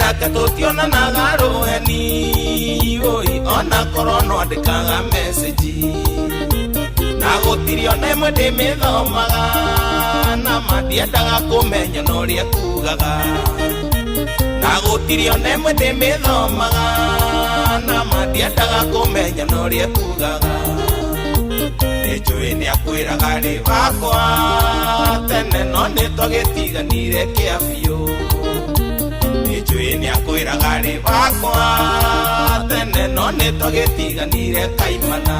Nake tũtionanaga rũheni oi ona korwo no andĩkaga message na gũtirĩ ona ĩmwe ndĩmĩthomaga na ma ndiendaga kũmenya na ũrĩa kugaga na gũtirĩ ona ĩmwe ndĩmĩthomaga na ma ndiendaga kũmenya na ũrĩa kugaga nĩnjũĩ nĩakwĩraga rĩ wakwa tene no nĩtwagĩtiganire kĩa biũ nĩnjũĩ nĩakwĩraga rĩ wakwa tene no nĩtwagĩtiganire kaimana.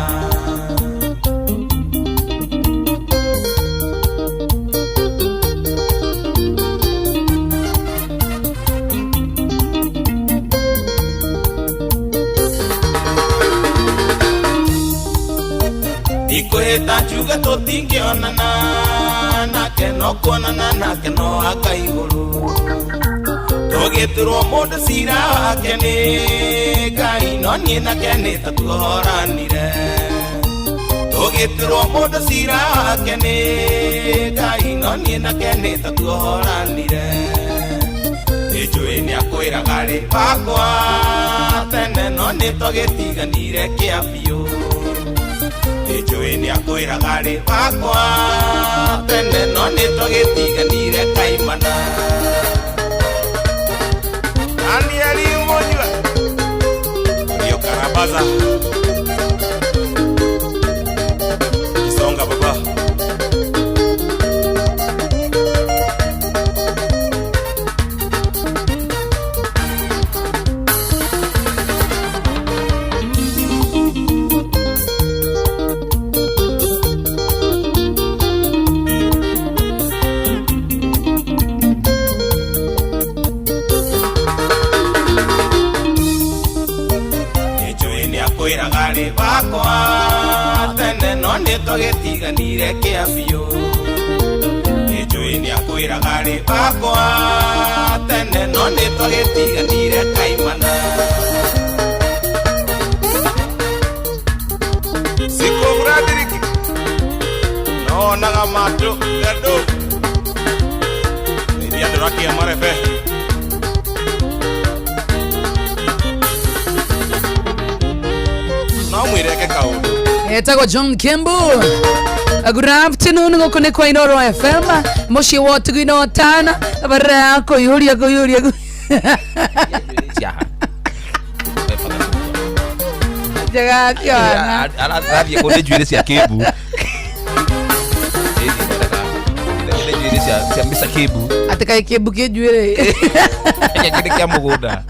Ndikwĩhĩta njuge tũtingĩonana nake no kuonana nake no aka igũrũ tũgĩturwo mũndũ cira wake nĩ Ngai no niĩ nake nĩ ta tuohoranire tũgĩturwo mũndũ cira wake nĩ Ngai no niĩ nake nĩ ta tuohoranire nĩnjũĩ nĩakwĩraga rĩ wakwa tene no nĩ twagĩtiganire kĩa biũ nĩnjũĩ nĩakwĩraga rĩ wakwa tene no nĩtwagĩtiganire kaimana. Danieli Munyua Rio Karabaza Kisonga baba. Nĩnjũĩ nĩakwĩraga rĩ wakwa tene no nĩtwagĩtiganire kĩa biũ nĩnjũĩ nĩakwĩraga rĩ wakwa tene no nĩtwagĩtiganire kaimana. Siko Frederick Noonaga matũ andũ Ndeithia andũ rakia marebe. No mwĩreke kaũndũ. Etagwo John Kembu. Good afternoon gũkũ nĩ kwa Inoro FM mũciĩ wa ũtugi-inĩ wa Tana barera ya kũihũria kũihũria Ciaha. njega tiona Arathiĩ kũ nĩ njuĩrĩ cia Kĩmbu. Nĩ njuĩrĩ cia Mr. Kĩmbu. atĩ kaĩ Kĩmbu kĩ njuĩrĩ. Gĩkĩ nĩ kĩa mũgũnda.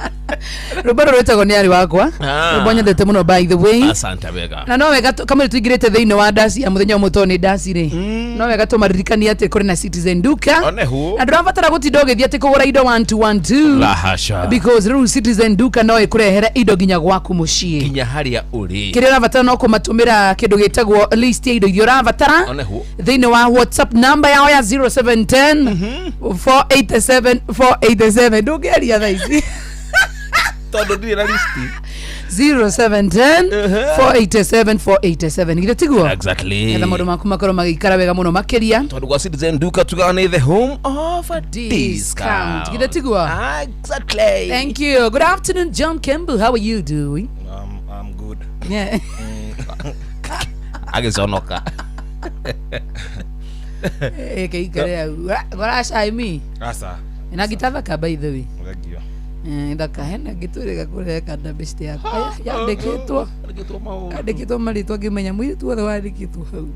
Rwĩmbo rũrũ rwĩtagwo nĩ arĩ wakwa. Ah. Rwĩmbo nyendete mũno by the way. Asante wega. Na no wega kamwe tũingĩrĩte thĩinĩ wa ndaci ya mũthenya ũmwe tondũ nĩ ndaci rĩ no wega tũmaririkanie atĩ kũrĩ na Citizen Duka One hu. na ndũrabatara gũtinda ũgĩthiĩ atĩ kũgũra indo 1212 La hasha. because rĩu Citizen Duka no ĩkũrehere indo nginya gwaku mũciĩ. Nginya harĩa ũrĩ. Kĩrĩa ũrabatara no kũmatũmĩra kĩndũ gĩtagwo list ya indo iria ũrabatara One hu. thĩinĩ wa WhatsApp namba yao ya 0710 487 487 ndũngĩaria thaa ici. Tondũ ndirĩ na listi. 0710 487 487 githĩ tiguo? Exactly. Getha maũndũ maku makorwo magĩikara wega mũno makĩria. Tondũ gwa Citizen Duka tugaga nĩ the home of a Discount. discount. Githĩ tiguo? Exactly. Thank you. Good afternoon, John Campbell. How are you doing? I'm good. Yeah. Agĩconoka. Keikare hau. Gora cai Asa. Na ngitathaka by the way. Thengio. Thaka hena ngĩtwĩrĩga kũreka na best yakwa yandĩkĩtwo Yandĩkĩtwo maũndũ. yandĩkĩtwo marĩtwa ngĩmenya mũirĩtu wothe wandĩkĩtwo hau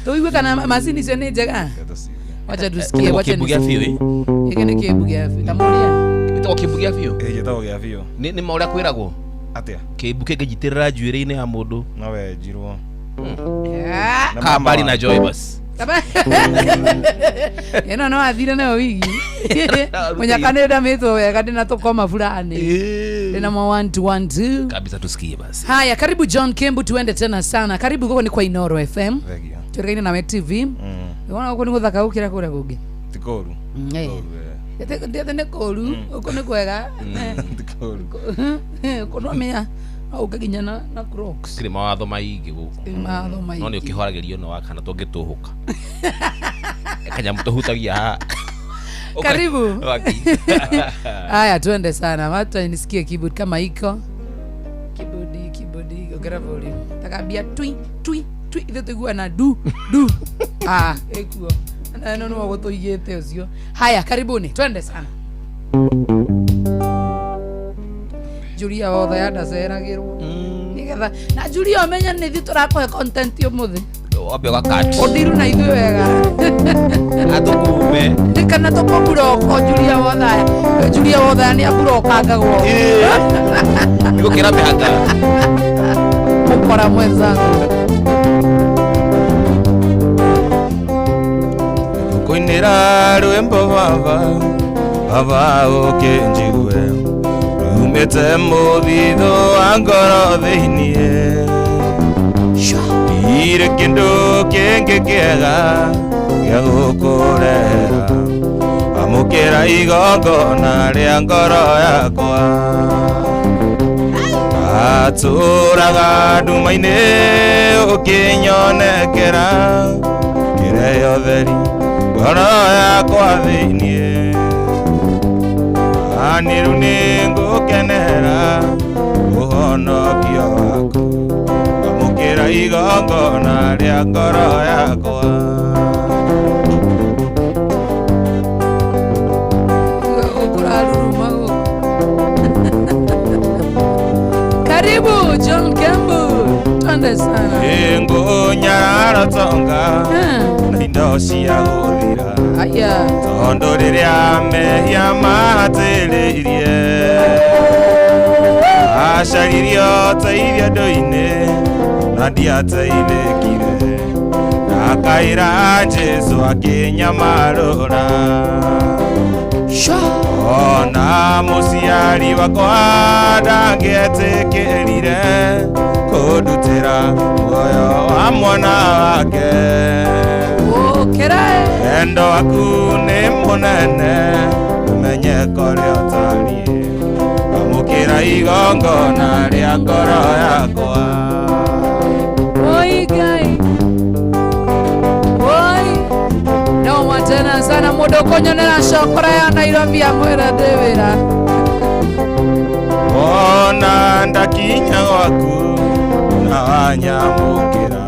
tũigue kana macini icio nĩ njega. Wacha tusikie, wacha Kĩmbu gĩa biũ ĩ. Gĩkĩ nĩ kĩmbu gĩa biũ tamũria. Gĩtagwo kĩmbu gĩa biũ. Ĩ gĩtagwo gĩa biũ. Nĩ ma ũrĩa kwĩragwo. Atĩa? Kĩmbu kĩngĩnyitĩrĩra njuĩrĩ-inĩ ya mũndũ. No wenjirwo. Na Kaa mbali mama na Joy basi. Ĩno no athire nayo wigi mũnyaka nĩ ndamĩtwo wega ndĩna tũkoma fulani ndĩna ma 1 2 1 2. Kabisa tusikie basi. Haya, karibu John Kembu, tuende tena sana. Karibu gũkũ nĩ kwa Inoro FM Thengio. twĩrĩgaine nawe TV. Wona gũkũ nĩ gũthaka gũkĩra kũrĩa kũngĩ. Ti kũũru. Eh. Ndiatĩ nĩ kũũru gũkũ nĩ kwega. Ti kũũru. Kũ no menya no ũke nginya na Crocs. Kĩrĩ mawatho maingĩ gũkũ. Mawatho No nĩ maingĩ. ũkĩhoragĩrio no wa kana tũngĩtũhũka. Kanyamũ tũhutagia haha. Karibu. Waki. Haya, tuende sana. Watu nisikie keyboard kama iko. Keyboard, keyboard, ongera volume. Takambia twi twi twi ithe tuigua na du du. Ah, ekuo. Na no no gũtũigĩte ũcio. Haya, karibuni. Twende sana. Julia wothe yandaceragĩrwo. Nigetha na Julia ũmenye nĩ ithuĩ tũrakũhe content ũmũthĩ. Wambe ũgakat. Ũndiru na ithuĩ wega. Atũkume. Kana tũkũmburoko Julia Wothaya. Julia Wothaya nĩ aburokangagwo. Nĩ gũkĩra mĩhaka. Mkora mwenzangu. Kuinĩra rwĩmbo baba baba ũkĩnjigue rumĩte mũthithũ wa ngoro thĩiniĩ irĩ kĩndũ kĩngĩ kĩega gĩa gũkũrehera amũkĩra igongona rĩa ngoro yakwa atũraga nduma-inĩ ũkĩnyonekera kĩreheo theri ngoro yakwa thĩiniĩ niĩ rĩu nĩngũkenera ũhonokio waku amũkĩra igongona rĩa ngoro yakwa. Ũkũraruruma gũkũ. Karibu John Kembu. Twende sana. Ĩngũnyarara tonga na indo cia gũthira Aya. tondũ rĩrĩa mehia mahatĩrĩirie acaririe ũteithio andũ-inĩ na ndiateithĩkire ndakaĩra Jesũ akĩnyamarũra Sha. ona mũciari wakwa ndangĩetĩkĩrire kũndutĩra muoyo wa mwana wake. Ũkĩra. Wendo waku nĩ mũnene ũmenye korĩa ũtariĩ amũkĩra igongona rĩa ngoro yakwa. Oi Ngai. Oi. Noma tena sana mũndũ ũkũnyonera cokora ya Nairobi amwĩra ndĩ wĩra. Wona ndakinya gwaku na wanyamũkĩra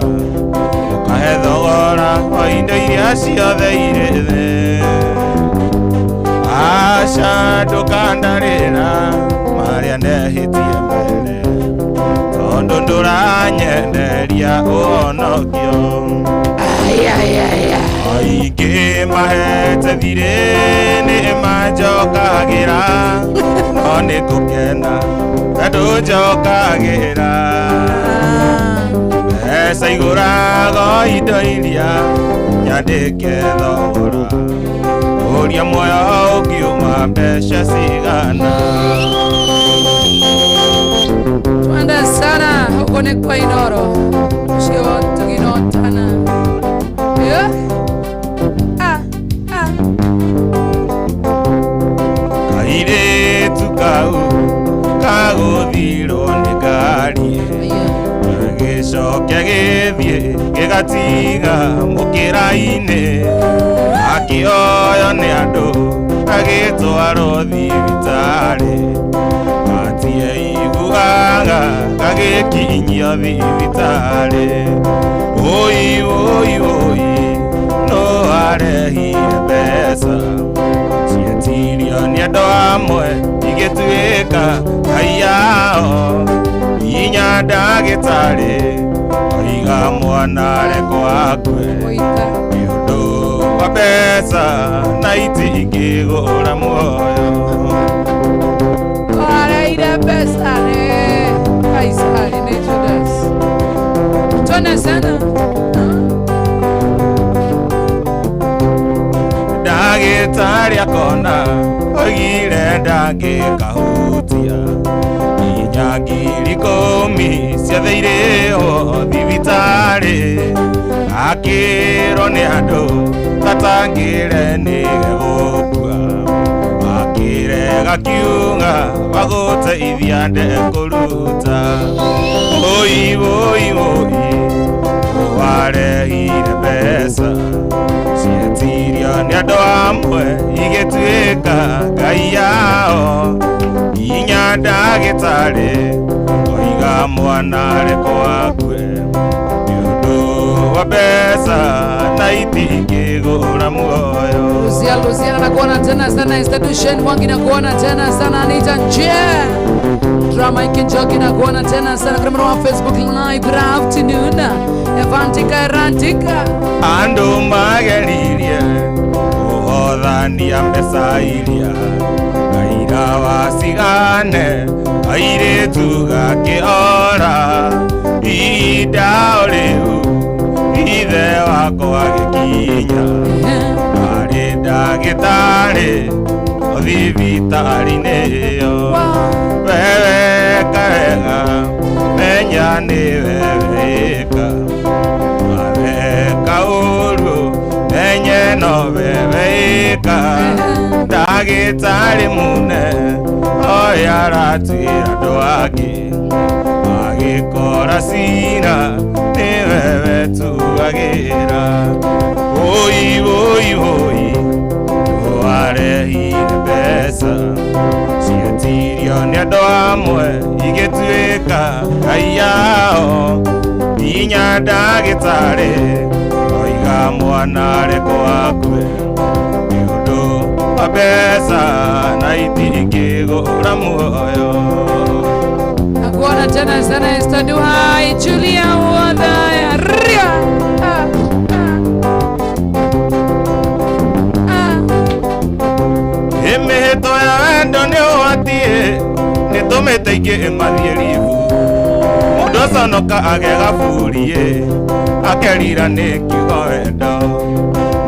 ũkahe thogora wa indo iria ciothe irĩ thĩ aca ndũkandarĩra marĩa ndehĩtie mbere tondũ ndũranyenderia ũhonokio. Ai ai ai. Aingĩ mahete thirĩ nĩ manjokagĩra no nĩ ngũkena tondũ njokagĩra mbeca igũrago indo iria nyandĩke thogora ũria muoyo ũngiuma mbeca cigana. Twende sana huko ni kwa Inoro. Ucio tuginotana. Yeah. Ah ah. Kairĩtu kau kagũthirwo nĩ ngari Aya. gĩcoke gĩthiĩ gĩgatiga mũkĩra-inĩ akĩoyo nĩ andũ agĩtwarwo thibitarĩ atie iguaga gagĩkinyio thibitarĩ ũi ũi ũi no arehire mbeca cietirio nĩ andũ amwe igĩtuĩka ngai yao inya ndagĩtarĩ oiga mwana rekwo akue Oita. nĩ ũndũ wa mbeca na itingĩgũra muoyo. Areire mbeca nĩ Kaisari nĩ Judas. Twende sana. Ndagĩtarĩ akona oigire ndangĩkahutia nginya 10,000 ciothe irĩhwo thibitarĩ akĩrwo nĩ andũ tatangĩre nĩgegũkua akĩrega kiuga wagũteithia ndekũruta ũi ũi ũi warehire mbeca cietirio nĩ andũ amwe igĩtuĩka ngai yao nginya ndagĩtarĩ oiga mwana rekwo akue nĩ ũndũ wa mbeca na itingĩgũra muoyo. Lucia Luciana nakuona tena sana, Institution Mwangi nakuona tena sana, Anita Nje Drama Ikinjoki nakuona tena sana kwa wa Facebook Live. Good afternoon Evantika Erantika. Andũ mageririe kũhothania mbeca iria kaira wacigane airĩtu gakĩora ihinda o rĩu ithe wakwa agĩkinya arĩ ndagĩtarĩ thibitarĩ-inĩ ĩyo wewe wega menya nĩ weweka weka ũru menye no weweka ndagĩtarĩ mune oya aratuĩra andũ angĩ agĩkora cira nĩ wewe tuagĩra woi woi woi warehire mbeca cietirio nĩ andũ amwe igĩtuĩka ngai yao nginya ndagĩtarĩ oiga mwana rekwo akue nĩ ũndũ wa mbeca na itingĩgũra muoyo. Nakuona tena sana Esther Duhai, Julia Wadaya Ria. Ah, ah. Ah. Mĩhĩto ya wendo nĩ ũhatiĩ nĩ tũmĩte ingĩ ĩmathiĩ ribu mũndũ aconoka age gaburiĩ akerira nĩ kiugo wendo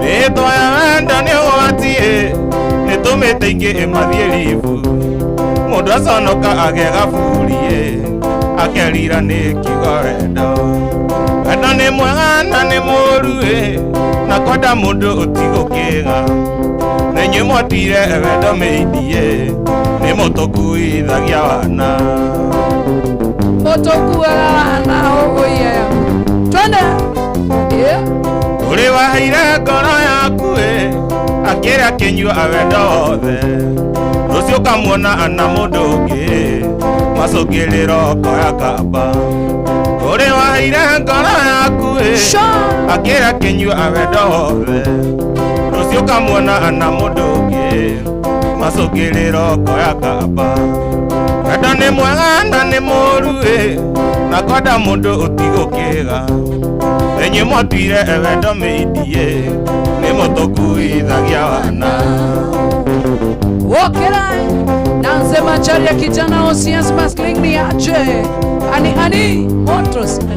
mĩhĩto ya wendo nĩ ũhatiĩ nĩ tũmĩte ingĩ ĩmathiĩ ribu mũndũ aconoka age gaburiĩ akerira nĩ kiugo wendo wendo nĩ mwega na nĩ mũũru ĩ na kwenda mũndũ ũtigũkĩga na inyuĩ mwatire wendo mĩindie nĩ mũtũkuithagia wana. Motokuaga wana ũgũiya. Twende. Yeah. Ũrĩ waheire ngoro yaku ĩ akĩrĩa akĩnyua wendo wothe rũciũ ũkamuona ana mũndũ ũngĩ macũngĩrĩro koya kamba ũrĩ waheire ngoro yaku ĩ Sure. akĩrĩa akĩnyua wendo wothe rũciũ ũkamuona ana mũndũ ũngĩ macũngĩrĩro koya kamba wendo nĩ mwega na nĩ mũũru ĩ na kwenda mũndũ ũtigũkĩga inyuĩ mwatuire wendo mĩindie nĩ mũtũkuithagia wana. Wokera Nanze Macharia kijana Osias Masling ni aje ani ani moto sana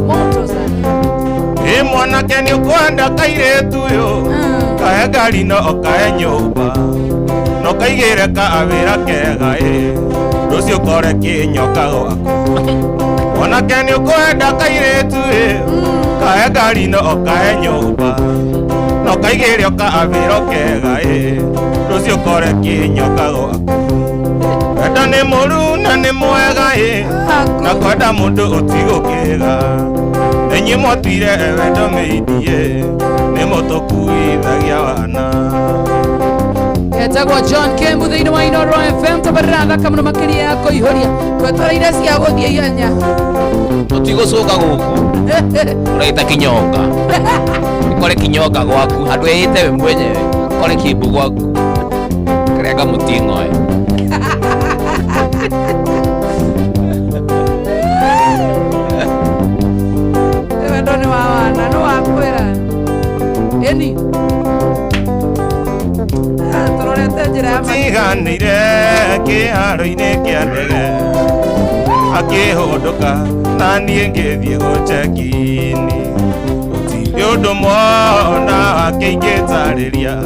moto sana. Ĩ mwanake nĩ ũkwenda kairĩtu ũyũ kahe ngari no kahe nyũmba no kaigĩre kawĩra kega ĩ rũciũ kore kĩnyoka gwaku mwanake nĩ ũkwenda kairĩtu ĩ kahe ngari no kahe nyũmba no kaigĩre kawĩra kega ĩ rũciũ kore kĩnyoka gwaku wendo nĩ mũũru na nĩ mwega ĩ na kwenda mũndũ ũtigũkĩga inyuĩ mwatuire wendo mĩindie nĩ mũtũkuithagia wana. Etagwo John Kembu thĩinĩ wa Inooro FM tabarĩra thaka mũno makĩria ya kũihũria twetereire cia gũthiĩ ihenya Tũtigũcoka gũkũ ũraita kinyonga kore kinyonga gwaku handũ ĩte we mwenyewe kore kĩmbu gwaku karĩa kamũting'oe. Wendo nĩ wa wana nĩ wakwĩra ĩni tũrorete njĩra ya tiganĩire kĩharo-inĩ kĩa ndege akĩhũndũka na niĩ ngĩthiĩ gũchekini gũtirĩ ũndũ mona wake ingĩtarĩria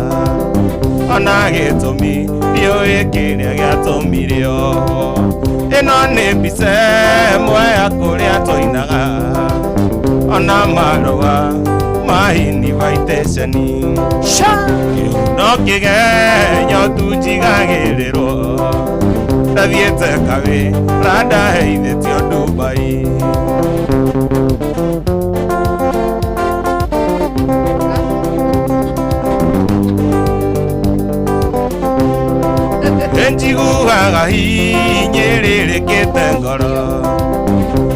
ona gĩtũmi ndiũĩ kĩrĩa gĩatũmire oho ĩno nĩ mbica ĩmwe ya kũrĩa twainaga ona marũa ma invitation Sha no kĩgenyo tu njigagĩrĩrwo ndathiĩte kawĩra ndaheithĩtio Dubai. Ndahinyĩrĩrĩkĩte ngoro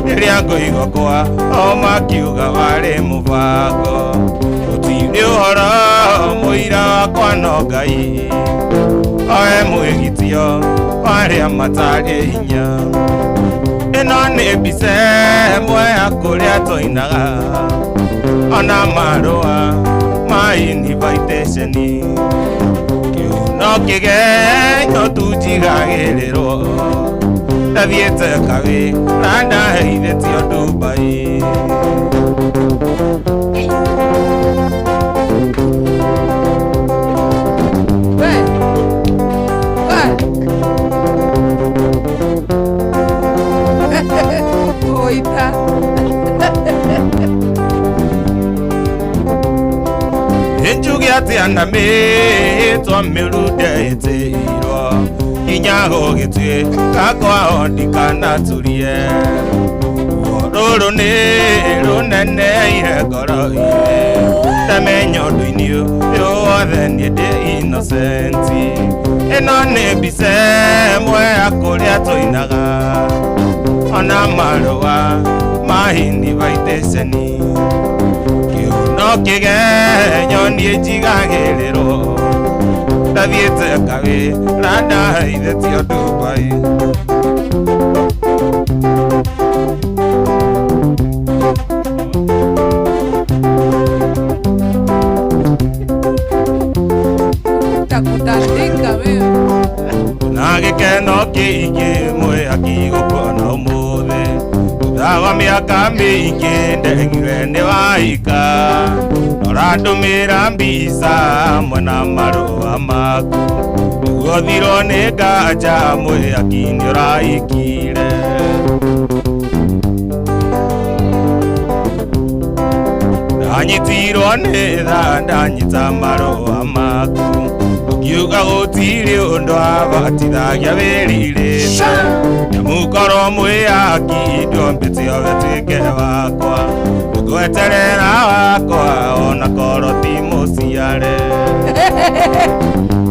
rĩrĩa ngũigua kwa o makiuga warĩ mũbango gũtirĩ ũhoro mũira wakwa no Ngai oe mwĩgitio warĩa matarĩ hinya ĩno nĩ mbica ĩmwe ya kũrĩa tũinaga ona marũa ma invitation kĩu no kĩgenyo tu njigagĩrĩrwo ndathiĩte kawĩra ndaheithĩtio Dubai. We. We. Oita. Njuge atĩa na mĩtwa mĩũru ndetĩirwo nginya gũgĩtuĩka kwao ndikanaturie ruo rũrũ nĩ rũneneire ngoro-inĩ ndamenya ũndũ-inĩ ũyũ wothe niĩ ndĩ innocent ĩno nĩ mbica ĩmwe ya kũrĩa tũinaga ona marũa ma invitation kĩu no kĩgenyo niĩ njigagĩrĩrwo ndathiĩte kawĩra ndaheithĩtio Dubai. Takutandika wewe. Na gĩkeno kĩingĩ mwĩhaki gũkuona ũmũthĩ thutha wa mĩaka mĩingĩ ndegire nĩ waika ũrandũmĩra mbica mwena marũa maku nĩguo thirwo nĩ nganja mwĩhaki nĩ ũraikire. Ndanyitirwo nĩ tha ndanyita marũa maku ũkiuga gũtirĩ ũndũ abatithagia wĩrirĩte nĩmũkorwo mwĩhaki nduombĩte wĩtuĩke wakwa ngweterera wakwa ona korwo ti mũciare.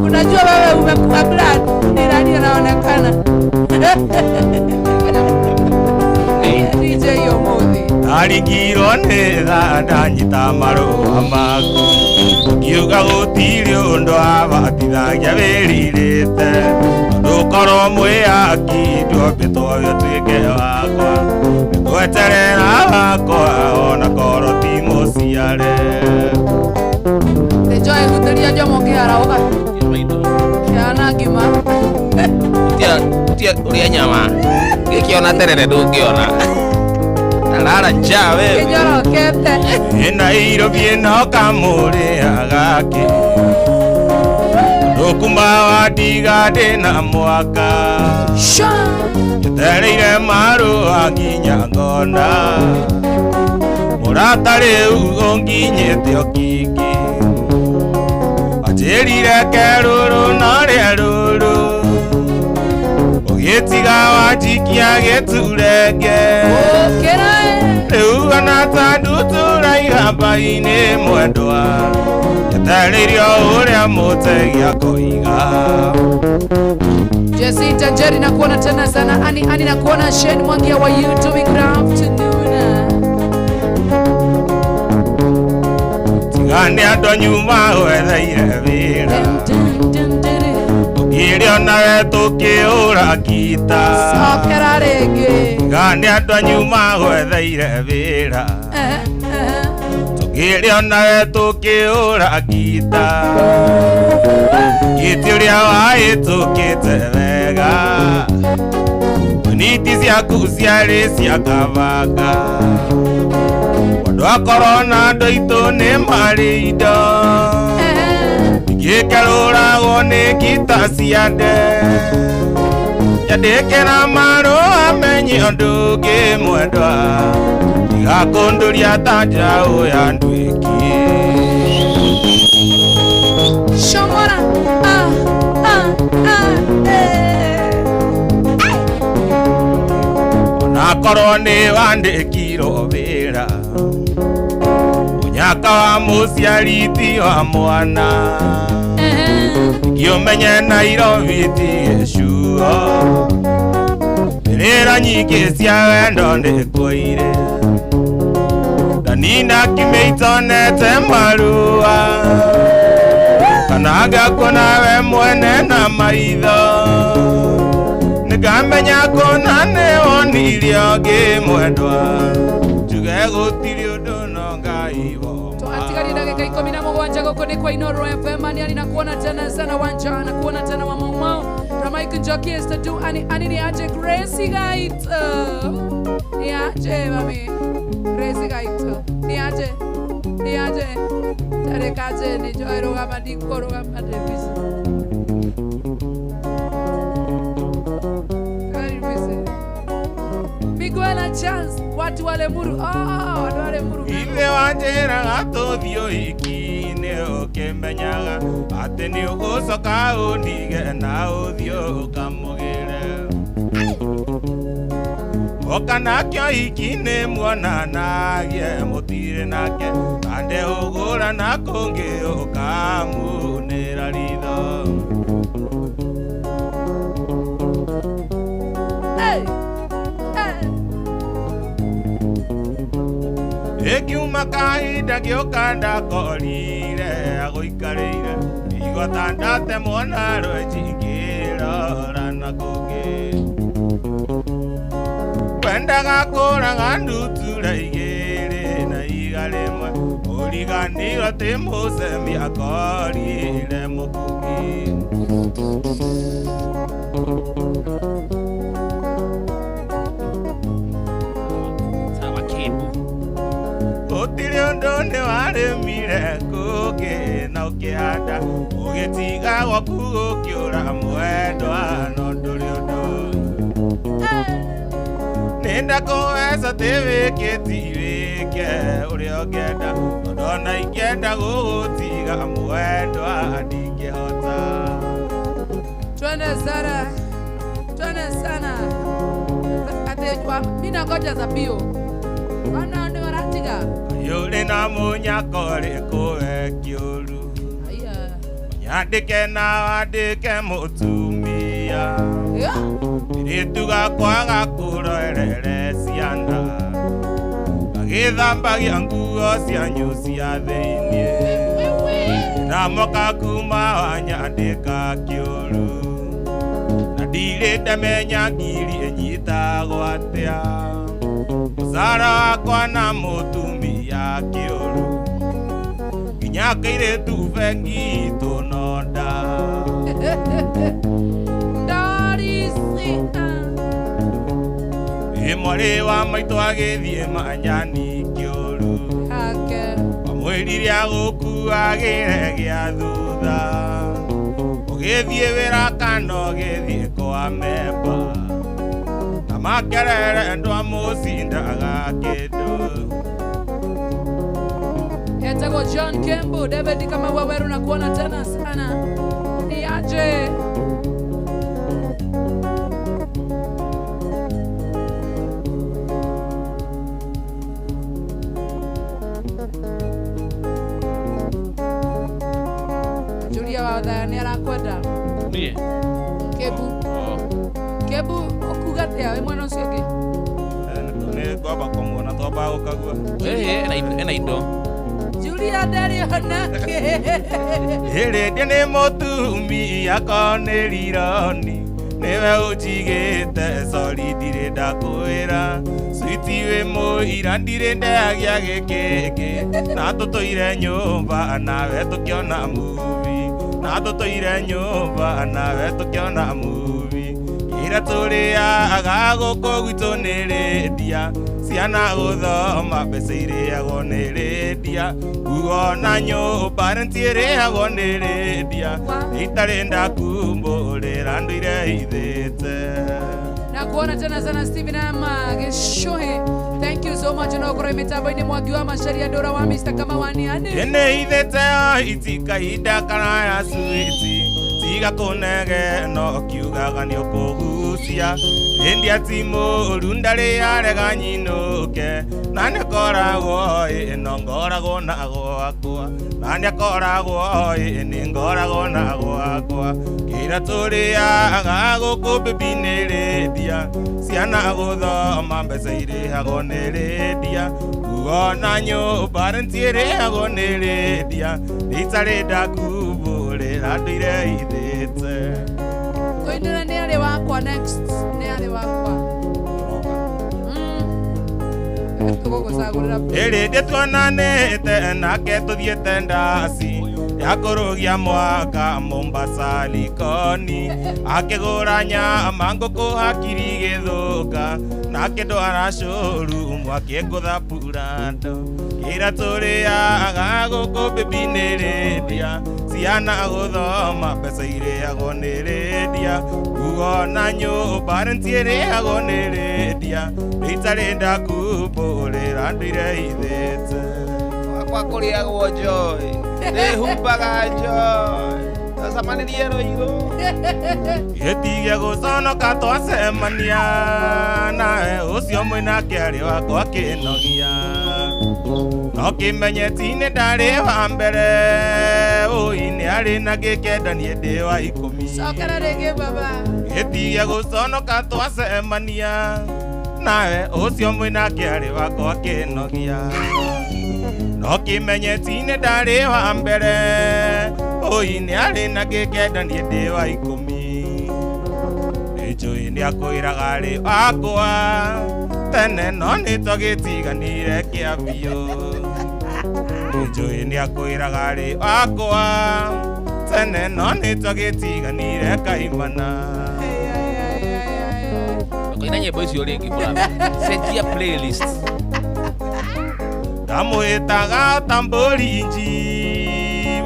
Unajua wewe umekuwa blood. Ni nani anaonekana? DJ Omothi. Ndarigirwo nĩ tha ndanyita marũa maku ũkiuga gũtirĩ ũndũ abatithagia wĩrirĩte tondũ korwo mwĩhaki nduombĩtwo wĩtuĩke wakwa ngweterera wakwa ona korwo ti mũciare. Tejoe guteria Jomo kĩharauga. Kĩhana ngima. Tia uria nyama gĩkĩona terere ndũngĩona tarara njaa wewe. Kĩnyorokete. Nairobi ĩno kamũrĩaga kĩ tondũ kuma wandiga ndĩna mwaka Sha. njetereire marũa nginya ngona mũrata rĩu ũnginyĩte ũkingi anjĩrire kerũrũ no rĩa rũrũ ũgĩtiga wanjikia gĩturenge Ũkĩra. Rĩu ona ta ndutura igamba-inĩ mwendwa njetereirio ũrĩa mũtegi akoiga. Jacinta Jerry nakuona tena sana. Ani Ani nakuona. Shane Mwangi wa YouTube. Good afternoon. Tiga nĩ andũ anyu magwetheire wĩra Dun, dun, dun, dun. ũkĩrĩ onawe tũkĩũra ngita. Cokera rĩngĩ. Tiga nĩ andũ anyu magwetheire wĩra Eh, eh. tũkĩrĩ onawe tũkĩũra ngita gĩtĩ ũrĩa wahĩtũkĩte wega niti ciaku ciarĩ cia kabanga ũndũ akorwo na andũ aitũ nĩ marĩ indo Eh. ingĩkerũragwo nĩ ngita cia nde nyandĩkĩra marũa menye ũndũ ũngĩ mwendwa ndigakũndũria ta njaũ ya nduĩki. Shomora. Ah, ah, ah, eh. Onakorwo nĩ wandĩkirwo wĩra mũnyaka wa mũciari ti wa mwana Eh. ngĩũmenye Nairobi ti gĩcungi. nguo Mbĩrĩra nyingĩ cia wendo nĩkuoire Ndanina kiumia itonete marua Kana ngakuona we mwene na maitho Nĩngamenya kũna nĩwonirie ũngĩ mwendwa Njuge gũtirĩ ũndũ no Ngai woma Atigaria dakika 17 gũkũ nĩ kwa Inoro FM ani nakuona tena sana wanja nakuona tena wa Maumau Ramaik Njoki Esther Du ani ani ni aje Gracie Gait ni aje mami Gracie Gait ni aje ni aje tarekaje ni joy rugama ndiko rugama Davis Very Miguel Chance watu wale muru oh watu wale muru Ithe wanjĩraga tũthiĩ ũhiki-inĩ ũkĩmenyaga atĩ nĩ ũgũcoka ũndige na ũthiĩ ũkamũgĩre Oka nakĩo hiki-inĩ muonanagie mũtirĩ nake kande ũgũra na kũngĩ ũkamunĩra ritho Hey! Hey! Ĩkiuma kahinda gĩũka ndakorire agũikarĩire igua ta ndatemwo na rwenji ngĩrora na kũngĩ wendaga kũraga ndutura igĩrĩ na iga rĩmwe ũriganĩirwo atĩ mũcemi akorire mũkuki Sawa Kembu. Gũtirĩ ũndũ nĩ warĩmire kũngĩ na ũkĩhanda ũgĩtiga gwaku gũkĩũra mwendwa no ndũrĩ ũndũ nĩ ndakũweca tĩ wĩkĩti wĩke ũrĩa ũngĩenda tondũ ona ingĩenda gũgũtiga mwendwa ndingĩhota Twende sana, twende sana. Ate mi nangoja za bio wana nĩ waratiga yũrĩ na mũnyako rĩkũwe kĩũru Aya. nyandĩke na wandĩke mũtumia Yeah. Rĩtuga kwaga kũrorere ciana agĩthambagia nguo cianyu cia thĩiniĩ ndamoka kuma wanyandĩka kĩũru na ndirĩ ndamenya ngiri ĩnyitagwo atĩa mũcara wakwa na mũtumia kĩũru nginya kairĩtu bengi itũ nonda Ndorisi, ah. Ĩ mwarĩ wa maitũ agĩthiĩ manyani kĩũru Ake. Wamwĩrire agũkuagĩre gĩa thutha ũgĩthiĩ wĩra kana ũgĩthiĩ kwa memba na makerere ndwamũcindaga kĩndũ Etagwo John Kembu, David kama waweru na kuona tena sana. Ni aje. Julia wa nĩ arakwenda Niĩ? Kembu. Oh. Kembu ũkuga atĩa wĩ mwena ũcio ũngĩ? Nĩ ngwamba kũmuona twambaga gũkagua Eh, ena indo. Julia ndarĩ onake. Ĩrĩndĩ nĩ mũtumia ko nĩ rironi nĩwe ũnjigĩte sori ndirĩ ndakwĩra switi wĩ mũira ndirĩ ndagĩa gĩkĩngĩ na tũtũire nyũmba nawe tũkĩona movie na tũtũire nyũmba nawe tũkĩona movie kĩrĩa tũrĩaga gũkũ gwitũ nĩ rĩndia ciana gũthoma mbeca irĩagwo nĩ rĩndia nguo na nyũmba renti ĩrĩagwo nĩ rĩndia itarĩ ndakumbũrĩra ndũire ithĩte Na kuona tena sana Steven Ama Gishuhe. Thank you so much no kuri mitambo-inĩ Mwangi wa Macharia Ndũra wa Mr. Kamawani ani. Ĩnĩ ithĩte o iti kahinda karaya switi Tiga kũnege no kiugaga nĩ ũkũgucia. Ĩndĩ ati mũũru ndarĩ arega nyinũke. Na nĩkoragwo ĩ no ngoragwo na gwakwa. Na nĩkoragwo ĩ nĩ ngoragwo na gwakwa. Kĩrĩa tũrĩaga gũkũ baby nĩ rĩndia. Ciana gũthoma mbeca irĩhagwo nĩ rĩndia. Nguo na nyũmba renti ĩrĩhagwo nĩ rĩndia. Rita rĩndakumbũrĩra ndũire ithĩte. Tũinĩre nĩ arĩ wakwa next. Nĩ arĩ wakwa. Tũgũgũcagũrĩra. Ĩrĩndĩ tuonanĩte nake tũthiĩte ndaci ya kũrũgia mwaka Mombasa Likoni akĩgũra nyama ngũkũ hakiri gĩthũka nake ndwara showroom akĩngũtha Prado kĩrĩa tũrĩaga gũkũ baby nĩ rĩndia ciana gũthoma mbeca irĩhagwo nĩ rĩndia nguo na nyũmba renti ĩrĩhagwo nĩ rĩndia rita rĩndakumbũrĩra ndũire ithĩte. Wakwa kũrĩagwo joy. Ndĩhumbaga joy. Tũcemanirie Rũirũ. Gĩtige gũconoka twacemania nawe ũcio mwĩnake arĩ wakwa kĩnogia no kĩmenye ti nĩ ndarĩ wa mbere ũi nĩ arĩ na gĩkenda niĩ ndĩ wa ikũmi. Cokera rĩngĩ baba. Gĩtige gũconoka twacemania nawe ũcio mwĩnake arĩ wakwa kĩnogia no kĩmenye ti nĩ ndarĩ wa mbere ũi nĩ arĩ na gĩkenda niĩ ndĩ wa ikũmi. Nĩ njũĩ nĩ akwĩraga arĩ wakwa tene no nĩ twagĩtiganire kĩa biũ. Nĩ njũĩ nĩ akwĩraga arĩ wakwa tene no nĩ twagĩtiganire kaimana. Ndũkaina nyĩmbo icio rĩngĩ brother. Cenjia playlist. Ndamwĩtaga ta mbũri nji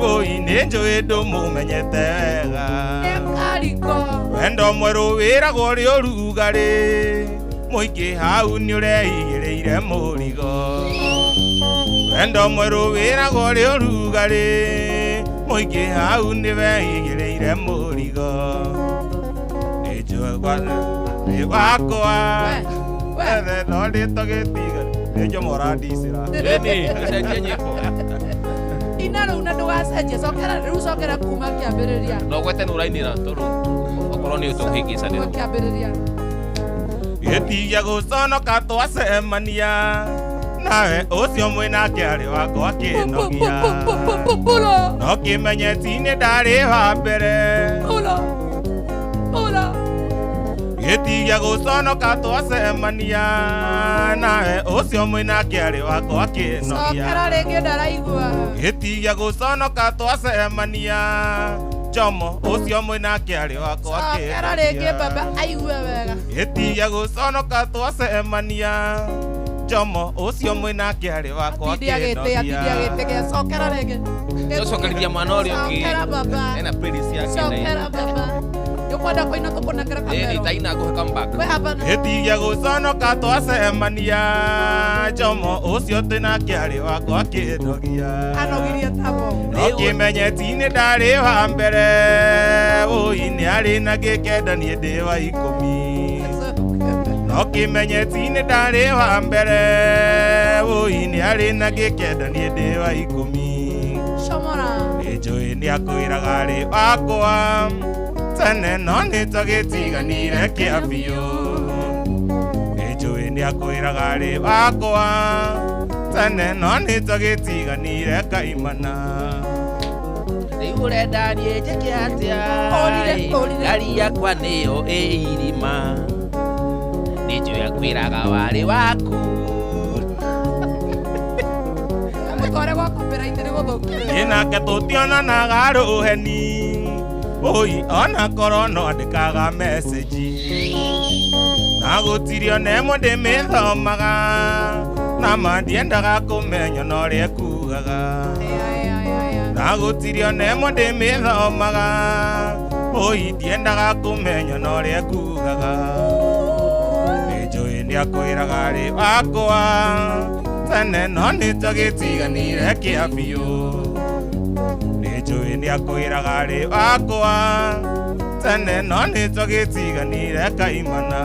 wũi nĩ njũĩ ndũmũmenyete wega. Nĩ kariko. Wendo mwerũ wĩragwo ũrĩ ũrugarĩ mũingĩ hau nĩ ũreigĩrĩire mũrigo. Wendo mwerũ wĩragwo ũrĩ ũrugarĩ mũingĩ hau nĩ weigĩrĩire mũrigo. Nĩ njũĩ nĩ wakwa We, we. ethe no nĩtũgĩtiga nĩ njomo ũrandicĩra. Ĩni, cenjia nyĩmbo. Ina rĩu na ndũgacenjie. Cokera rĩu cokera kuma kĩambĩrĩria. No gwete nĩ ũrainĩra tondũ okorwo nĩ Kuma ũtũhĩngĩcanĩra. kĩambĩrĩria. Gĩtige gũconoka twacemania nawe ũcio mwĩnake arĩ wakwa kĩnogia Pulo. no kĩmenye ti nĩ ndarĩ wa mbere. Pulo. Pulo. Gĩtige gũconoka twacemania nawe ũcio mwĩnake arĩ wakwa kĩnogia. Cokera rĩngĩ ndaraigua. Gĩtige gũconoka twacemania Jomo ũcio mwĩnake arĩ wakwa Cokera rĩngĩ kĩnogia. baba aigue wega. Gĩtige gũconoka twacemania Jomo ũcio mwĩnake arĩ wakwa Atindi agĩtĩ, atindi kĩnogia. agĩtĩ gĩa cokera rĩngĩ. Tũcokerithia mwana ũrĩa ũngĩ. Cokera baba. Ena playlist yake na Cokera baba. Nĩũkwenda kũina tũkũnengere Ĩni kamero. taina ngũhe comeback. We hapana. Gĩtige gũconoka twacemania Jomo ũcio twĩnake arĩ wakwa kĩnogia. Anogirie tabo. No kĩmenye ti nĩ ndarĩ wa mbere ũi nĩ arĩ na gĩkenda niĩ ndĩ wa ikũmi. No kĩmenye ti nĩ ndarĩ wa mbere ũi nĩ arĩ na gĩkenda niĩ ndĩ wa ikũmi. Comora. Nĩ njũĩ nĩ akwĩraga arĩ wakwa tene no nĩ twagĩtiganire kĩa biũ. Nĩ njũĩ nĩ akwĩraga arĩ wakwa tene no nĩ twagĩtiganire kaimana. Rĩu ũrenda niĩ njĩke atĩa? Ũrire, ũrire. Ngari yakwa nĩyo ĩ irima. Nĩ njũĩ akwĩraga warĩ waku. Mũtware gwa copyright nĩ gũthũkire. Niĩ nake tũtionanaga rũheni ũi ona korwo no andĩkaga message na gũtirĩ ona ĩmwe ndĩmĩthomaga na ma ndiendaga kũmenya na ũrĩa ekugaga na gũtirĩ ona ĩmwe ndĩmĩthomaga ũi ndiendaga kũmenya na ũrĩa ekugaga nĩ njũĩ nĩ akwĩraga arĩ wakwa tene no nĩ twagĩtiganire kĩa biũ nĩ Nĩnjũĩ nĩakwĩraga rĩ wakwa tene no nĩtwagĩtiganire kaimana.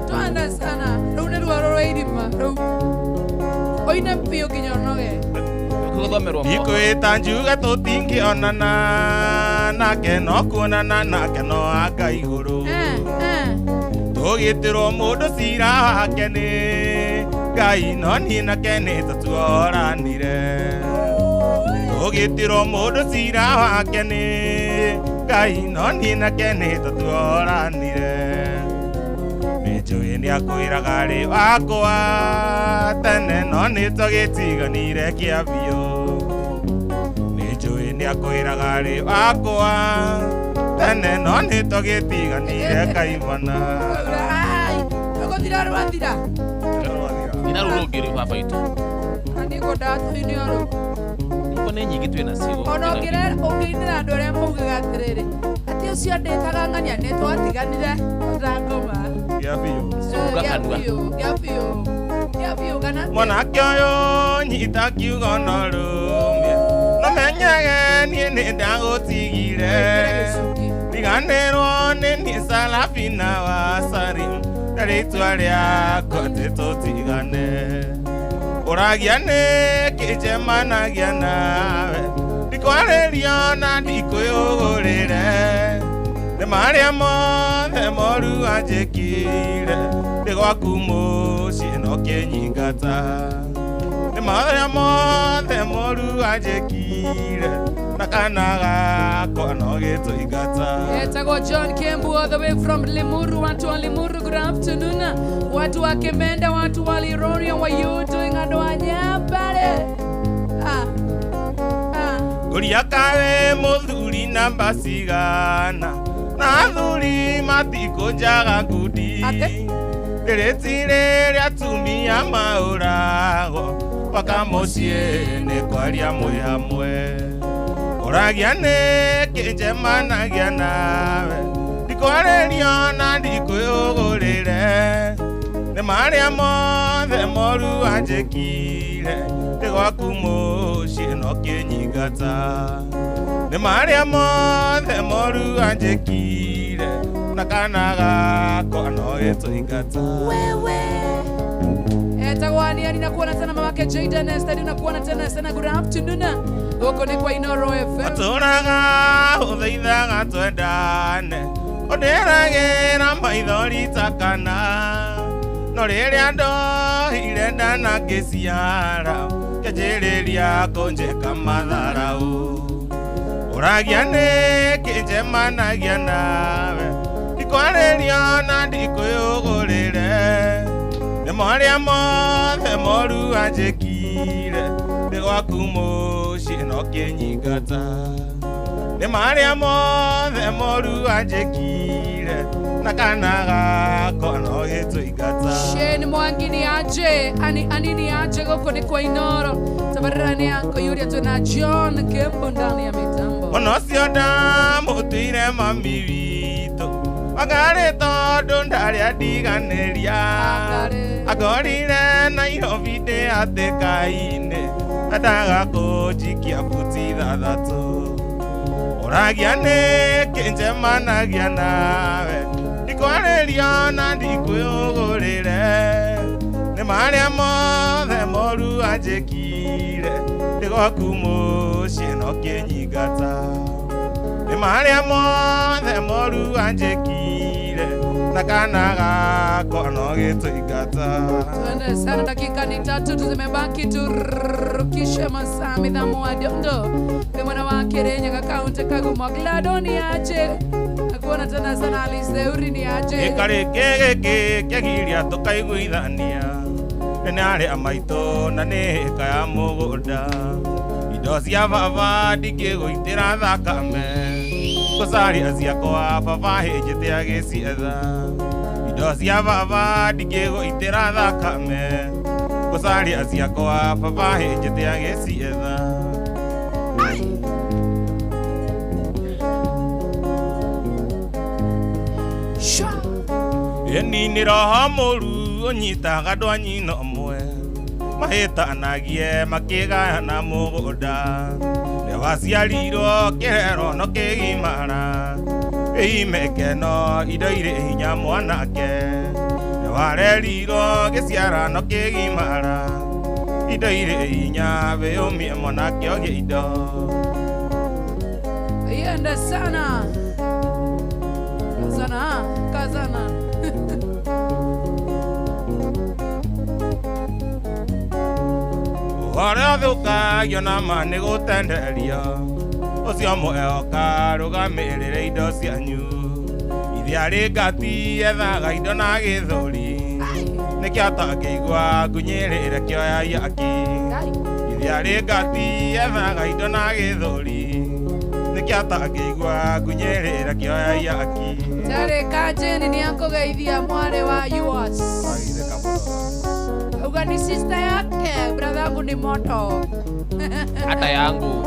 Twende sana. Rĩu nĩ ruo rwa irima rĩu oine biũ nginya ũnoge. Gũthomerwo mohoro. Ndikwĩta njuge tũtingĩonana nake no kuonana nake no anga igũrũ. Eh, eh. Tũgĩtĩrwo mũndũ cira wake nĩ Ngai no niĩ nake nĩ tũtuoranire. Tũgĩtĩrwo mũndũ cira wake nĩ Ngai no niĩ nake nĩ tũtuoranire. Nĩnjũĩ nĩakwĩraga rĩ wakwa tene no nĩ twagĩtiganire kĩa biũ. Nĩnjũĩ nĩakwĩraga rĩ wakwa tene no nĩ twagĩtiganire kaimana. Ai, rũgũthira rwathira. Nina rũu rũngĩ rĩu baba itũ. Na niĩ ngwendaga tũine o rũu. Nyĩmbo nĩ nyingĩ twĩ nacio. Ona ũngĩinĩra andũ arĩa maugaga atĩrĩrĩ atĩ ũcio ndĩtaga ng'ania nĩ twatiganire ndangoma. Kĩa biũ. Cunga kanua. Gĩa biũ, gĩa biũ, gĩa biũ kana atĩa? Mwanake ũyũ nyita kiugo no rũmie no menyage niĩ nĩ ndagũtigire. Wĩkĩre gĩcungi. Riganĩrwo nĩ niĩ Sarafina wa Sarim na rĩtwa rĩakwa atĩ tũtigane. Ũragia nĩkĩ njemanagia nawe ndikwarĩria na ndikwĩũgũrĩre nĩ marĩa mothe moru anjĩkire ndĩ gwaku mũciĩ no kĩnyingata nĩ marĩa mothe moru anjĩkire na kana gakwa no gĩtũingata. Etagwo John Kembu all the way from Limuru. Watu wa Limuru, good afternoon. Watu wa Kemenda, watu wa Liroria, what you doing? Andũ a Nyambare. Ah. Ah. Ngũria kawe mũthuri namba cigana na athuri matikũnjaga ngundi. Ate? Rĩrĩti rĩrĩa atumia maũragwo mpaka mũciĩ nĩ kwaria mwĩ hamwe. Ũragia nĩkĩ njemanagia nawe ndikwarĩrio na ndikwĩũgũrĩre nĩ marĩa mothe moru anjĩkire ndĩ gwaku mũciĩ no kĩnyingata nĩ marĩa mothe moru anjĩkire na kana gakwa no gĩtũingata. Wewe. Etagwo Aniani na kuona tena mamake Jaden Esther na kuona tena sana, good afternoon. Huko ni kwa Inoro FM. Atũraga ũthaithaga twendane ũndĩragĩra maithori ta kana no rĩrĩa ndohire ndana ngĩciara kĩanjĩrĩria kũnjĩka matharaũ. Ũragia nĩkĩ njemanagia nawe ndikwarĩria na ndikwĩũgũrĩre nĩ marĩa mothe moru anjĩkire ndĩ gwaku mũciĩ no kĩnyingata nĩ marĩa mothe moru anjĩkire na kana gakwa no gĩtũingata. Shane Mwangi ni aje ani ani ni aje goko ni kwa Inoro. Tabarira ni anko Yuria tuna John Kembo ndani ya mitambo. Ona ũcio ndamũtuire mami witũ Wangarĩ tondũ ndarĩ andiganĩria. Wangarĩ. Angorire Nairobi ndĩ hatĩka-inĩ endaga kũnjikia buti ithathatũ. Ũragia nĩkĩ njemanagia nawe ndikwarĩria na ndikwĩũgũrĩre nĩ marĩa mothe moru anjĩkire ndĩ gwaku mũciĩ no kĩnyingata nĩ marĩa mothe moru anjĩkire na kana gakwa no gĩtũingata. Tuende sana, dakika ni tatu tu zimebaki, turukishe masaa midhamu wa dondo ni mwana wa Kirinyaga kaunti Kaguma. Gladon ni aje nakuona tena sana. Alice Uri ni aje. Gĩkarĩ gĩkĩ kĩgiria tũkaiguithania nĩ arĩa maitũ na nĩ hĩka ya mũgũnda indo cia baba ndingĩgũitĩra thakame gũcaria ciakwa baba hĩnjĩte agĩcietha indo cia baba ndingĩgũitĩra thakame gũcaria ciakwa baba hĩnjĩte agĩcietha. Shwa. Ĩni nĩ roho mũru ũnyitaga andũ a nyina ũmwe Mahĩtanagie makĩgayana mũgũnda nĩ waciarirwo kĩrero no kĩgimara ĩimekeno indo irĩ hinya mwanake nĩ warerirwo gĩciara no kĩgimara indo irĩ hinya wĩyũmie mwanake ũgĩe indo. Iende sana. Kazana, kazana. Ũrĩa ũthũkagio na ma nĩ gũtenderio ũcio mũehoka rũgamĩrĩre indo cianyu ithe arĩ ngati ethaga indo na gĩthũri nĩkĩo atangĩigua ngunyĩrĩre kĩoya iaki ithe arĩ ngati ethaga indo na gĩthũri nĩkĩo atangĩigua ngunyĩrĩre kĩoya iaki. Tarĩ Kajeni nĩ akũgeithia mwarĩ wa yours. Uga ni sister yake, brother yangu ni moto. Hata yangu.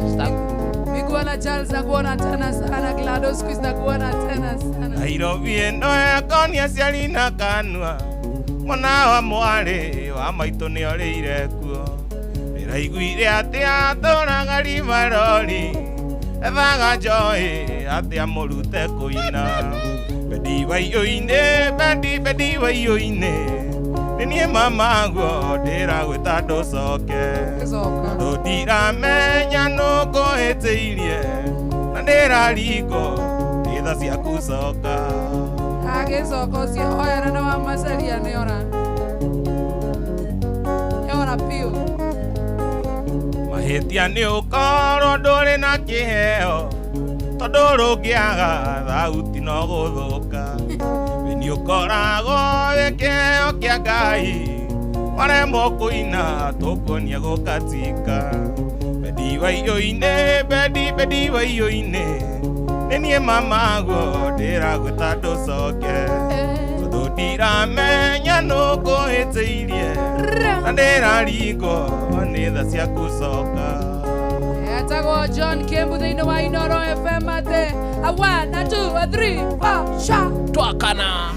Sister. Miguana Charles nakuona tena sana, Gladys Chris nakuona tena sana. Nairobi ĩno ĩkonia aciari na kanua mwana wa mwarĩ wa maitũ nĩorĩire kuo ndĩraiguire atĩ atũraga rimarori ethaga njoĩ atĩ amũrute kũina bendi waiyũ-inĩ bendi bendi waiyũ-inĩ nĩ niĩ mamaguo ndĩragwĩta ndũcoke tondũ ndiramenya nũkũhĩtĩirie na ndĩraringwo nĩ tha ciaku coka. Agĩcoka ũcio oyana na wa macaria nĩora nĩora biũ. Mahĩtia nĩ ũkorwo ndũrĩ na kĩheo tondũ rũngĩaga thauti no gũthũka nĩ ũkoragwo wĩ kĩheo kĩa Ngai waremwo kũina tũkuonia gũkatika bendi waiyũ-inĩ bendi bendi waiyũ-inĩ nĩ niĩ mamaguo ndĩragwĩta ndũcoke tondũ ndiramenya nũkũhĩtĩirie na ndĩraringwo nĩ tha ciaku coka. Etagwo John Kembu thĩinĩ wa Inoro FM atĩ a 1 a 2 a 3 4 sha twakana.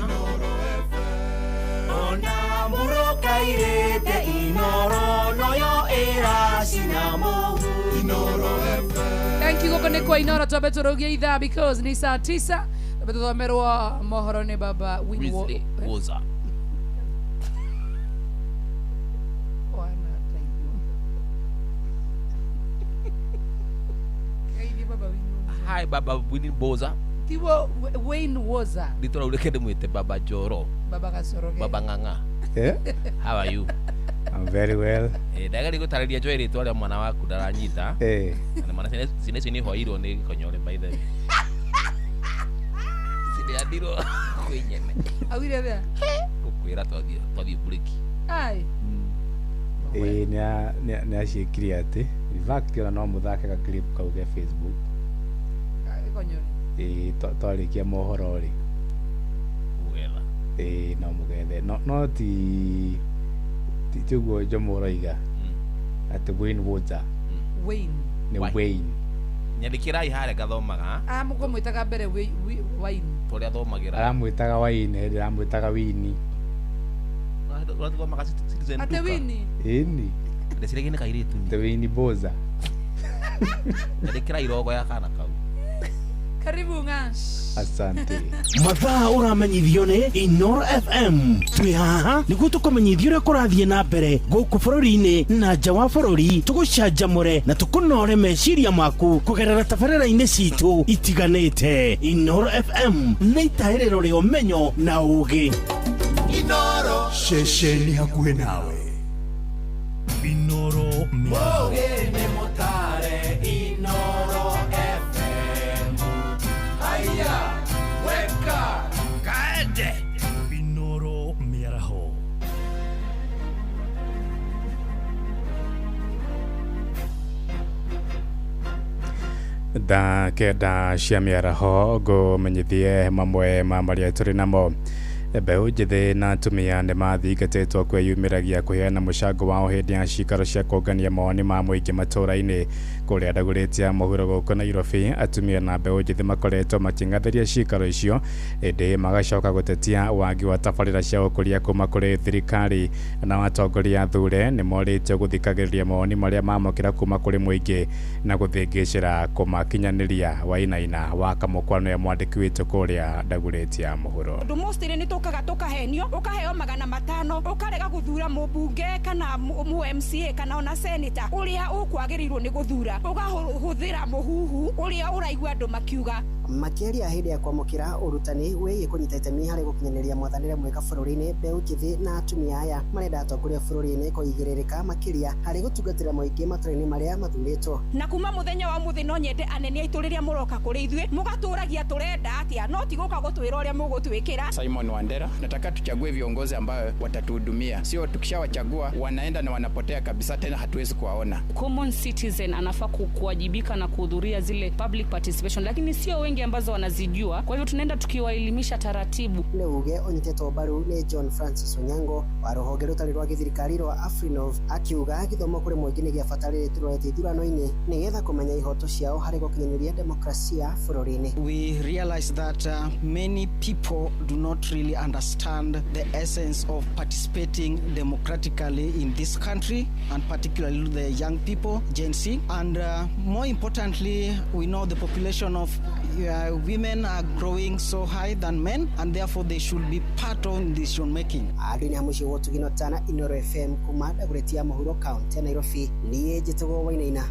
Ona mũrũkairĩte Inoro noyo ĩracina mũhu Inoro FM. Thank you gũkũ nĩ kwa Inoro twambe tũrũgie ithaa because ni saa 9 twambe tũthomerwo mohoro nĩ baba Weasley Woza. Hi baba Winnie Boza. Tiwo Wayne Woza. Nditora ureke ndimwite baba Joro. Baba Kasoroge. Baba Ng'ang'a. Yeah. How are you? I'm very well. Ndagari gutariria Joy ritwa ria mwana waku ndaranyita. Na mwana cine icio ni hoirwo ni gikonyore by the way. Cineandirwo kwĩ nyene. Augire atia? Gukwira twathie break. Ai. Nĩ aciĩkire atĩ in fact ona no mũthake ga clip kau ge Facebook. Gikonyore. Twarĩkia mohoro rĩ. Mũgetha. No mũgethe. No ti ũguo Jomo ũroiga. Atĩ Wayne Woza. Wayne. Nĩ Wayne. Nyandĩkĩrai harĩa ngathomaga. Mũkũmwĩtaga mbere Wayne. Tũrĩa athomagĩra. Aramwĩtaga Wayne, ndĩramwĩtaga Winnie. Ũrathomaga Citizen Ate Duka. Winnie. Ĩni. Ndeciragia nĩ kairĩtu. Te Winnie Boza. Nyandĩkĩrai rogo ya kana kau. Karibu ng'ash. Asante. Mathaa ũramenyithio nĩ Inoro FM. Twĩ haha nĩguo tũkũmenyithia ũrĩa kũrathiĩ na mbere gũkũ bũrũri-inĩ na nja wa bũrũri, tũgũcanjamũre na tũkũnore meciria maku kũgerera tabarĩra-inĩ citũ itiganĩte. Inoro FM nĩ itahĩrĩro rĩa ũmenyo na ũũgĩ. Inoro ceceni hakuhĩ nawe. Inoro Mũgĩ nĩ mũtare Inoro FM. Haya, weka kaende Inoro mĩaraho. Thaa kenda cia mĩaraho ngũmenyithie mamwe ma marĩa tũrĩ namo. Mbeũ njĩthĩ na atumia nĩ mathingatĩtwo kwĩyumĩragia kũheana mũcango wao hĩndĩ ya cikaro cia kũngania mawoni ma mũingĩ matũũra-inĩ. Kũrĩa Ndagũrĩti ya mũhuro gũkũ Nairobi, atumia na mbeũ njĩthĩ makoretwo makĩng'athĩria cikaro icio, ĩndĩ magacoka gũtetia wagi wa tabarĩra cia ũkũria kuma kũrĩ thirikari. Na atongoria athure nĩ morĩtio gũthikagĩrĩria mawoni marĩa mamũkĩra kuma kũrĩ mũingĩ na gũthĩngĩcĩra kũmakinyanĩria. Wainaina wa Kamũkwa nĩwe mwandĩki witũ kũrĩa Ndagũrĩti ya mũhuro. Ũndũ mostly nĩ tũkaga tũkahenio, ũkaheo 500, ũkarega gũthura mũmbunge kana mũ MCA kana ona senator ũrĩa ũkwagĩrĩirwo nĩ gũthura, ũgahũthĩra mũhuhu ũrĩa ũraigua andũ makiuga. Makĩaria hĩndĩ ya kwamũkĩra ũrutani wĩgiĩ kũnyita itemi harĩ gũkinyanĩria mwathanĩre mwega bũrũri-inĩ, mbeũ njĩthĩ na atumia aya marenda atongoria bũrũri-inĩ kũigĩrĩrĩka makĩria harĩ gũtungatĩra mũingĩ matũũra-inĩ marĩa mathurĩtwo. Na kuma mũthenya wa mũthĩ no nyende anene aitũ rĩrĩa mũroka kũrĩ ithuĩ mũgatũragia tũrenda atĩa, no ti gũka gũtwĩra ũrĩa mũgũtwĩkĩra. Simon Wandera, nataka tuchague viongozi ambayo watatuhudumia, sio tukishawachagua wanaenda na wanapotea kabisa, tena hatuwezi kuwaona. Common citizen anafaa kuwajibika na kuhudhuria zile public participation, lakini sio wengi ambazo wanazijua. Kwa hivyo tunaenda tukiwaelimisha taratibu. Nĩ uge ũnyitĩtwo mbaru nĩ John Francis Onyango wa rũhonge rũtarĩ rwa gĩthirikari rwa Afrinov, akiuga gĩthomo kũrĩ mũingĩ nĩ gĩa bata rĩrĩ tũrorete ithurano-inĩ nĩgetha kũmenya ihoto ciao harĩ gũkinyanĩria demokrasia bũrũri-inĩ. We realize that many people do not really understand the essence of participating democratically in this country, and particularly the young people, Gen Z. And more importantly, we know the population of women are growing so high than men, and therefore they should be part of decision making. Andũ-inĩ a mũciĩ wa Ũtugino Tana, Inooro FM kuma Ndagũrĩti ya mũhuro kaunti ya Nairobi, niĩ njĩtagwo Wainaina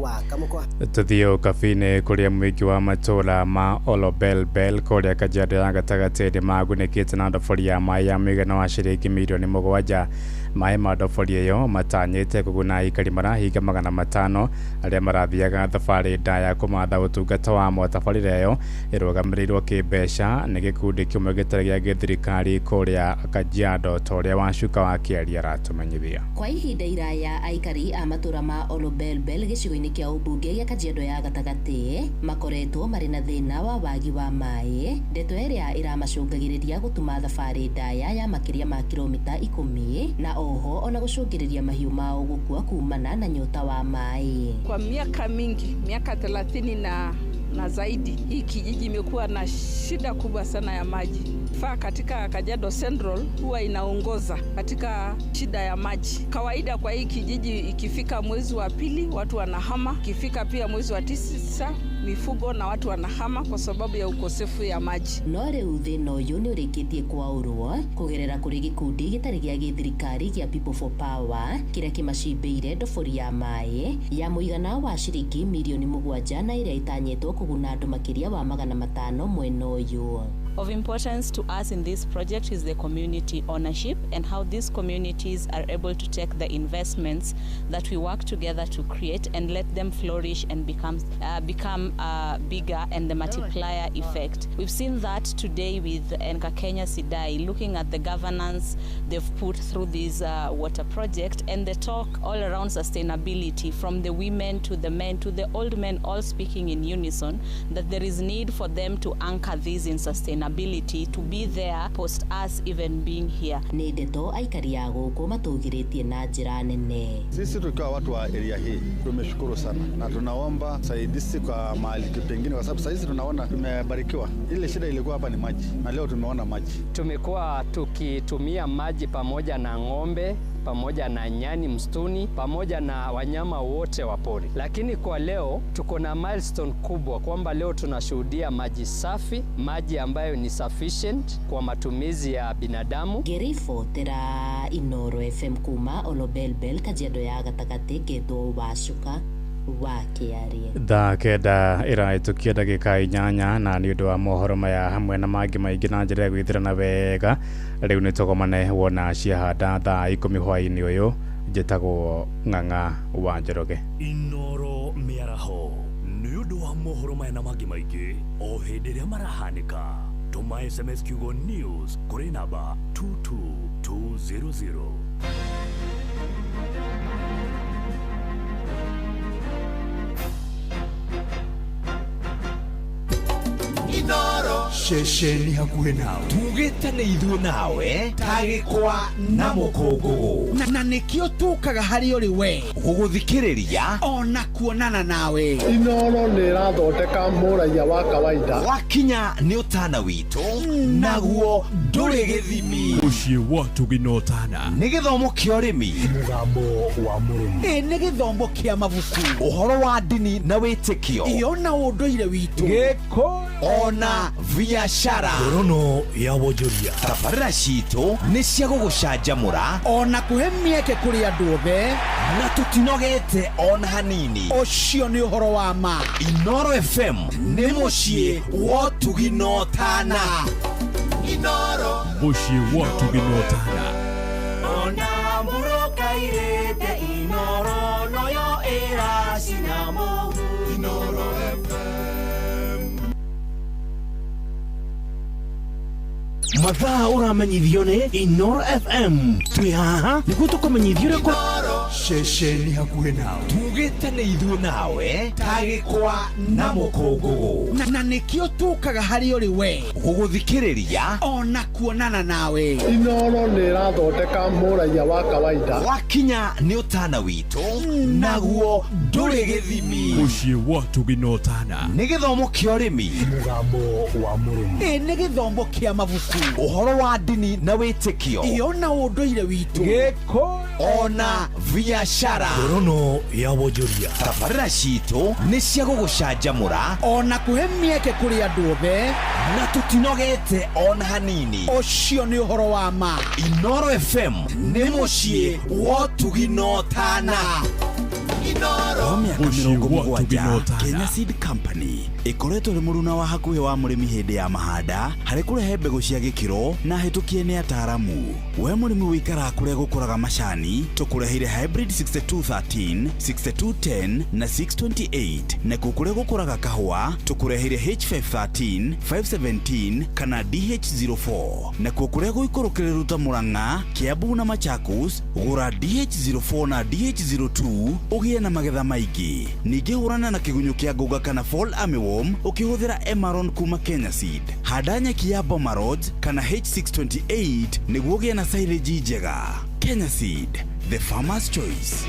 wa Kamũkwa. Tuthiĩ ũkabi-inĩ kũrĩa mũingĩ wa matũũra ma Olobelbel kũrĩa Kajiado ya gatagatĩ nĩ magunĩkĩte na ndobori ya maĩ ya mũigana wa ciringi mirioni 7. Maĩ ma ndobori ĩyo matanyĩte kũguna aikari marahinga 500 arĩa marathiaga thabarĩ ndaya kũmatha ũtungata wamo. Tabarĩra ĩyo ĩrũgamĩrĩirwo kĩmbeca nĩ gĩkundi kĩmwe gĩtarĩ gĩa gĩthirikari kũrĩa Kajiado, ta ũrĩa Wacuka wa Kĩaria aratũmenyithia. Kwa ihinda iraya aikari a matũũra ma Olobelbel gĩcigo-inĩ kĩa ũmbunge gĩa Kajiado ya gatagatĩ makoretwo marĩ na thĩna wa wagi wa maĩ, ndeto ĩrĩa ĩramacũngagĩrĩria gũtuma thabarĩ ndaya ya makĩria ma kilomita 10 na oho ona gũcũngĩrĩria mahiũ mao gũkua kumana na nyota wa maĩ. Kwa miaka mingi, miaka 30 na zaidi, hii kijiji imekuwa na shida kubwa sana ya maji. Faa katika Kajiado Central huwa inaongoza katika shida ya maji. Kawaida kwa hii kijiji ikifika mwezi wa 2 watu wanahama, ikifika pia mwezi wa 9 mifugo na watu wanahama kwa sababu ya ukosefu ya maji. No rĩu thĩna ũyũ nĩ ũrĩkĩtie kwaũrwo kũgerera kũrĩ gĩkundi gĩtarĩ gĩa gĩthirikari gĩa People for Power kĩrĩa kĩmacimbĩire ndobori ya maĩ ya mũigana wa ciringi mirioni 7 na ĩrĩa ĩtanyĩtwo kũguna andũ makĩria wa 500 mwena ũyũ. Of importance to us in this project is the community ownership and how these communities are able to take the investments that we work together to create and let them flourish and become bigger, and the multiplier effect. We've seen that today with Enkakenya Sidai, looking at the governance they've put through this water project and the talk all around sustainability, from the women to the men to the old men, all speaking in unison that there is need for them to anchor this in sustainability, to be there post us even being here. Nĩ ndeto aikari a gũkũ matũgĩrĩtie na njĩra nene. Sisi tukiwa watu wa area hii tumeshukuru sana na tunaomba saidizi kwa mahali pengine, kwa sababu saizi tunaona tumebarikiwa. Ile shida ilikuwa hapa ni maji na leo tumeona maji. Tumekuwa tukitumia maji pamoja na ng'ombe, pamoja na nyani msituni, pamoja na wanyama wote wa pori. Lakini kwa leo tuko na milestone kubwa kwamba leo tunashuhudia maji safi, maji ambayo ni sufficient kwa matumizi ya binadamu. Ngĩribotera Inooro FM kuma Olobelbel Kajiado ya gatagatĩ ngetwo Wacuka wa Kĩarie. Thaa 9 ĩrahĩtũkia ndagĩka 8 na nĩ ũndũ wa mohoro maya hamwe na mangĩ maingĩ na njĩra ya gwĩthĩrana wega, rĩu nĩ tũgomane wona ciahanda thaa 10 hwaĩ-inĩ ũyũ. Njĩtagwo Ng'ang'a wa Njoroge. Inooro mĩaraho nĩ ũndũ wa mohoro maya na mangĩ maingĩ o hĩndĩ ĩrĩa marahanĩka. Tũma SMS kiugo news kũrĩ namba 22200. Inooro. Ceceni hakuhĩ nawe. Tugĩte nĩ ithuĩ nawe ta gĩkwa na mũkũngũgũ. Na nĩkĩo tũkaga harĩ ũrĩ we gũgũthikĩrĩria ona kuonana nawe. Inoro nĩ ĩrathondeka mũraiya wa kawaida. Wakinya nĩ ũtana witũ naguo ndũrĩ gĩthimi. Mũciĩ wa Tũgina Ũtana. Nĩ gĩthomo kĩa ũrĩmi. Mũgambo wa mũrĩmi. Ĩ nĩ gĩthomo kĩa mabuku. Ũhoro wa ndini na wĩtĩkio. Ĩyo na ũndũire witũ. Gĩkũyũ ona biacara. Ngorono ya wonjoria. Tabarĩra citũ nĩ cia gũgũcanjamũra ona kũhe mĩeke kũrĩ andũ othe, na tũtinogete ona hanini. Ũcio nĩ ũhoro wa ma. Inoro FM nĩ mũciĩ wa ũtugi na ũtana. Inoro. Mũciĩ wa ũtugi na ũtana. Ona mũrũkairĩte Inoro noyo ĩracina mũhu. Inoro FM. Mathaa ũramenyithio nĩ Inoro FM. Twĩ haha nĩguo tũkũmenyithie ũrĩa Ceceni hakuhĩ nawe. Tugĩte nĩ ithuĩ nawe ta gĩkwa na mũkũngũgũ. Na nĩkĩo tũkaga harĩ ũrĩ we gũgũthikĩrĩria ona kuonana nawe. Inoro nĩ ĩrathondeka mũraiya wa kawaida. Wakinya nĩ ũtana witũ naguo ndũrĩ gĩthimi. Mũciĩ wa Tũgina Ũtana. Nĩ gĩthomo kĩa ũrĩmi. Mũgambo wa mũrĩmi. Ĩ nĩ gĩthomo kĩa mabuku. Ũhoro wa ndini na wĩtĩkio. Ĩyo na ũndũire witũ. Gĩkũyũ ona biacara. Ngorono ya wonjoria. Tabarĩra citũ nĩ cia gũgũcanjamũra ona kũhe mĩeke kũrĩ andũ othe, na tũtinogete ona hanini. Ũcio nĩ ũhoro wa ma. Inoro FM nĩ mũciĩ wa ũtugi na ũtana. Kwa mĩaka Mũciĩ mĩrongo wa mũgwanja Ũtugi na Ũtana. Kenya Seed Company ĩkoretwo ĩrĩ mũruna wa hakuhĩ wa mũrĩmi hĩndĩ ya mahanda harĩ kũrehe mbegũ cia gĩkĩro na hĩtũkie nĩ ataaramu. We mũrĩmi wĩikaraga kũrĩa gũkũraga macani, tũkũreheire hybrid 6213, 6210 na 628, nakuo kũrĩa gũkũraga kahũa tũkũreheire H513, 517 kana DH04, nakuo kũrĩa gũikũrũkĩrĩru ta Murang'a, Kiambu na Machakos, gũra DH04 na DH02 ũgĩe na magetha maingĩ. Ningĩ hũrana na kĩgunyũ kĩa ngũnga kana fall armyworm ũkĩhũthĩra Emaron kuma Kenya Seed. Handa nyeki ya Boma Rhodes kana H628 nĩguo ũgĩe na silage njega. Kenya Seed, the farmer's choice.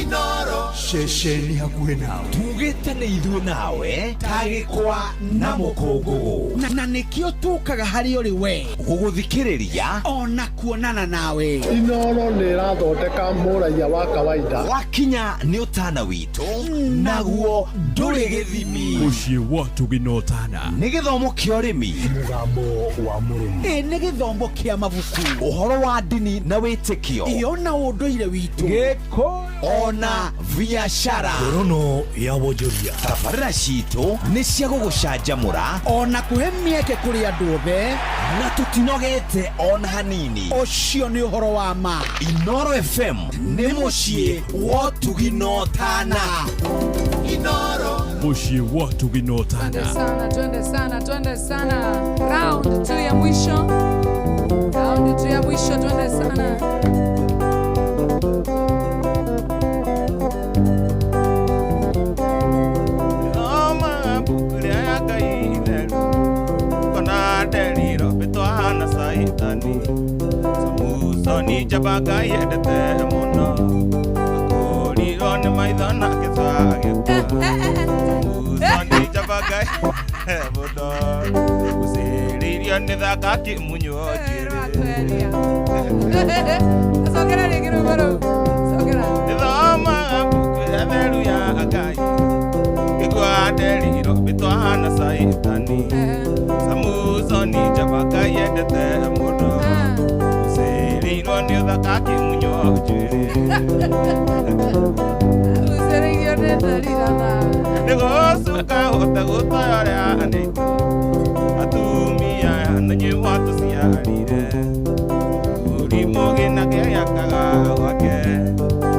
Inoro. Ceceni hakuhĩ nawe. Tugĩte nĩ ithuĩ nawe ta gĩkwa na mũkũngũgũ. Na nĩkĩo tũkaga harĩ ũrĩ we gũgũthikĩrĩria ona kuonana nawe. Inoro nĩ ĩrathondeka mũraiya wa kawaida. Wakinya nĩ ũtana witũ naguo ndũrĩ gĩthimi. Mũciĩ wa Tũgina Ũtana. Nĩ gĩthomo kĩa ũrĩmi. Mũgambo wa mũrĩmi. Ĩ nĩ gĩthomo kĩa mabuku. Ũhoro wa ndini na wĩtĩkio. Ĩyo na ũndũire witũ. Gĩkũyũ ona biacara. Ngorono ya wonjoria. Tabarĩra citũ nĩ cia gũgũcanjamũra ona kũhe mĩeke kũrĩ andũ othe, na tũtinogete ona hanini. Ũcio nĩ ũhoro wa ma. Inoro FM nĩ mũciĩ wa ũtugi na ũtana. Inoro. Mũciĩ wa Ũtugi na Twende Ũtana. sana, twende sana, twende sana. Round 2 ya mwisho. Round 2 ya mwisho, twende sana. Thoma mbuku rĩa ya Ngai itheru kona nderiro mbĩtwana Caitani. Samusoni njamba Ngai endete mũno akũrirwo nĩ maitho na akĩcua agĩkua. Samusoni njamba Ngai endete mũno gucĩrĩirio nĩ thaka akĩmunywo njuĩrĩ. Sogera rĩngĩ rwĩmbo rũu. Sogera. Thoma mbuku ĩrĩa theru ya Ngai ngĩgua nderirwo mbĩtwana Caitani. Samusoni njamba Ngai endete mũno gucĩrĩirwo nĩ ũthaka akĩmunywo njuĩrĩ. Gucĩrĩirio nĩ Delila nawe. Nĩgũcuka ũte gũtoya ũrĩa anĩitũ atumia aya na inyuĩ mwatũciarire. Mũrimũ gĩna gĩakaga gwake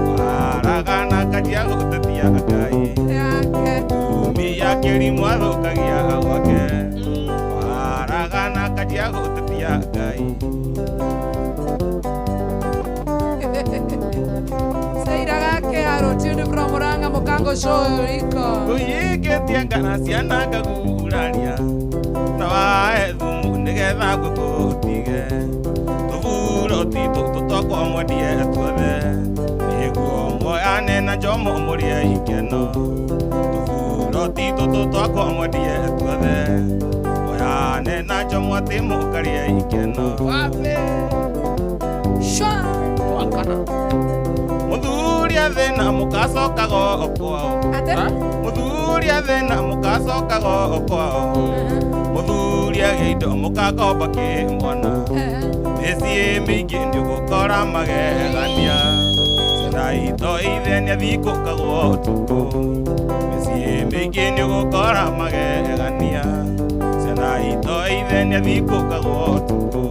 waragana kanjia gũtetia Ngai. Atumia kĩrimũ athũkagia gwake waragana kanjia gũtetia Ngai. Saira gake aro tuned from Murang'a Mukami. Mirango show iko. Kũiyĩkĩtie ngana ciana ngaguraria na wae thumu nĩgetha ngũkũtige tũburo titũ tũtwakwa mwendie tuothe nĩguo moyane na njomo mũrĩe ikeno tũburo titũ tũtwakwa mwendie tuothe moyane na njomo atĩ mũkarĩe ikeno. Wape. Shwa. Mũthuri athĩna mũkacokaga o kwao. Mũthuri athĩna mũkacokaga o kwao. Mũthuri agĩa indo mũkakomba kĩmwana. Mĩciĩ mĩingĩ nĩũgũkora magegania. Ciana itũ ithe nĩathikũkagwo ũtukũ. Mĩciĩ mĩingĩ nĩũgũkora magegania. Ciana itũ ithe nĩathikũkagwo ũtukũ.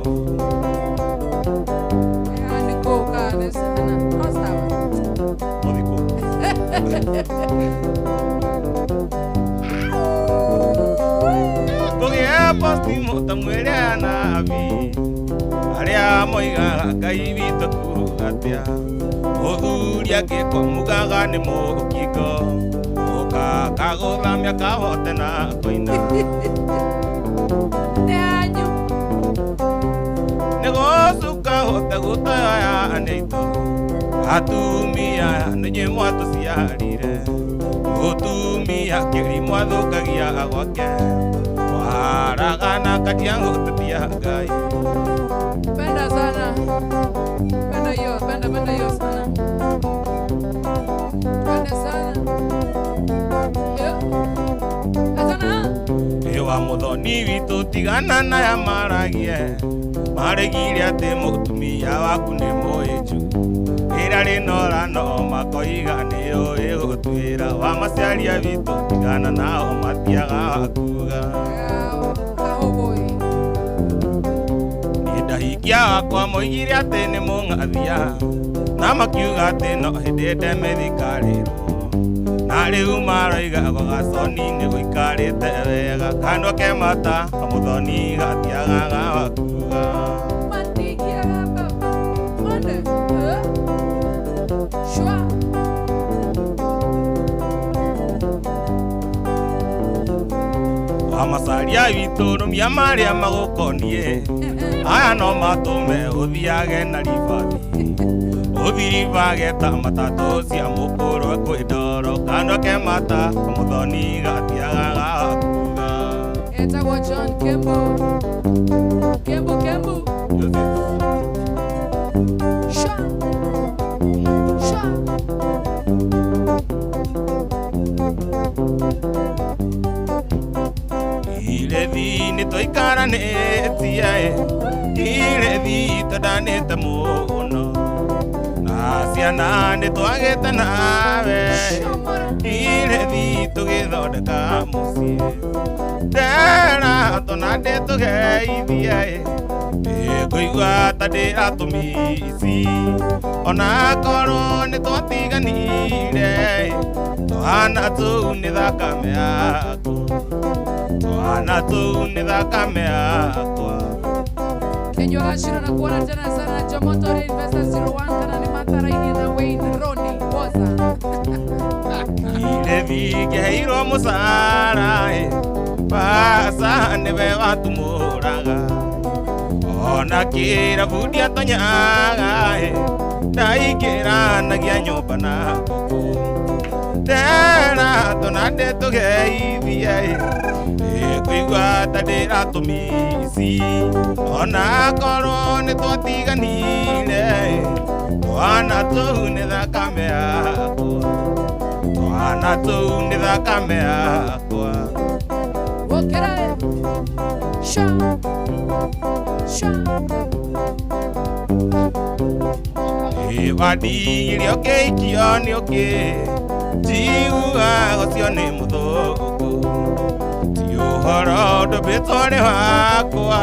Kũgĩa posti ta mwĩrĩ anabi arĩa moigaga Ngai witũ kuga atĩa mũthuri angĩkwa mugaga nĩ mũkingo mũkakagũthamia kahote na koina nĩgũcuka hote gũtoya nĩitũ atumia nĩnyuĩ mwatũciarire mũtumia kĩrimũ athũkagia gwake waragana katia ngũtetia Ngai. Penda sana. Penda hiyo, penda penda hiyo sana. Penda sana. Yeah. Asana. Ĩwa mũthoni witũ tigana na ya maragie maregire atĩ mũtumia waku nĩ mũĩnju ĩra rĩnora no makoiga nĩũĩ gũtuĩra wa maciaria witũ tigana nao matiagaga kuga. Niĩ ndahikia wakwa moigire atĩ nĩ mũng'athia na makiuga atĩ no hĩndĩ ndemethikarirwo na rĩu maroiga gwa gaconi nĩ gũikarĩte wega kanua ke mata kamũthoni gatiagaga wakuga. Matigiaga baba. Mwende. Shwa. Wa macaria witũ rũmia marĩa magũkoniĩ aya no matũme ũthiage na ribathi ũthiribage ta matatũ cia mũkũrwe kwĩ ndoro kanua ke mata kamũthoni gatiagaga kuga. Etagwo John Kembo. Kembo Kembo. Shwa. Shwa. Irethi nĩ tũikaranĩtie irethi twendanĩte mũno na ciana nĩ twagĩte nawe irethi tũgĩthondeka mũciĩ ndera tona ndĩtũgeithie ngũigua ta ndĩratũmici ona korwo nĩ twatiganire twana tũu nĩ thakame yakwa twana tũu nĩ thakame yakwa. Kenywa Gashiro na kuona tena sana Jomoto Investor 01 kana ni Mataraini na Wayne Roni Woza. Irethi ngĩheirwo mũcara baca nĩwe watumũraga ona kĩrabu ndiatonyaga ndaingĩranagia nyũmba na ngũkũ ndera tona ndĩtũgeithie ngũigua ta ndĩratũmici ona korwo nĩ twatiganire twana tũu nĩ thakame yakwa twana tũu nĩ thakame yakwa. Wokera. Sha. Sha. Wandigire ũkĩikio nĩ ũkĩ njiguaga ũcio nĩ mũthũngũ ti ũhoro ndũmbĩtwo nĩ wakwa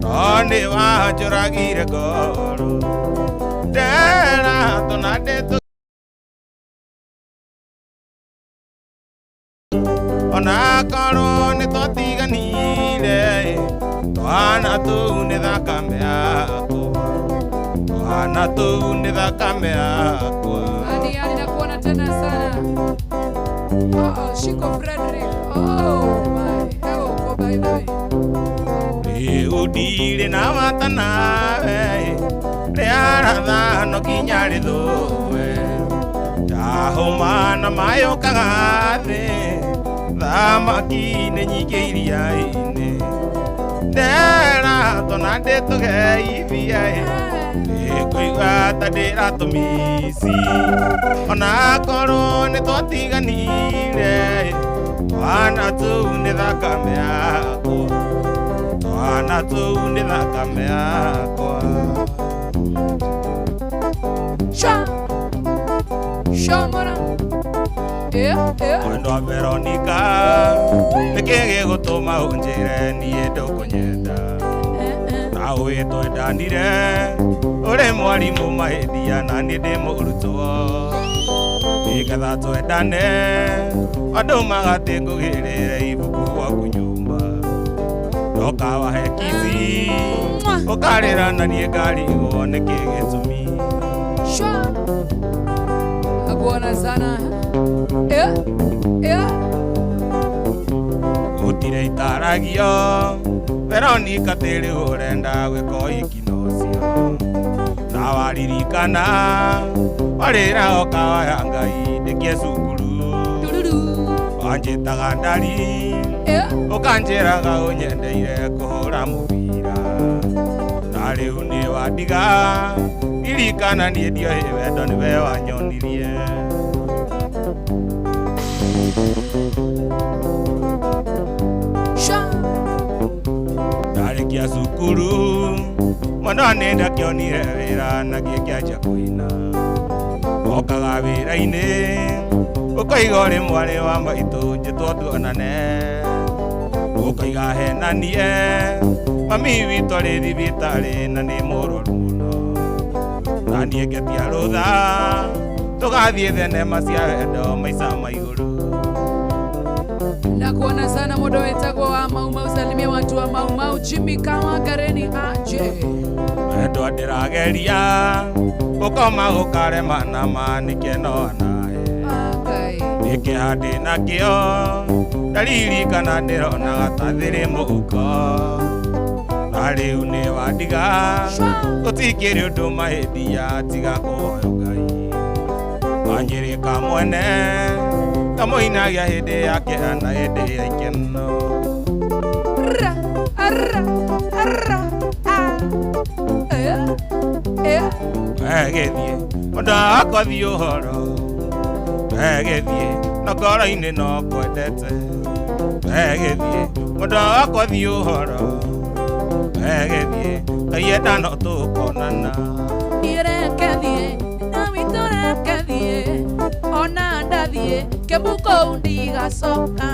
no nĩ wanjũragire ngoro ndera tona ndĩtũ ona korwo nĩ twatiganire twana tũu nĩ thakame yakwa twana tũu nĩ thakame yakwa. Ani ani nakuona tena sana. Wanjiko Frederick. Oh my. Egũkũ by the way. Rĩu ndirĩ na bata nawe, rĩarathano kinya rĩthũe. Ndahũma na mayũkaga thĩ, thamaki nĩ nyingĩ iria-inĩ. Ndera tona ndĩtũgeithie, nĩngũigua ta ndĩratũmici. Onakorwo nĩtwatiganire, twana tũu nĩ thakame yakwa. Twana tũu nĩ thakame yakwa. Sha. Shomora. Mwendwa Veronica, nĩkĩ gĩgũtũma ũnjĩre niĩ ndũkũnyenda? Na ũĩ twendanire, ũrĩ mwarimũ mahĩtia na niĩ ndĩ mũrutwo. Nĩgetha twendane, andũ magatĩ ngũgĩrĩre ibuku gwaku nyũmba. Ndokawahe kici, ũkarĩra na niĩ ngarigwo nĩkĩ gĩtũmi. Shwa. Nakuona sana. Gũtirĩ itaragio, Veronica tĩrĩ ũrenda gwĩka ũhiki na ũcio. Na waririkana, warĩra ũkawaya Ngai ndĩkie cukuru. Wanjĩtaga ndari, ũkanjĩraga ũnyendeire kũhũra mũbira. Na rĩu nĩ wandiga, ririkana niĩ ndioĩ wendo nĩwe wanyonirie. Sha. Ndarĩkia cukuru, mwana nĩ ndakĩonire wĩra na gĩkĩanjia kũina. Okaga wĩra-inĩ, ũkoiga ũrĩ mwarĩ wa maitũ njĩtwo tuonane. Ũkoiga henanie, mami witũ arĩ thibitarĩ na nĩ mũrwaru mũno. Na niĩ ngetia rũtha, tũgathiĩ thenema cia wendo maica ma igũrũ. Nakuona sana muda wetagwo wa Mau Mau, salimia watu wa Mau Mau, Jimmy Kawagareni aje. Wendo ndĩrageria, gũkoma gũkarema na ma nĩkĩno nae. Nĩkĩha ndĩnakĩo, ndaririkana ndĩronaga ta thĩrĩ mũhuko. Na rĩu nĩ wandiga, gũtikĩrĩ ũndũ mahĩtia tiga kũhoya Ngai. Wanjĩrĩka mwene, kamũinagia hĩndĩ ya kĩeha na hĩndĩ ya ikeno. Ra, ra, ra, a. Wegĩthiĩ, mũndũ wakwa thiĩ ũhoro. Wegĩthiĩ, na ngoro-inĩ no ngwendete. Wegĩthiĩ, mũndũ wakwa thiĩ ũhoro. Wegĩthiĩ, Ngai enda no tũkonana. Reke thiĩ, na witũ reke thiĩ, ona ndathiĩ, Kĩmbu kũu ndigacoka.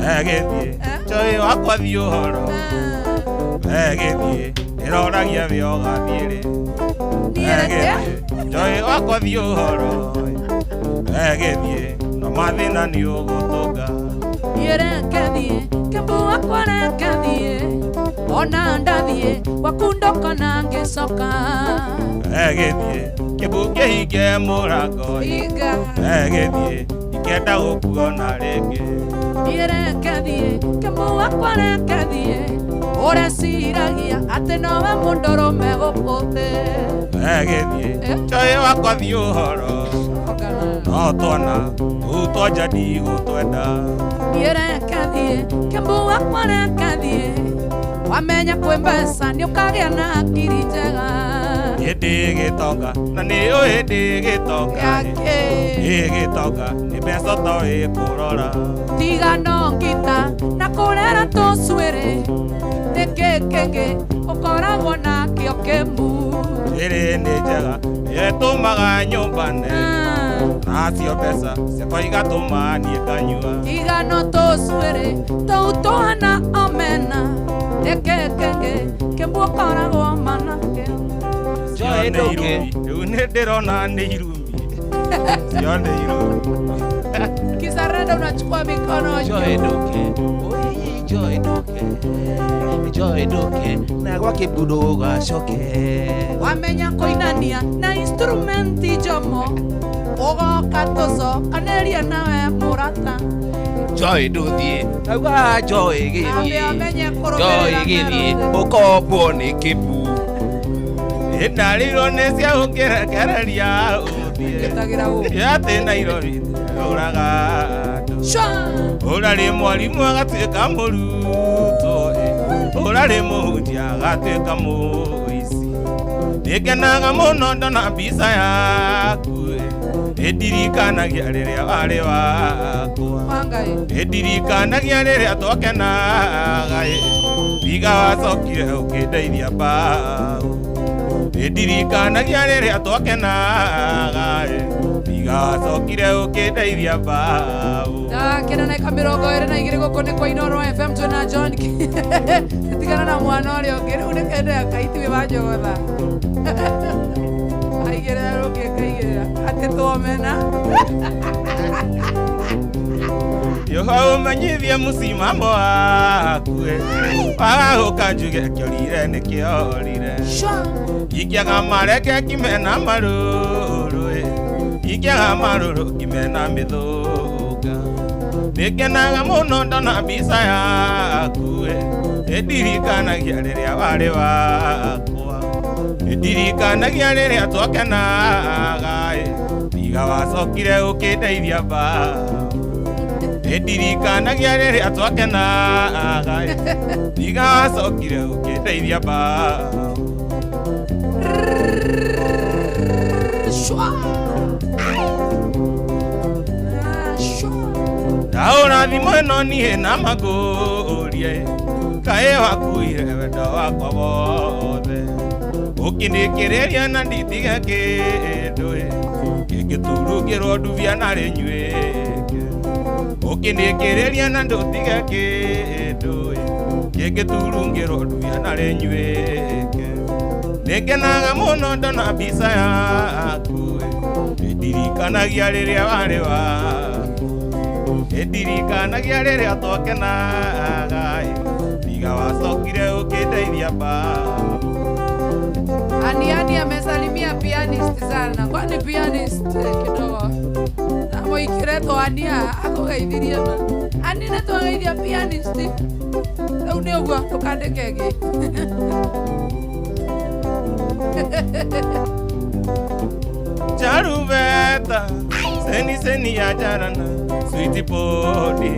Wegĩthiĩ, Joy wakwa thiĩ ũhoro. Wegĩthiĩ, ndĩroragia wĩ ũgathiĩ rĩ. Wegĩthiĩ, Joy wakwa thiĩ ũhoro. Wegĩthiĩ, no mathĩna nĩ ũgũtũnga. Niĩ reke thiĩ, Kĩmbu wakwa reke thiĩ, ona ndathiĩ, gwaku ndokona ngĩcoka. Wegĩthiĩ, Kĩmbu kĩhinge mũrango. Hinga. Wegĩthiĩ, ndikenda gũkuona rĩngĩ. Niĩ reke thiĩ, Kĩmbu wakwa reke thiĩ, ũreciragia atĩ nowe mũndũrũme gũkũ thĩ. Wegĩthiĩ, Joy wakwa thiĩ ũhoro. No twana, rĩu twanja ndigũtwenda. Niĩ reke thiĩ, Kĩmbu wakwa reke thiĩ, wamenya kwĩ mbeca nĩ ũkagĩa na akiri njega. Niĩ ndĩ gĩtonga, na nĩ ũĩ ndĩ gĩtonga. Ndĩ gĩtonga, nĩ mbeca ũtoĩ kũrora. Tiga no ngita na kũrera tũcuĩrĩ, nĩkĩ kĩngĩ ũkoragwo nakĩo Kĩmbu? Njuĩrĩ nĩ njega, nĩyo ĩtũmaga nyũmba nene. Nacio mbeca ciakwa igatũma niĩ nganyua. Tiga no tũcuĩrĩ tũu tũhana omena, nĩkĩ kĩngĩ Kĩmbu ũkoragwo ma nakĩo? Cio nĩ irumi, rĩu nĩ ndĩrona nĩ irumi. Cio nĩ irumi. Kisarenda unachukua mikono juu. Joy Duke, oi Joy Duke, Joy Duke, na gwa Kĩmbu ndũgacoke. Wamenya kũinania na instrumenti njomo, ũgoka tũcokanĩrie nawe mũrata. Joy ndũthiĩ ndauga Joy Ambe gĩthiĩ amenye Joy kũrũmĩrĩra gĩthiĩ ũkombwo nĩ kĩbu. Ĩndarĩirwo nĩ cia ũkĩrekereria ũthiĩ Ngĩtagĩra ũũ. Atĩ Nairobi ũraga andũ. Shwa! Ũrarĩ mwarimũ agatuĩka mũrutwo ĩ. Ũrarĩ mũhunjia agatuĩka mũici. Nĩngenaga mũno ndona mbica yaku ĩ. Ĩndirikanagia rĩrĩa warĩ wakwa. Wangai. Ĩndirikanagia rĩrĩa twakenaga ĩ. Tiga wacokire ũkĩndeithia mbaũ. Ĩndirikanagia rĩrĩa twakenaga ĩ. Tiga wacokire ũkĩndeithia mbaũ. Ndakena na 22 gũkũ nĩ kwa Inoro FM twĩna John tigana na mwana ũrĩa ũngĩ rĩu nĩ kendea kaitiwe wa njogotha aigĩrĩra rũngĩ kaigĩrĩra atĩ twomena Yoha ũmenyithie mũcimamo waku ĩ. Wagũka njuge kĩorire nĩ kĩorire. Ingĩaga mareke ngime na marũrũ ĩ. Ingĩaga marũrũ ngime na mĩthũka. Nĩngenaga mũno ndona mbica yaku ĩ. Ĩndirikanagia rĩrĩa warĩ wakwa. Ĩndirikanagia rĩrĩa twakenaga ĩ. Tiga wacokire ũkĩndeithia mbaũ. Ĩndirikanagia rĩrĩa twakenaga ĩ. Tiga wacokire ũkĩndeithia mbaũ. Shwa! Ah, shwa! Ndaũra thimũ ĩno niĩ na makũrie kaĩ wakuire wendo wakwa wothe ũkĩndĩkĩrĩria na nditige kĩndũ ĩ kĩngĩturungĩrwo ndubia na rĩnyuĩke ũkĩndĩkĩrĩria na ndũtige kĩndũ ĩ kĩngĩturungĩrwo ndubia na rĩnyuĩke nĩngenaga mũno ndona mbica yaku ĩ ĩndirikanagia rĩrĩa warĩ wakwa ĩndirikanagia rĩrĩa twakenaga ĩ tiga wacokire ũkĩndeithia mbaũ. Ani amesalimia pianist sana. Kwani pianist kidogo amũikiretwo ania akũgeithirie ma ani nĩ twageithia pianist rĩu nĩ ũguo ndũkandĩke ĩngĩ. Charuveta seni seni ya jarana sweet podi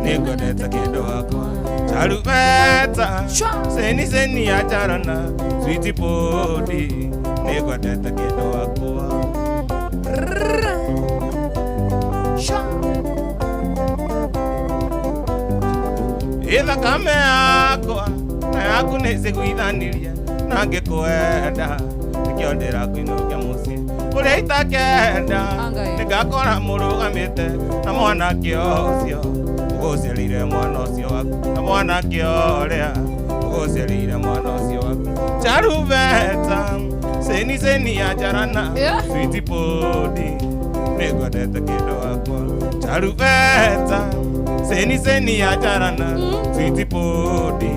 nĩngwendete kĩndũ wakwa. Charuveta seni seni ya jarana sweet podi nĩngwendete kĩndũ wakwa. Shwa! Ĩthakame yakwa na yaku nĩ ciguithanirie na ngĩkwenda nĩkĩo ndĩrakũinũkia mũciĩ kũrĩa itakenda nĩngakora mũrũgamĩte na mwanake ũcio ũgũciarĩire mwana ũcio waku na mwanake ũrĩa ũgũciarĩire mwana ũcio waku. Charuveta seni seni ya jarana sweet podi nĩngwendete kĩndũ wakwa. Charuveta seni seni ya jarana sweet podi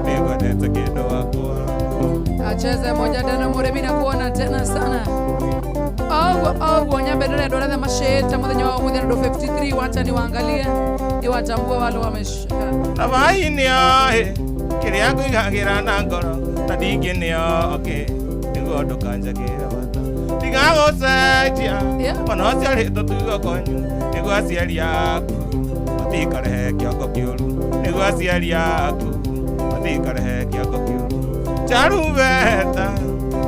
nĩngwendete kĩndũ wakwa. Acheze moja tena mũrĩmi na kuona tena sana oguo oguo nyambe ndĩrenda ũrethe macĩte mũthenya wa ũmũthĩ andũ 53 wacha niwaangalie niwatambue wale wameshika Na maĩ-inĩ oĩ kĩrĩa ngũigagĩra na ngoro na ndingĩ nĩ okĩ nĩguo ndũkanjagĩre bata ndigagũcenjia ona ũciarĩtwo tugo kwanyu nĩguo aciari aku matikarehe kĩongo kĩũru nĩguo aciari aku matikarehe kĩongo kĩũru. Charuveta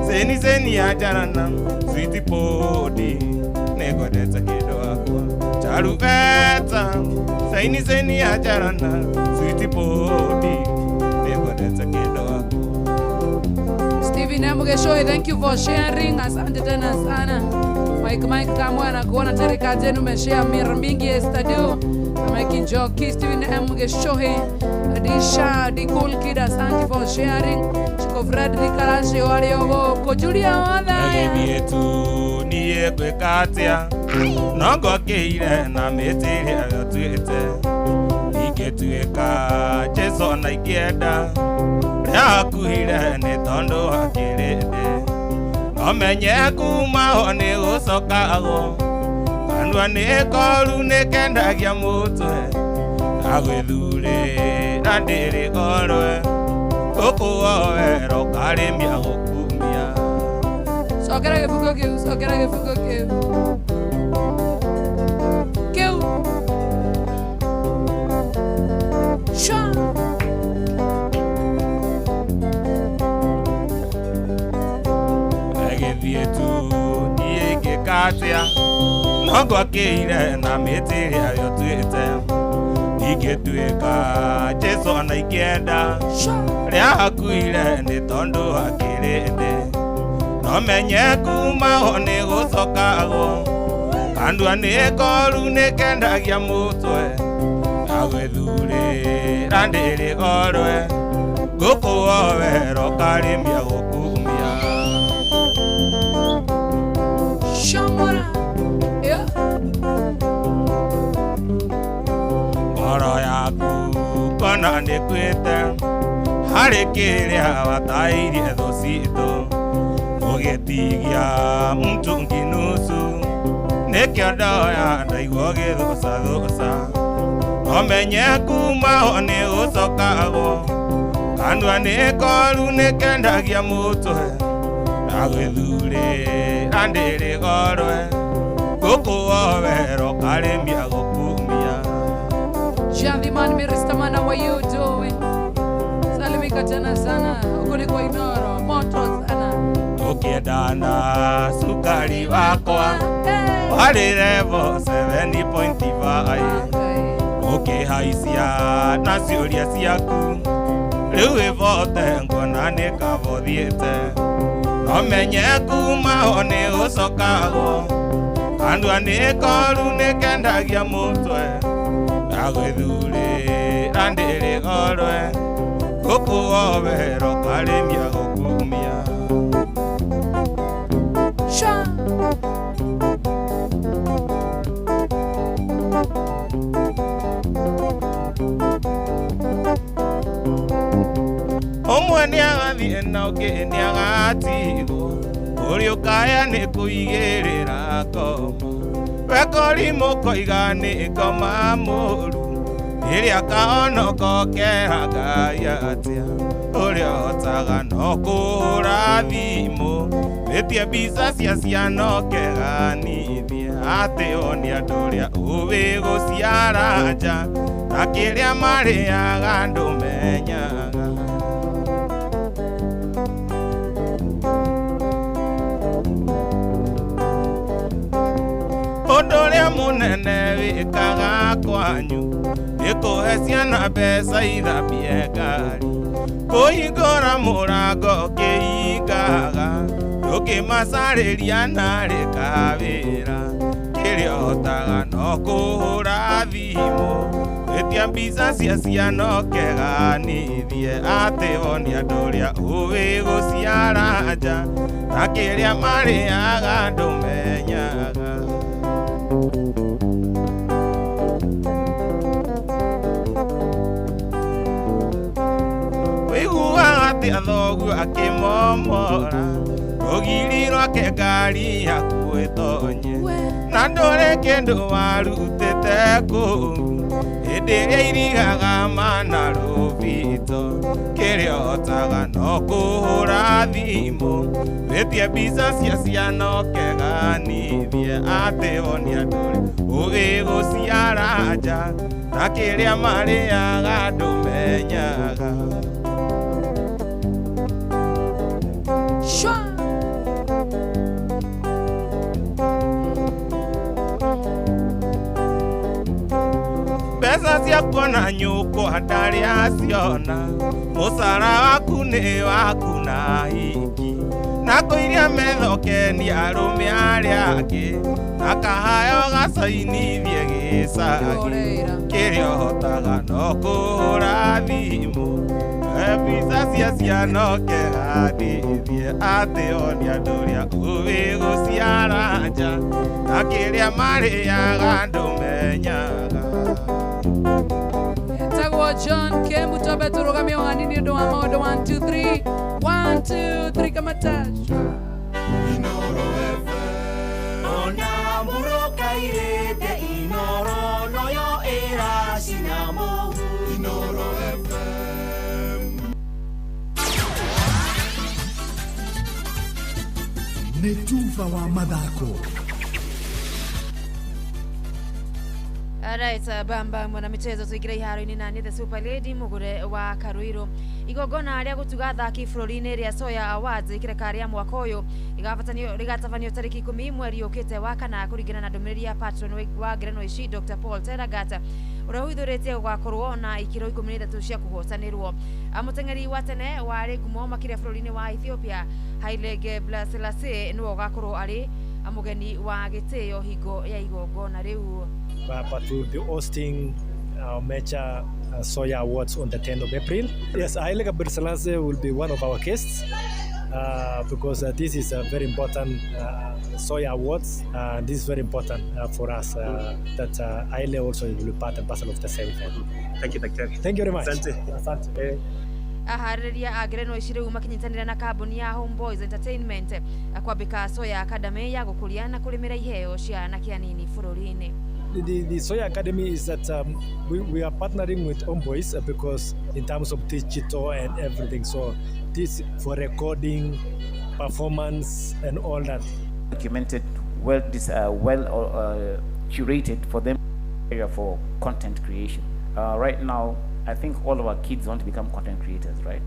seni seni ya jarana sweet podi nĩngwendete kĩndũ wakwa. Charuveta seni seni ya jarana sweet podi nĩngwendete kĩndũ wakwa. Steven M. Geshoi, thank you for sharing. Asante tena sana. Mike Mike Kamwe na kuona tarika zenu umeshare mira mingi yesterday. Mike Njoki, Steven M. Geshoi, Adisha, Dikul Kid, asante for sharing. Chiko Fredrick Karashi wale ogo, Julia Wadha. Agĩthiĩ tu niĩ ngwĩka atĩa no ngokĩire na mĩtĩ ĩrĩa yatuĩte ingĩtuĩka Jesũ na ingĩenda rĩa akuhire nĩ tondũ wa kĩrĩndĩ no menye kuma ho nĩ gũcokagwo kanua nĩ koru nĩ kendagia mũtwe Ndagwĩthurĩra ndĩrĩ orwe gũkũoero karĩmia gũkumia. Cokera gĩbungo kĩu, cokera gĩbungo kĩu. Kĩu. Sha. Egĩthiĩ tu niĩ ingĩka atĩa no ngwakĩire na mĩtĩ ĩrĩa yotuĩte ingĩtuĩka Jesũ ona ingĩenda rĩa hakuire nĩ tondũ akĩrĩ ndĩ no menye kuma ho nĩ gũcokagwo kandua nĩ koru nĩ kendagia mũtwe ndagwĩthurĩra ndĩrĩ orwe ngũkũowero karĩmia gũkumia. Shomora. Yeah. Ngoro yaku kona nĩ kwĩte harĩ kĩrĩa watairie thũ citũ ũgĩtigia mtungi nusu nĩkĩo ndoya ndaigua ũgĩthũcathũca no menye kuma ho nĩ gũcokagwo kanua nĩ koru nĩ kendagia mũtwe ndagwĩthurĩra ndĩrĩ orwe ngũkũowero karĩmia gũkumia. Jambi man Miristaman, how are you doing? Salimika tena sana. Huko ni kwa Inoro. Moto sana. Ũkĩendana cukari wakwa warĩ level 7.5 ũkĩhaicia na ciũria ciaku rĩu ĩbote nguona nĩ kaba ũthiĩte no menye kuma ho nĩ gũcokagwo kandua nĩ koru nĩ kendagia mũtwe ndagwĩthurĩra ndĩrĩ orwe ngũkũowero karĩmia gũkumia. Sha. Ũmwe nĩagathiĩ na ũngĩ nĩagatigwo ũrĩa ũkaya nĩ kũigĩrĩra ngoma wekori mũkoiga nĩ ngoma mũru rĩrĩa kaonoko kera Ngai atĩa ũrĩa ũhotaga no kũhũra thimũ wĩtie mbica cia ciana ũkeganithie atĩ one andũ ũrĩa ũĩ gũciara nja na kĩrĩa marĩaga ndũmenyaga. Ũndũ ũrĩa mũnene wĩkaga kwanyu nĩ kũhe ciana mbeca ithambie ngari kũhingũra mũrango ũkĩhingaga ndũkĩmacarĩria narĩ kawĩra kĩrĩa ũhotaga no kũhũra thimũ wĩtia mbica cia ciana ũkeganithie atĩ one andũ ũrĩa ũĩ gũciara nja na kĩrĩa marĩaga ndũmenyaga. Wĩiguaga atĩ athoguo akĩmomora rũgiri rwake ngari yaku ĩtonye na ndũrĩ kĩndũ warutĩte kũu hĩndĩ ĩrĩa irigaga mana rũbito kĩrĩa ũhotaga no kũhũra thimũ wĩtie mbica cia ciana ũkeganithie atĩ one andũ ũrĩa ũĩ gũciara nja na kĩrĩa marĩaga ndũmenyaga. Sha. Mbeca ciaku ona nyũkwa ndarĩ aciona mũcara waku nĩ waku na hiki na kũiria metho kenia arũme arĩa angĩ na kahayo gacoinithie gĩcagi kĩrĩa ũhotaga no kũhũra thimũ mbica cia ciana ũkeganithie atĩ one andũ ũrĩa ũĩ gũciara nja na kĩrĩa marĩaga ndũmenyaga. Etagwo John Kembu twambe tũrũgamie o hanini ũndũ wa maũndũ 1 2 3 1 2 3 kamata. Ona mũrũkairĩte Inoro noyo ĩracina mũhu. Nĩ tuba wa mathako. Alright, bamba mwana michezo tuingire iharo-inĩ na nĩ the super lady mugure wa Karuiru. Igongona rĩa gũtuga athaki bũrũri-inĩ rĩa Soya Awards ikĩreka rĩa mwaka ũyũ rĩgatabanio tarĩki 10 mweri ũkĩte wa kana kũringana na ndũmĩrĩri ya patron wa ngerenwa ici Dr. Paul Teragata ũrĩa ũhithũrĩtie gũgakorwo na ikĩro 13 cia kũhotanĩrwo. Mũteng'eri wa tene warĩ ngumo makĩria bũrũri-inĩ wa Ethiopia Haile Gebrselassie nĩwe ũgakorwo arĩ mũgeni wa gĩtĩo hingo ya igongona rĩu. But we'll be hosting our major Soya Awards on the 10th of April. Yes, Haile Gebrselassie will be one of our guests because this is a very important Soya Awards. This is very important for us that Haile also will be part and parcel of the same event. Thank you, Doctor. Thank you very much. Asante. Asante. Aharĩrĩria a ngerenwa ici rĩu makĩnyitanĩra na kambuni ya Homeboys Entertainment kwambĩka Soya Academy ya gũkũria na kũrĩmĩra iheo cia anake anini bũrũri-inĩ. The Soya Academy is that we are partnering with Homeboys because in terms of digital and everything, so this for recording, performance and all that. Documented, well curated for them area for content creation. Right now, I think all of our kids want to become content creators, right?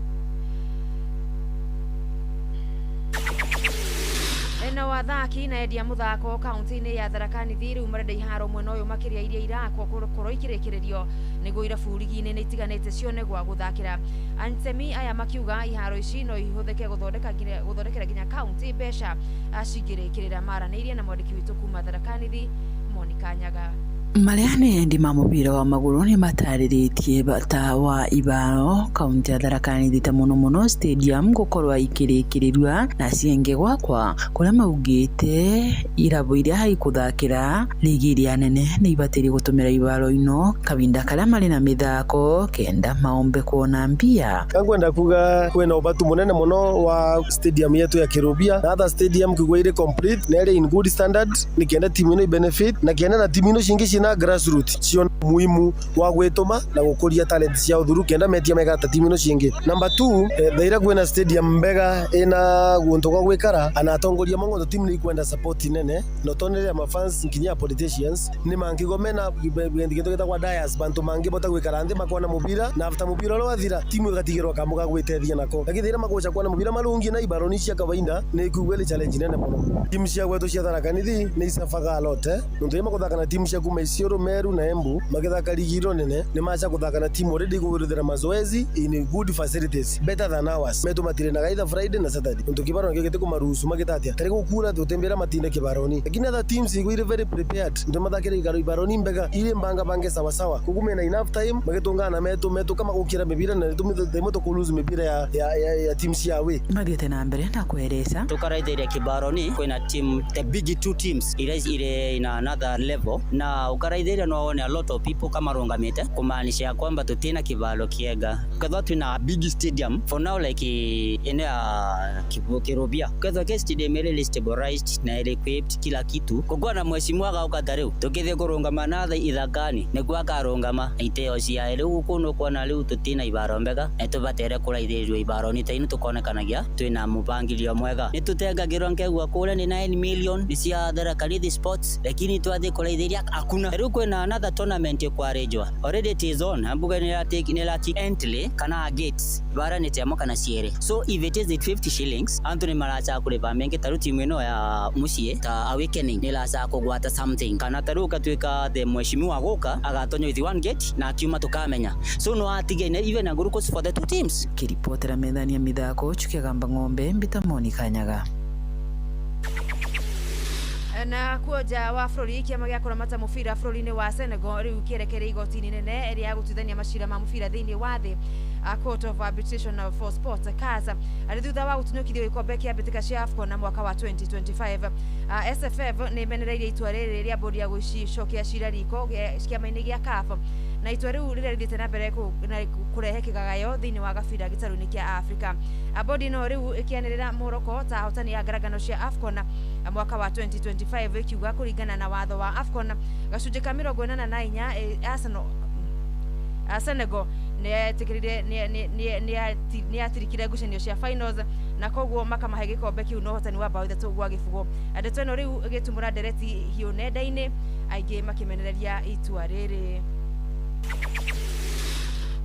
Na wathaki na endia muthako kaunti-inĩ ya Tharaka Nithi rĩu marenda iharo mwena ũyũ makĩria iria irakwo gũkorwo ikĩrĩkĩrĩrio nĩguo irabu rigi-inĩ nĩ itiganĩte cione gwa gũthakĩra. Antemi aya makiuga iharo ici no ihũthĩke gũthondekera nginya kaunti mbeca cingĩrĩkĩrĩra. Maranĩirie na mwandĩki witũ kuma Tharaka Nithi Monica Nyaga. Marĩa nĩ endi ma mũbira wa magũrũ nĩ matarĩrĩtie bata wa ibaro kaunti ya Tharaka Nithi ta mũno mũno stadium gũkorwo ikĩrĩkĩrĩrua na cienge gwakwa kũrĩa maugĩte irabu iria haikũthakĩra rigi iria nene nĩ ibataire gũtũmĩra ibaro ino kabinda karĩa marĩ na mĩthako kenda maombe kuona mbia. Ngwenda kuga kwĩna ũbatu mũnene mũno wa stadium yetu ya Kirubia na other stadium kugwa iri complete na iri in good standard ni kenda timu ino benefit na kenda na timu ino cingi cina grassroots cio muhimu wa gwituma na gukuria talent cia uthuru kenda metia megata timu ino cingi. Number 2, thaira kwina stadium mbega ina guntu gwa gwikara ana atongoria mongo timu ni ikwenda support nene no tonere ma fans nginya politicians ni mangigomena gindu gitagwa dias bantu mangibota gwikara nthi makona mubira na after mubira ro wathira timu igatigirwa kamuga gwitethia nako lakini thaira magocha kwana mubira marungi na ibaroni cia kawaida ni kuigwa challenge nene muno. Timu cia gwetu cia Tharaka Nithi ni isafaga a lot nontu maguthaka na timu cia kuma Isiolo, Meru na Embu magithaka ligi iro nene ni macha kuthaka na timu already kuruthira mazoezi in good facilities better than ours. Metu matirinaga either Friday na Saturday nontu kibaro nakio gitikumaruhusu magitatia tari gukura tutembera matinde kibaroni, lakini other teams igwire very prepared ndu mathakire igaro ibaroni mbega iri mbanga bange sawa sawa kugumena enough time magitungana metu metu kama gukira mibira na tumithemo tukuluzu mibira ya teams cia away mathiete na mbere na kueresa tukaraithiria kibaroni kwina team the big two teams ile ina another level na ukaraithiria no one a lot of people kama rungamite kumaanisha ya kwamba tutina kibalo kiega kwa tuna big stadium for now like ene ya Kirubia kwa ke stadium ile stabilized na ile equipped kila kitu kogwa na mheshimiwa gauka tariu tukithie kurungama na ithakani niguo akarungama iteo cia riu kuno kuona riu tutina ibaro mbega na tubatere kuraithĩrĩrio ibaro ni tainu tukonekanagia twina mupangilio mwega ni tutengagirwo nkegua kule ni 9 million ni cia Tharaka Nithi Sports lakini twathie kuraithĩria hakuna riu kwina another tournament ikwarĩnjwa already it is on ambuga ni latiki ni lati entry kana gates bara ni temo kana ciere so if it is at 50 shillings antu ni maracha kuriva mengi taru timu ino ya muciĩ ta awakening ni lacha kugwata something kana taru katuika the mheshimiwa goka agatonya with one gate na akiuma tukamenya so no atige even na gurukos for the two teams. Kiripotera methani ya mithako Chukegamba Ng'ombe mbita Monica Nyaga. Na kuoja wa bũrũri kĩama gĩa kũramata mũbira bũrũri-inĩ wa Senegal rĩu kĩerekeire igoti-inĩ nene rĩa gũtuithania macira ma mũbira thĩinĩ wa thĩ Court of Arbitration for Sport CAS arĩ thutha wa gũtunyũkithio gĩkombe kĩa mbĩtĩka cia AFCON na mwaka wa 2025. SFF nĩ ĩmenereirie itua rĩrĩ rĩa bodi ya gũcokia cira riko kĩama-inĩ gĩa CAF na itua rĩu rĩrĩa rĩthiĩte na mbere kũrehe kĩgagayo thĩinĩ wa gabira gĩtarũ-inĩ kĩa Afrika. Bodi ĩno rĩu ĩkĩanĩrĩra Morocco ta ahotani a ngarangano cia AFCON mwaka wa 2025 ĩkiuga kũringana na watho wa AFCON gacunjĩ ka 84 Arsenal Senegal nĩ yatirikire ngucanio cia finals Na koguo makamahe gĩkombe kĩu na ũhotani wa bao 3-0. Ndeto ĩno rĩu ĩgĩtumũra ndereti hiũ nenda-inĩ, aingĩ makĩmenereria itua rĩrĩ.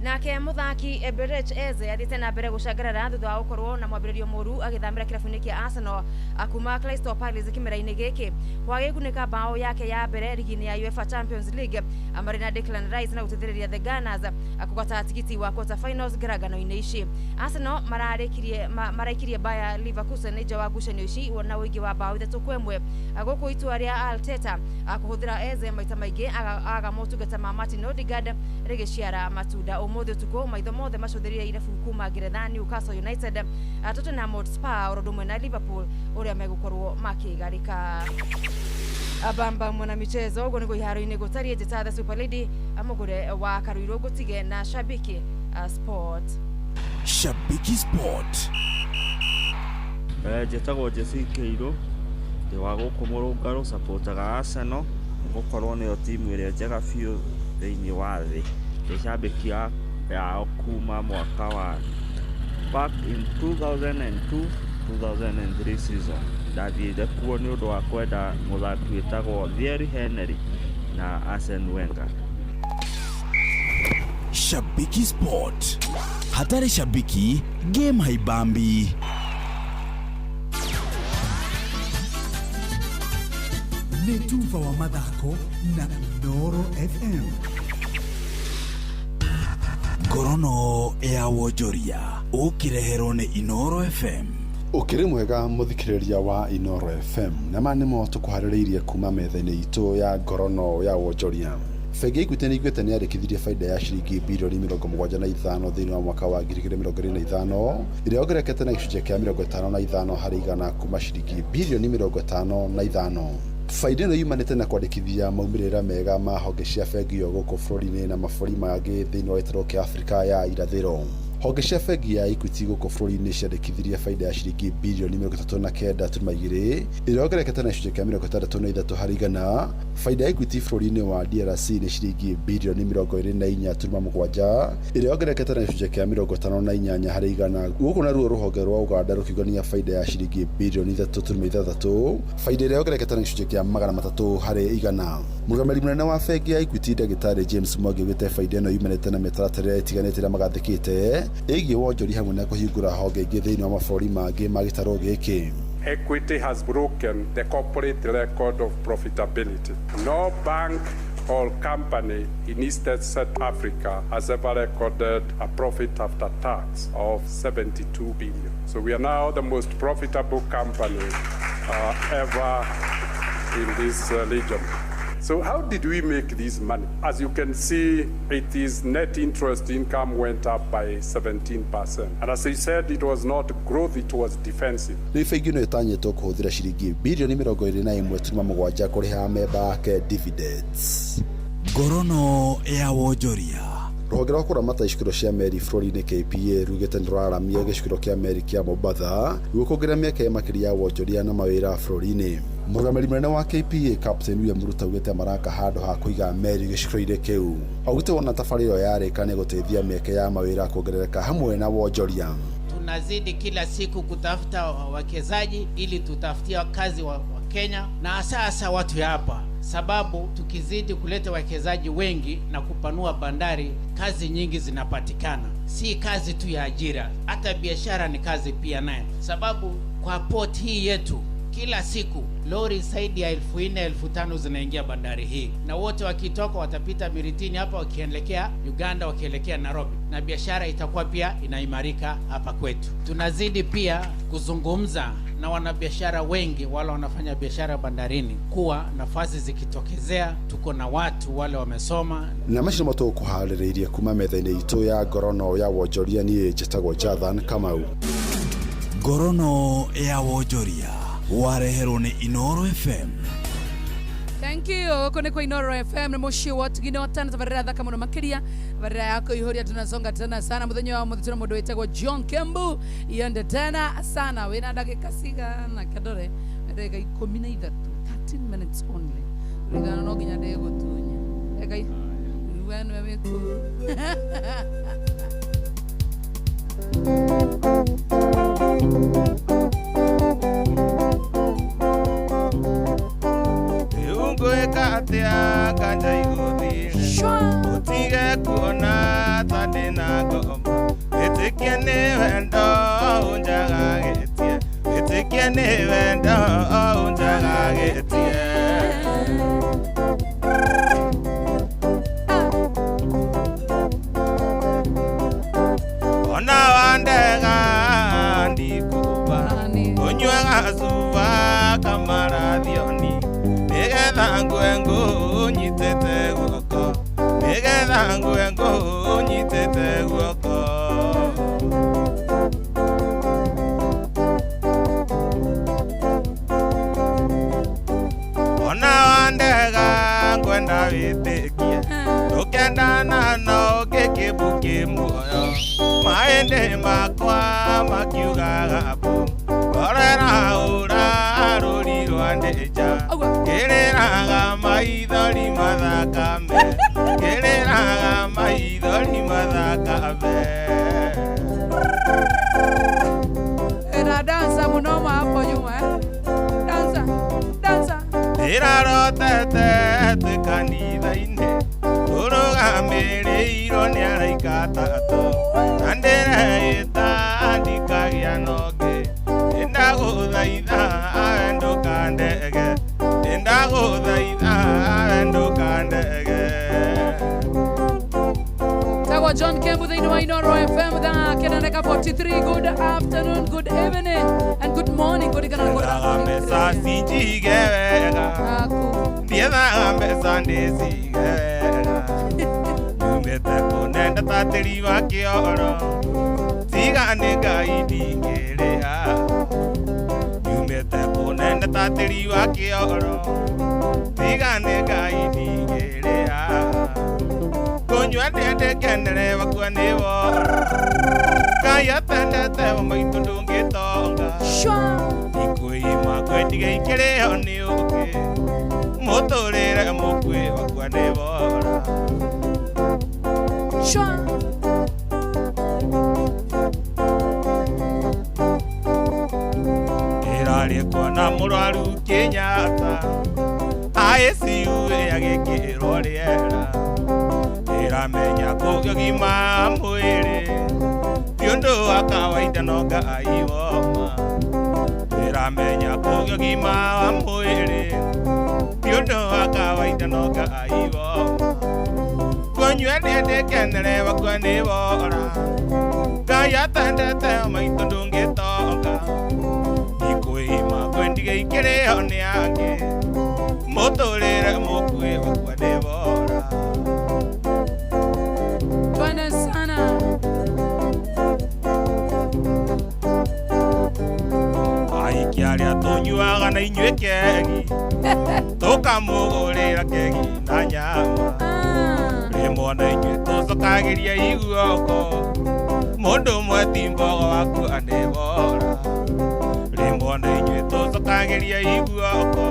Nake muthaki Eberechi Eze athiĩte na mbere gũcangarara thutha wa gũkorwo na mwambĩrĩrio mũru agĩthamĩra kĩrabu-inĩ kĩa Arsenal kuma Crystal Palace kĩmera-inĩ gĩkĩ. Wagĩkunĩka bao yake ya mbere rigi-inĩ ya UEFA Champions League marĩ na Declan Rice na gũteithĩrĩria the Gunners kũgwata tigiti wa quarter finals ngarangano-inĩ ici. Arsenal mararĩkirie maraikirie Bayer Leverkusen nja wa ngucanio ici na ũingĩ wa bao 3-1. Gũkũ itua rĩa Arteta kũhũthĩra Eze maita maingĩ aga motungata ma Martin Odegaard rĩgĩciara matunda. Ũmũthĩ ũtukũ maitho mothe macũthĩrĩrie irabu kuma Ngeretha Newcastle United, Tottenham Hotspur oro ũndũ ũmwe na Liverpool ũrĩa megũkorwo makĩgarĩka. Abamba mwana michezo ũguo nĩguo iharo-inĩ gũtariĩ. Njĩta the Super Lady mũgũre wa Karuirũ ngũtige na Shabiki Sport. Shabiki Sport. Njĩtagwo Jesse Kĩirũ, ndĩ wa gũkũ Mũrũngarũ, supportaga Arsenal nĩgũkorwo nĩyo timu ĩrĩa njega biũ thĩinĩ wa thĩ. Ndĩ shabiki yao kuma mwaka wa back in 2002 2003 season. Ndathiĩte kuo nĩ ũndũ wa kwenda mũthaki wĩtagwo Thierry Henry na Arsene Wenger. Shabiki Sport. Hatari shabiki, game haibambi. Nĩ tuba wa mathako na Inooro FM. Ngorono ya wonjoria ũkĩreherwo nĩ Inooro FM. Ũkĩrĩ mwega mũthikĩrĩria wa Inooro FM, na maya nĩmo tũkũharĩrĩirie kuma metha-inĩ itũ ya ngorono ya wonjoria. Bengi ya Equity nĩ iguĩte nĩ yandĩkithirie baida ya ciringi birioni 75 thĩinĩ wa mwaka wa 2025, ĩrĩa yongererekete na gĩcunjĩ kĩa 55% kuma ciringi birioni 55. Baida ĩno yumanĩte na kwandĩkithia maumĩrĩra mega ma honge cia bengi ĩyo gũkũ bũrũri-inĩ na mabũrũri mangĩ thĩinĩ wa gĩtarũ kĩa Afrika ya irathĩro. Honge cia bengi ya Equity gũkũ bũrũri-inĩ ciandĩkithirie baida ya ciringi birioni 39.2, ĩrĩa yongererekete na gĩcunjĩ kĩa 63%. Baida ya Equity bũrũri-inĩ wa DRC nĩ ciringi birioni 24.7, ĩrĩa yongererekete na gĩcunjĩ kĩa 58%. Gũkũ naruo rũhonge rwa Uganda rũkĩũngania baida ya ciringi birioni 3.6, baida ĩrĩa yongererekete na gĩcunjĩ kĩa 300%. Mũrũgamĩrĩri mũnene wa bengi ya Equity ndagĩtarĩ James Mwangi augĩte baida ĩno yumanĩte na mĩtaratara ĩtiganĩte ĩrĩa magathĩkĩte ĩgiĩ wonjoria hamwe na kũhingũra honge ingĩ thĩinĩ wa mabũrũri mangĩ ma gĩtarũ gĩkĩ. Equity has broken the corporate record of profitability. No bank or company in Eastern South Africa has ever recorded a profit after tax of 72 billion. So we are now the most profitable company ever in this region. So how did we make this money? As you can see, it is net interest income went up by 17%. And as I said, it was not growth, it was defensive. Rĩu bengi ĩno ĩtanyĩtwo kũhũthĩra ciringi birioni 21.7 kũrĩha amemba ake dividends. Ngorono ya wonjoria. Rũhonge rwa kũramata icukĩro cia meri bũrũri-inĩ KPA rugĩte nĩ rũraramia gĩcukĩro kĩa meri kĩa Mombatha nĩguo kuongerera mĩeke makĩria ya wonjoria na mawĩra bũrũri-inĩ. Mũrũgamĩrĩri mũnene wa KPA Captain William Ruto augĩte maraka handũ ha kũiga meri gĩcukĩro-inĩ kĩu. Augĩte wona tabarĩra ĩyo yarĩka nĩ gũteithia mĩeke ya mawĩra kuongerereka hamwe na wonjoria. Tunazidi kila siku kutafuta wawekezaji ili tutafutia kazi wa Kenya na hasa watu ya hapa, sababu tukizidi kuleta wawekezaji wengi na kupanua bandari, kazi nyingi zinapatikana. Si kazi tu ya ajira, hata biashara ni kazi pia naye, sababu kwa port hii yetu kila siku lori zaidi ya 4,000 5,000 zinaingia bandari hii, na wote wakitoka watapita Miritini hapa wakielekea Uganda, wakielekea Nairobi, na biashara itakuwa pia inaimarika hapa kwetu. Tunazidi pia kuzungumza na wanabiashara wengi wale wanafanya biashara bandarini, kuwa nafasi zikitokezea tuko na watu wale wamesoma. Na macio nĩmo tũgũkũharĩrĩirie kuma metha-inĩ itũ ya ngorono ya wonjoria. Niĩ njĩtagwo Jathan Kamau. Ngorono ya wonjoria wareherwo nĩ Inooro FM. Thank you. Huko ni kwa Inooro FM na muciĩ wa Tugino tano tabarĩra thaka mũno makĩria tabarĩra yako ihoria tunasonga tena sana muthenya wa mũthĩ tuna mũndũ wĩtagwo John Kembu iende tena sana wĩna ndagĩka cigana kĩndore ndagĩka 13, 13 minutes only ringana no nginya ndĩgũtunya ndagĩka we nĩwe wĩkũ. Rĩu ngwĩka atĩa kanja igũthire ũtige kuona ta ndĩna ngoma ĩtĩkie nĩ wendo ũnjagagĩtie ĩtĩkie nĩ wendo ũnjagagĩtie. Ona wandega ndikuba ũnyuaga cuba kamarathioni nĩgetha ngue ngũnyitĩte guoko nĩgetha ngue ngũnyitĩte guoko. Ona wandega ngwenda wĩtĩkie ndũkendana no gĩkĩmbu kĩ muoyo maĩndĩ makwa makiugaga mbu ngorera ũra rũri rwa ndĩnja ngĩrĩraga maithori mathakame ngĩrĩraga maithori mathakame. Ena dansa munoma hapo nyuma eh? Dansa, dansa. Ndĩrarotete twĩ kanitha-inĩ tũrũgamĩrĩirwo nĩ araika atatũ na ndĩreĩta ndikagĩa na ũngĩ ndĩndagũthaitha ndũkandege ndĩndagũthaitha ndũkandege. Tagwa John Kembu thĩinĩ wa Inoro FM thaa 9:43. Good afternoon, good evening and good morning. Kũringana na Ndiethaga mbeca cinjige wega ndiethaga mbeca ndĩcige wega nyumĩte kũnenda ta tĩri wa kĩoro tiga nĩ Ngai ndingĩrĩha nyumĩte kũnenda ta tĩri wa kĩoro tiga nĩ Ngai ndingĩrĩha kũnyua ndĩndĩkenere wakua nĩ woro Ngai atendete wa maitũ ndũngĩtonga ikwĩima kwendiga ikĩrĩo nĩ ũngĩ mũtũrĩre mũkuĩ wakua nĩ wora. Ĩrarĩ kuona mũrwaru Kenyatta ICU agĩkĩrwo rĩera ĩramenya kũgima mwĩrĩ ti ũndũ wa kawaida no Ngai woma ĩramenya kũgima wa mwĩrĩ ti ũndũ wa kawaida no Ngai woma kũnyua ndĩndĩkenere wakua nĩ wora Ngai atendete maitũ ndũngĩtonga ikwĩima kwendiga ikĩrĩo nĩ angĩ mũtũrĩre mũkuĩ wakua nĩ wora. Twende sana. Aiki arĩa tũnyuaga na inyuĩ kegi tũkamũgũrĩra kegi na nyama rĩmwe na inyuĩ tũcokagĩria iguoko mũndũ ũmwe ti mbogo wakua nĩ wora rĩmwe na inyuĩ tũcokagĩria iguoko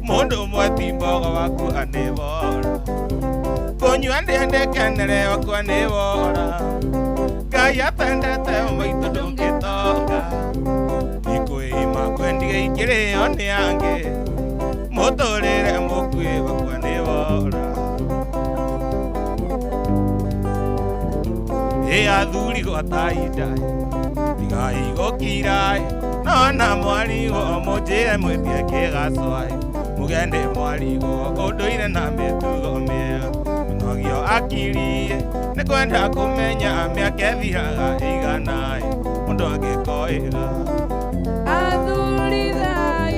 mũndũ ũmwe ti mbogo wakua nĩ wora kũnyua ndĩndĩkenere wakua nĩ wora Ngai atendete maitũ ndũngĩtonga ikwĩima kwendiga ikĩrĩo nĩ angĩ mũtũrĩre mũkuĩ wakua nĩ wora. Ĩ athuri gwatai ndaĩ tigai gũkira nona mwarigwo mũnjĩre mwĩtie kĩgacwa mũgende mwarigwo ũndũire na mĩtugo mĩega mũnogio akiri nĩ kwenda kũmenya mĩaka ĩthiraga ĩigana mũndũ angĩkoĩga. Athuri thai.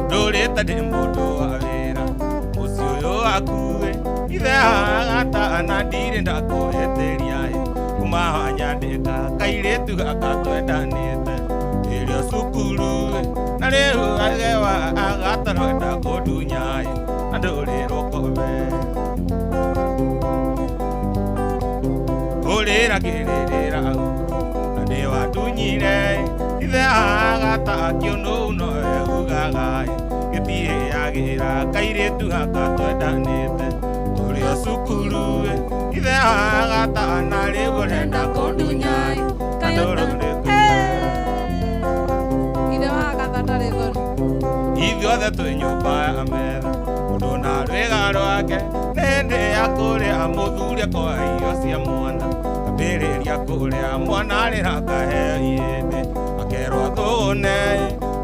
Ndũrĩte ndĩ mũndũ wa wĩra mũciĩ ũyũ waku ithe agata na ndirĩ ndakũhĩtĩria kuma wanyandĩka kairĩtu gaka twendanĩte ĩrĩa cukuru na rĩu agewa agatarwenda kũndunya na ndũrĩ rũkobe kũrĩra ngĩrĩrĩra na nĩ wandunyire ithe agata kĩũnũ nowe ugaga gĩtihĩagĩra kairĩtu gaka twendanĩte tũrĩ Irio cukuru ithe agatana rĩu ũrenda kũndunya kandũrũrĩku. Ithe wa Agatha ndarĩ thoni. Ithuothe twĩ nyũmba ya metha mũndũ na rwĩga rwake nĩndĩ ya kũrĩa mũthuri akoya irio cia mwana ambĩrĩria kũrĩa mwana arĩra akaheo ihĩndĩ akerwo athũne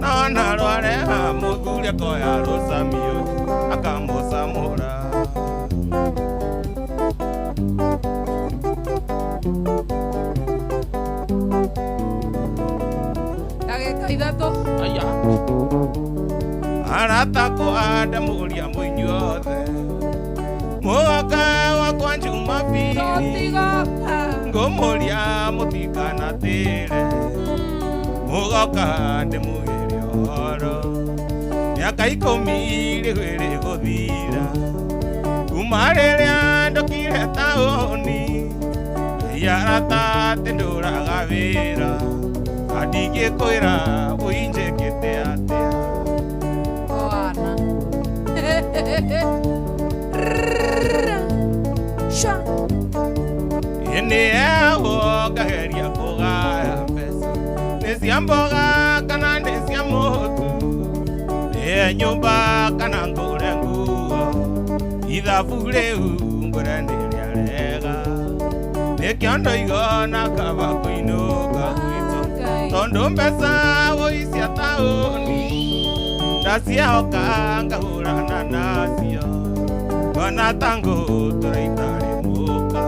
nona rwareha mũthuri akoya rũcamio akamũcamũra. Ndagĩka ithatũ. Aya. Arata kwa ndamũria mũinyuothe mũgaka wakwa Jumapili Tũtigoka. Ngũmũria mũtikanatĩre mũgoka ndĩmũgĩre ũhoro mĩaka 10 rĩu ĩrĩ gũthira kuma rĩrĩa ndokire taũni arata atĩ ndũraga wĩra andingĩkwĩra ũinjĩkĩte atĩa. Oana. Sha. Ĩnĩ ewo ngageria kũgaya mbeca nĩ cia mboga kana nĩ cia mũtu nĩ nyũmba kana ngũre nguo ithabu rĩu ngũre nĩ rĩa rega nĩkĩo ndoigona kaba kũinũka gwitũ tondũ mbeca wũi cia taũni ndaciehoka ngahũrana nacio ngona ta ngũtũra itarĩ mũka.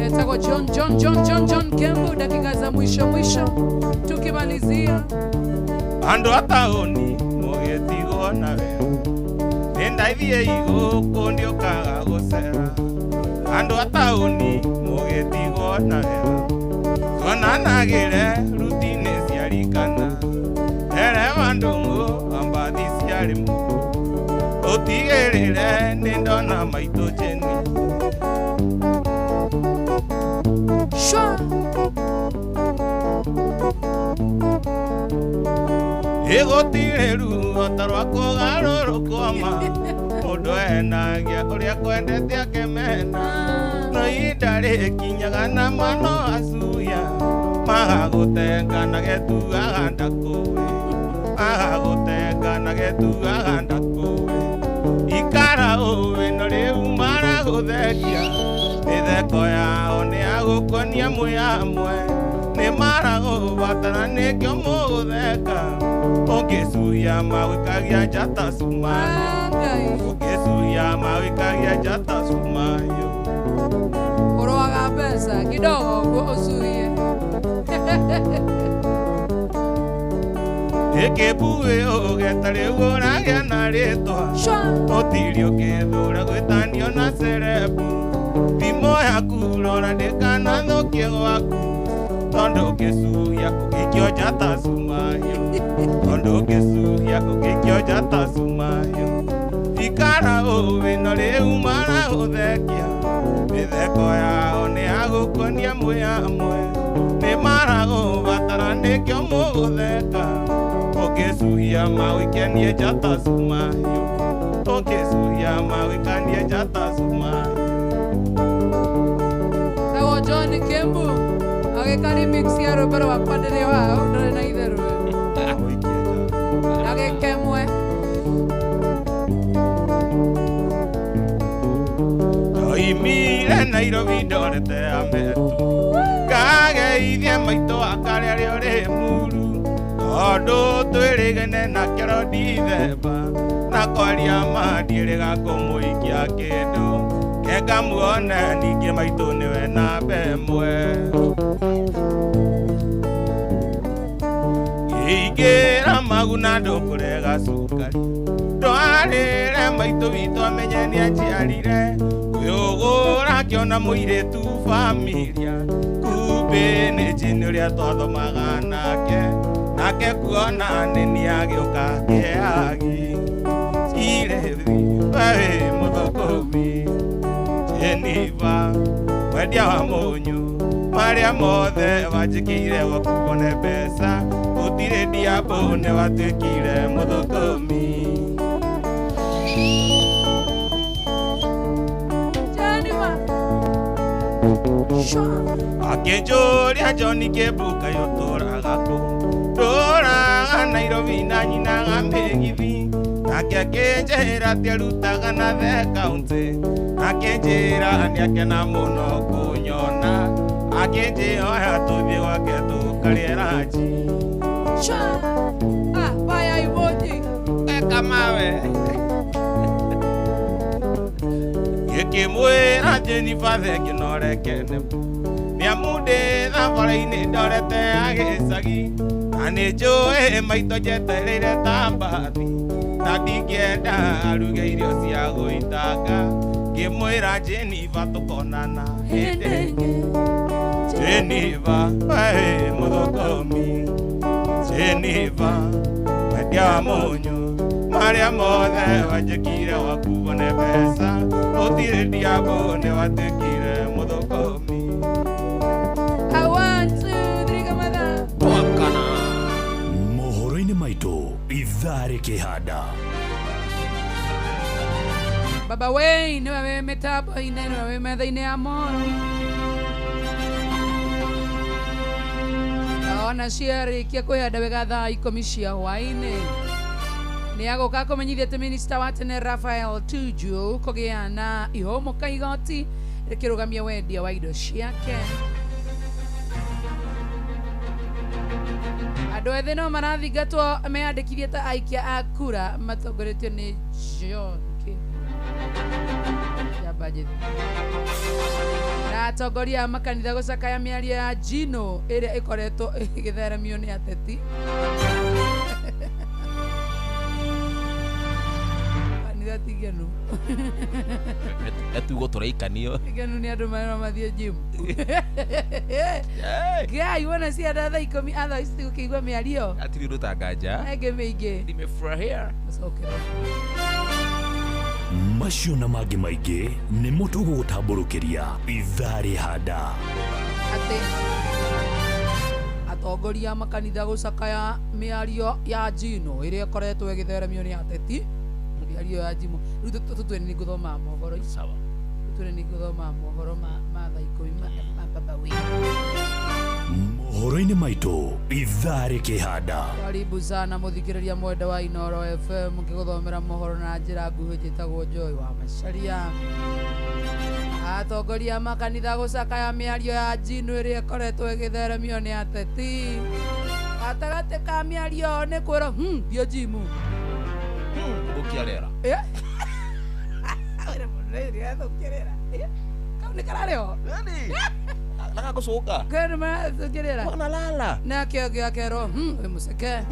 Etagwo John John John John John Kembu, dakika za mwisho mwisho tukimalizia. Andũ a taũni mũgĩtigwo na wĩra nĩ ndaithiĩ igũkũ ndĩũkaga gũcera andũ a taũni mũgĩtigwo na wĩra tuonanagĩre ruti-inĩ ciarikana ndereba ndũng'ũ ambathi ciarĩ mũku ũtigĩrĩre nĩ ndona maitũ Jeni. Shwa. Ĩgũtirĩ ruo ta rwa kũgarũrũkwo ma mũndũ enagia ũrĩa kwendete akĩmena no ihinda rĩkinyaga na mano acuya magagũtenga na getuaga ndakũĩ magagũtenga na getuaga ndakũĩ ikara ũĩ no rĩu maragũthekia mĩtheko yao nĩ ya gũkonia mwĩ amwe nĩ maragũbatara nĩkĩo mũgũtheka ũngĩcuia mawĩkagia njata cumayo ũngĩcuia mawĩkagia njata cumayo. Ũroaga mbeca kidogo ũguo ũcuie. Ĩkĩmbuĩ ũgeta rĩu ũragĩa na rĩtwa ũtiri ũkĩthũra gwĩtanio na cerebu thimũ yaku rora ndĩkanathũkie gwaku tondũ ũngĩcuia ũgĩikio njata cumayo tondũ ũngĩcuia ũgĩikio njata cumayo ikara ũĩ no rĩu maragũthekia mĩtheko yao nĩ ya gũkonia mwĩ amwe nĩ maragũbatara nĩkĩo mũgũtheka ũngĩcuia mawĩkenie njata cumayo ũngĩcuia mawĩkanie njata cumayo. Tawo John Kembu agĩka remix ya rwĩmbo rwakwa ndĩrĩ wao ndarĩ na itherũ agĩkemwe. Ndoimire Nairobi ndorete ametu ngageithie maitũ akarĩa rĩo rĩ muru tondũ twĩrĩgene na kĩro ndithemba na kwaria ma ndiĩrĩga kũmũikia kĩndũ kenga muone ningĩ maitũ nĩwe namba ĩmwe. Ingĩra maguna ndũkũrega cukari ndwarĩre maitũ witũ amenye nĩanjiarire kwĩũgũra akĩona mũirĩtu bamiria kumbĩ nĩ njini ũrĩa twathomaga nake nake kuona nĩ nĩagĩũka kĩagi irĩthi we mũthũkũmi Jeniva mwendia wa mũnyũ marĩa mothe wanjĩkĩire gwaku wone mbeca gũtirĩ ndiambũ nĩ watuĩkire mũthũkũmi. Akĩnjũria John Kĩmbu kaĩ ũtũraga kũ? Ndũraga Nairobi na nyinaga mĩgithi. Nake akĩnjĩra atĩ arutaga na the county. Akĩnjĩra nĩakena mũno kũnyona. Akĩnjĩhoya tũthiĩ gwake tũkarĩe ranji. Ah, fire emoji. Eka mawe. Gĩkĩmwĩra Jennifer thengio no reke nĩamu ndĩ thabarĩ-inĩ ndorete ya gĩcagi na nĩnjũĩ maitũ njetereire ta mbathi na ndingĩenda aruge irio cia gũitanga ngĩmwĩra Jennifer tũkonana hĩndĩ ĩngĩ. Jennifer wee mũthũkũmi Jennifer wendia wa mũnyũ marĩa mothe wanjĩkire wakuo nĩ mbeca gũtirĩ ndiambo nĩ watuĩkire mũthũkũmi. A 1 2 3 kamatha. Mohoro-inĩ maitũ ithaa rĩkĩhanda. Baba Wayne niwe wĩ mĩtambo-inĩ niwe wĩ metha-inĩ ya mohoro. Ona ciarĩkia kwĩhanda wega thaa 10 cia hwaĩ-inĩ. Nĩ agũka kũmenyithia atĩ minista wa tene Raphael Tuju kũgĩa na ihũmũka igoti rĩkĩrũgamia wendia wa indo ciake. Andũ ethĩ no marathingatwo meyandĩkithie ta aikia a kura matongoretio nĩ John Kĩmbu. Njamba njĩthĩ. Na atongoria a makanitha gũcakaya mĩario ya Gino ĩrĩa ĩkoretwo ĩgĩtheremio nĩ ateti. Kanitha ti ngenu. Etugo tũraikanio. Ngenu nĩ andũ marĩa mathiĩ gym. Ngai wona ciana thaa 10 a thaa ici tigũkĩigua mĩario. Hatirĩ ũndũ ta nganja. Ĩngĩ mĩingĩ. Nimefurahia. Macokere. Macio na mangĩ maingĩ nĩmo tũgũgũtambũrũkĩria ithaa rĩhanda. Atĩ atongoria a makanitha gũcakaya mĩario ya Gino ĩrĩa ĩkoretwo ĩgĩtheremio nĩ ateti. Mĩario ya Gino. Rĩu tũtue nĩ ngũthoma mohoro. Sawa. Tũtue nĩ ngũthoma mohoro ma thaa 10 ma Baba Wayne. Mohoro-inĩ maitũ ithaa rĩkĩhanda. Karibu sana mũthikĩrĩria mwenda wa Inooro FM ngĩgũthomera mohoro na njĩra nguhĩ njĩtagwo Joy wa Macharia. Atongoria a makanitha gũcakaya mĩario ya Gino ĩrĩa ĩkoretwo ĩgĩtheremio nĩ ateti. Gatagatĩ ka mĩario nĩ kwĩrwo thiĩ jimu. Thũkia rĩera. Wĩra mũno ĩrĩa thũkia rĩera. Kau nĩ kararĩho. Nagagũcũnga. Kau nĩ marathũkia rĩera. Wanalala. Nake ũngĩ akerwo wĩ mũceke.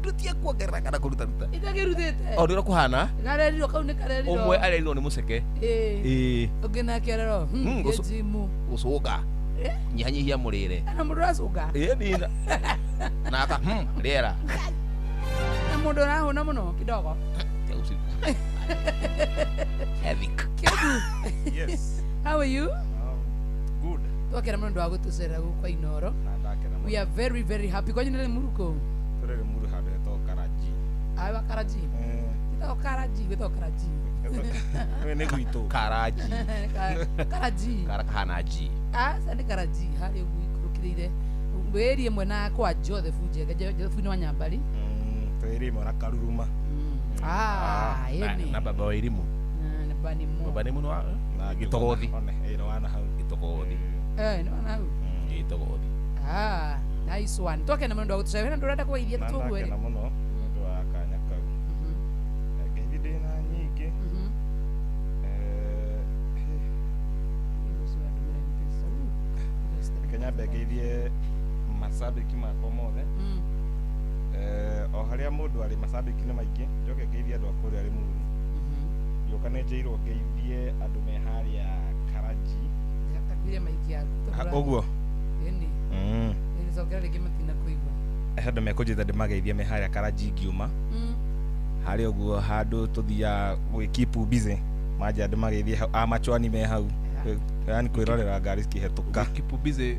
Ndutie kuongerera kana kũrutaruta. Itagĩrutĩte. O ũrĩa kũhana. Karerirwo kau nĩ karerirwo. Ũmwe arerirwo nĩ mũceke. Ĩĩ. Ũngĩ nake arerwo thiĩ jimu. Gũcũnga. Nyihanyihia mũrĩre. Na mũndũ ũracũnga. Ĩĩ nina. Naka rĩera. Na mũndũ ũrahũna mũno kidogo. Ethic. Kĩmbu. Yes. How are you? Good. Twakena mũno ndwa gũtũcerera gũkũ Inooro. Na ndakena mũno. We are very very happy. Kwanyu nĩ Limuru kũ? Tũrĩ Limuru handũ hetagwo Karaji. Awa Karaji. Gwĩtagwo Karaji, gwĩtagwo Karaji. Nĩ nĩ gwitũ. Karaji. Karaji. Kara kahana G. Aca nĩ Karaji harĩa ũguo ikũrũkĩrĩire. Wĩri ĩmwe na kwa Joseph Njega, Joseph nĩ wa Nyambari. Twĩri ĩmwe na Karuruma. Ah, ĩni. Na baba wa Irimu. Na baba ni mo. Baba ni mũno wa Gĩtogothi. One, ĩno wana hau. Gĩtogothi. Nĩ wana hau. Gĩtogothi. Ah, nice one. Twakena mũno ndwa gũtũcerera na ndũrenda kũgeithia Na tũguo ndakena ĩrĩ. mũno nĩ ũndũ wa kanya kau. Ngeithi ndĩ na nyingĩ. Reke nyambe ngeithie macambĩki makwa mothe. O harĩa mũndũ arĩ macambĩki nĩ maingĩ njoke ngeithie andũ a kũrĩa Limuru. Ngĩũka nĩ njĩirwo ngeithie andũ me harĩa Karaji. Takwire maiki yaku. Ũguo. Ĩni. Ĩni cokera rĩngĩ matina kũigua. He andũ mekũnjĩta ndĩmageithie me harĩa Karaji ngiuma. Harĩa ũguo handũ tũthiaga gwĩ keep busy manjia ndĩmageithie hau a machwani me hau. Yani kwĩrorera ngari cikĩhetũka. Keep busy.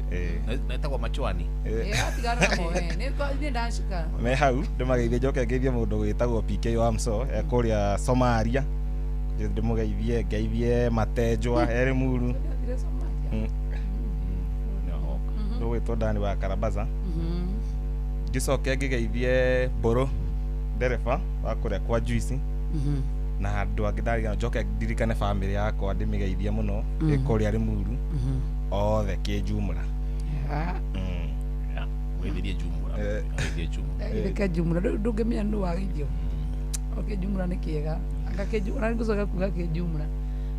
Na ĩtagwo machwani. Tigana namo we. Nĩ ndacika. Me hau ndĩmageithie njoke ngeithie mũndũ wĩtagwo PK wa Mso e kũrĩa Somalia. Ndĩmũgeithie ngeithie matenjwa erĩ muru. Ndũgwĩtwo Dani wa Karabaza. Ngĩcoke ngĩgeithie Mbũrũ ndereba wa kũrĩa kwa Juice na andũ angĩ ndarigana njoke ndirikane bamĩrĩ yakwa ndĩmĩgeithie mũno ĩ kũrĩa Limuru othe kĩnjumũra. Wethirie jumura. Wethirie jumura. Githĩ jumura ndũngĩmenya nũ wageithio. O kĩnjumũra nĩ kĩega. Anga kĩnjumũra nĩ ngũcoka kuga kĩnjumũra.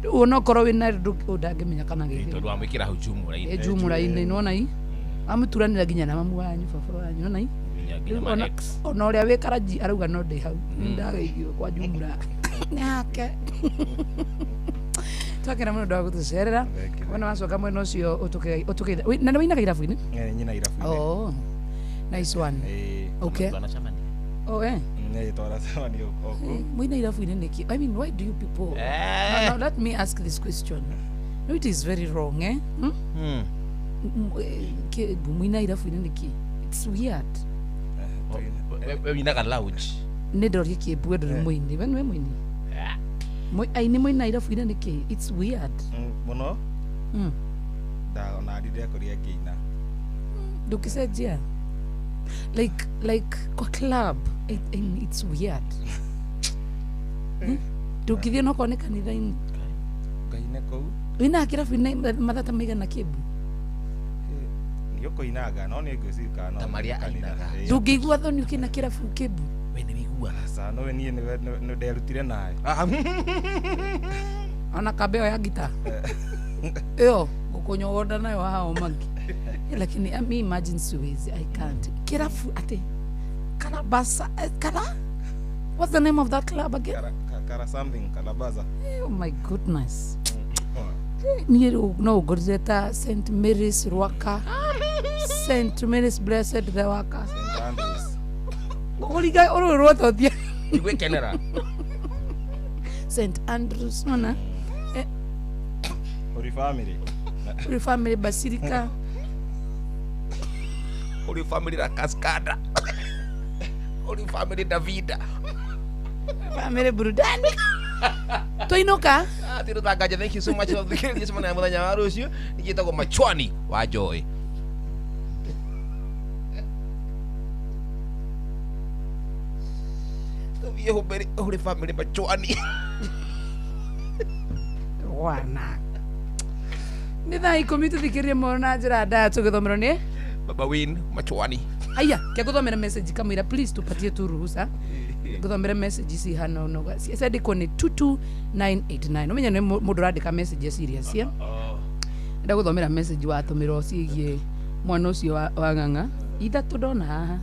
Rĩu onokorwo wĩna ndangĩmenya kana geithio. Tondũ wamwĩkĩra hau jumura-inĩ. Ĩ jumura-inĩ nĩwona i amũturanĩra nginya na mamu wanyu baba wanyu nĩwona i Nginya Rĩu ma ona ex. ona ũrĩa wĩ karanji arauga no ndĩ hau nĩndageithio kwa jumura nĩ hake. Twakena mũno ndwa gũtũcerera wona wacoka mwena ũcio ũtũkeithia na nĩ wĩinaga irabu-inĩ? Nyina irabu-inĩ. Oh, nice one. Okay. Oh, eh. Nĩ twaracemania o kũu. Mwina irabu-inĩ nĩkĩ? I mean, why do you people? Eh. Now, let me ask this question. No, it is very wrong, eh? Hmm? Mwina irabu-inĩ nĩkĩ? It's weird. We winaga lounge. Nĩ ndorie kĩmbu we ndũrĩ mũini. We nĩwe mũini? Aini mwina irabu-inĩ nĩkĩ? It's weird. Mũno. Ona ndindekorire ngĩina. Ndũngĩcenjia. Like kwa club it's weird. Ndũngĩthiĩ no korwo nĩ kanitha-inĩ. Ngaine kũu. Wĩinaga kĩrabu-inĩ mathaa ta maigana kĩmbu? Nĩ ũkũinanga no nĩ ngwĩciria kana no Ta marĩa ainaga. Ndũngĩigua thoni ũkĩina kĩrabu kĩmbu? We nĩ wĩiguaga. Aca no niĩ nĩ nderutire nayo. Ona kamba ĩyo ya ngita ĩyo ngũkũnyogonda nayo haha ũmaki. Lakini mi imagine siwezi, I can't. Kĩrabu atĩ Karabasa, Kara? What's the name of that club again? Kara something, Karabaza. Oh my goodness. Niĩ rĩu no ũngorire ta St Mary's Rwaka, St Mary's Blessed the Worker. Ngũkũringa ũrũĩ rwothe ũthiĩ. Ndigwĩkenera. St Andrews nona Holy Family. Holy Family Basilica. Holy Family la Cascada. Holy Family Davida. Family burudani. Twainũka. Tiruthangaja, thank you so much. Thikĩrĩria cemania ya mũthenya wa rũciũ. Nĩgĩtagwo Machwani wa Joy. Tũthiĩ Holy Family Machwani. Wana. Nĩ thaa 10 tũthikĩrĩrie mohoro na njĩra ndaya tũgĩthomerwo nĩ Baba Win Machwani. Aya, kĩa gũthomera message kamũira please tupatie tu ruhusa. Gũthomera message ici hano no ciandĩkwo nĩ 22989. Ũmenye nĩ mũndũ ũrandĩka message ya serious ya. Ndenda gũthomera message watũmĩrwo ciĩgiĩ mwana ũcio wa ng'ang'a. Ithatũ ndona haha.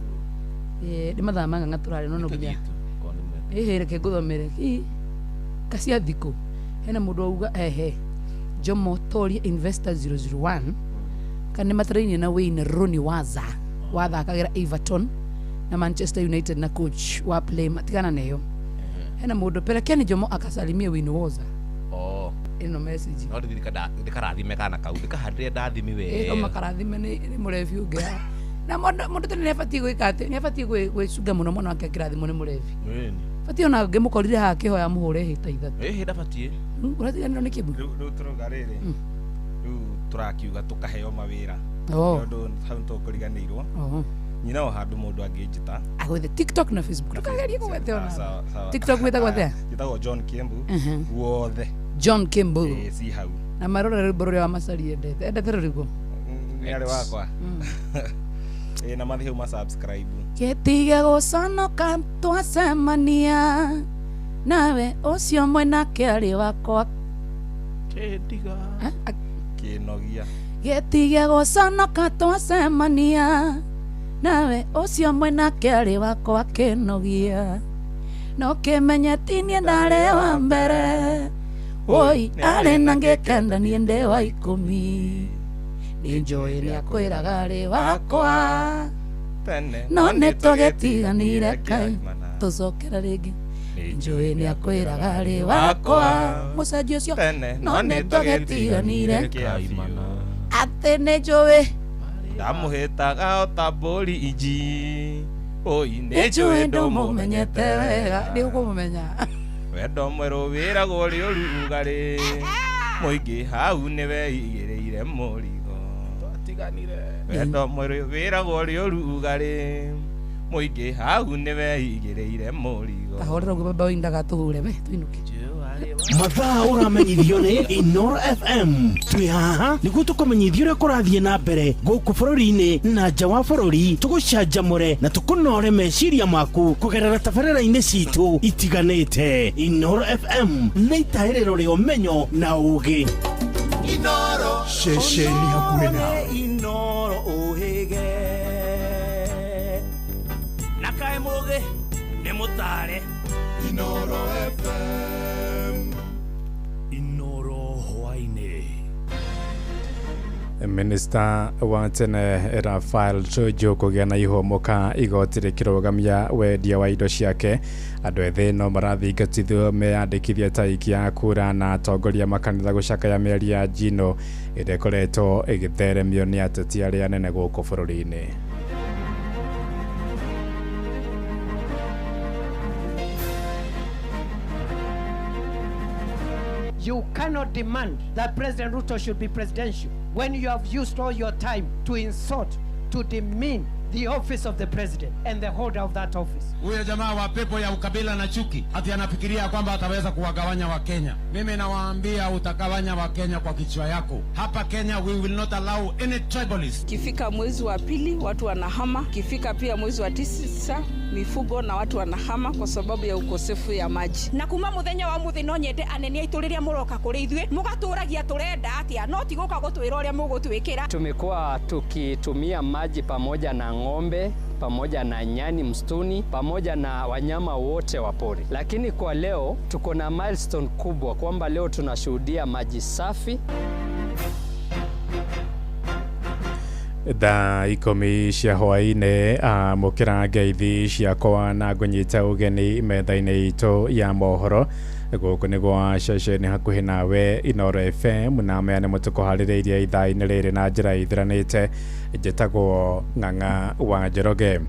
Nĩ mathaa ma ng'ang'a tũrarĩ no no nginya. Ĩhĩ reke ngũthomere. Ĩ kacia thikũ. Hena mũndũ wauga ehe. Jomo Toria Investor 001 kana nĩ matarainie na Wayne Rooney Waza wathakagĩra Everton na Manchester United na coach wa play matigana neyo. Hena mũndũ pelekeni Jomo akasalimie Wayne Waza. Oh. Ĩno message. No ndikarathime kana kau ndikahandire ndathimi Ĩ we. makarathime nĩ mũrebi ũngĩ haha. Na mũndũ tene nĩabatiĩ gwĩka atĩ nĩabatiĩ gwĩcunga mũno mwana wake akĩrathimwo nĩ mũrebi. Batiĩ ona ngĩmũkorire haha akĩhoya mũhũre hĩta ithatũ. Ĩhĩ ndabatiĩ. Ũratiganĩrwo nĩ kĩmbu? Rĩu tũrauga rĩrĩ. Rĩu tũrakiuga tũkaheo mawĩra. Oh. Nĩ ũndũ hau nĩtũkũriganĩirwo. Oh. Nyina o handũ mũndũ angĩnjĩta. Agwethe TikTok na Facebook. Ndũkagerie kũgwete ona. Sawa, sawa. TikTok wĩtagwo atĩa? Njĩtagwo John Kembu. Guothe. John Kembu. Ĩĩ ci hau. Na marora rwĩmbo rũrĩa wa Macari endete. Endete rũrĩkũ? Nĩ arĩ wakwa. Ĩĩ na mathiĩ hau ma subscribe. Gĩtige gũconoka twacemania nawe ũcio mwenake arĩ wakwa. Kĩndiga. Kĩnogia. Gĩtige gũconoka twacemania nawe ũcio mwenake arĩ wakwa kĩnogia. No kĩmenye ti niĩ ndarĩ wa mbere. Woi arĩ na ngĩkenda niĩ ndĩ wa 10. Nĩ njũĩ nĩakwĩraga arĩ wakwa. Tene. No nĩ twagĩtiganire kai tũcokera rĩngĩ. Njũĩ nĩakwĩraga arĩ wakwa. Mũcenji ũcio no nĩ twagĩtiganire atĩ nĩ njũĩ. Ndamũhĩtaga o ta mbũri inji. Oi nĩ Nĩ njũĩ njũĩ ndũmũmenyete wega. Nĩ ũkũmũmenya. Wendo mwerũ wĩragwo ũrĩ ũrugarĩ. Mũingĩ hau nĩwe igĩrĩire mũrigo. Wendo mwerũ wĩragwo ũrĩ ũrugarĩ. Mũingĩ hau nĩwe igĩrĩire mũrigo. Tahorera ũguo baba oindaga tũhure we tũinũke. Mathaa ũramenyithio nĩ Inoro FM. Twĩ haha nĩguo tũkũmenyithie ũrĩa kũrathiĩ na mbere gũkũ bũrũri-inĩ na nja wa bũrũri, tũgũcanjamũre na tũkũnore meciria maku kũgerera tabarĩra-inĩ citũ itiganĩte. Inoro FM nĩ itahĩrĩro rĩa ũmenyo na ũũgĩ. Inoro. Ceceni hakuhĩ nawe. Inoro ũhĩge na kaĩ mũgĩ nĩ mũtare. Inoro FM. Inoro hwainĩ. Minista wa tene Rafael Tuju kũgĩa na ihũmũka igoti rĩkĩrũgamia wendia wa indo ciake. Andũ ethĩ no marathingatithio meyandĩkithie ta aikia a kura na atongoria makanitha gũcakaya mĩario ya Njino ĩrĩa ĩkoretwo ĩgĩtheremio nĩ ateti arĩa anene gũkũ bũrũri-inĩ. You cannot demand that President Ruto should be presidential when you have used all your time to insult, to demean the office of the president and the holder of that office. Huyo jamaa wa pepo ya ukabila na chuki ati anafikiria kwamba ataweza kuwagawanya Wakenya. Mimi nawaambia utagawanya Wakenya kwa kichwa yako. Hapa Kenya we will not allow any tribalist. Kifika mwezi wa pili watu wanahama, kifika pia mwezi wa 9 mifugo na watu wanahama kwa sababu ya ukosefu ya maji. Na kuma muthenya wa muthi no nyende anene aitu riria muroka kuri ithuĩ mugatũragia turenda atia no ti gũka gũtwĩra ũrĩa mũgũtwĩkĩra. Tumekuwa tukitumia maji pamoja na ng'ombe, pamoja na nyani msituni, pamoja na wanyama wote wa pori. Lakini kwa leo tuko na milestone kubwa kwamba leo tunashuhudia maji safi. Thaa 10 cia hwaĩ-inĩ amũkĩra ngeithi ciakwa na ngũnyita ũgeni metha-inĩ itũ ya mohoro. Gũkũ nĩ gwa ceceni hakuhĩ nawe Inoro FM na maya nĩmo tũkũharĩrĩirie ithaa-inĩ rĩrĩ na njĩra ithiranĩte. Njĩtagwo Ng'ang'a wa Njoroge.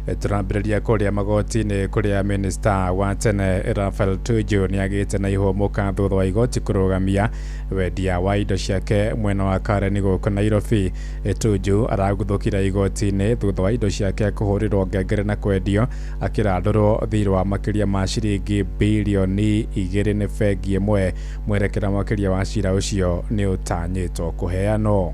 Tũrambĩrĩria kũrĩa magoti-inĩ kũrĩa minista wa tene Rafael Tuju nĩagĩte na ihũmũka thutha wa igoti kũrũgamia wendia wa indo ciake mwena wa Karen gũkũ Nairobi. Tuju araguthũkire igoti-inĩ thutha wa indo ciake kũhũrĩrwo ngengere na kwendio akĩrandũrwo thirĩ wa makĩria ma ciringi bilioni 2 nĩ bengi ĩmwe. Mwerekera makĩria wa cira ũcio nĩ ũtanyĩtwo kũheanwo.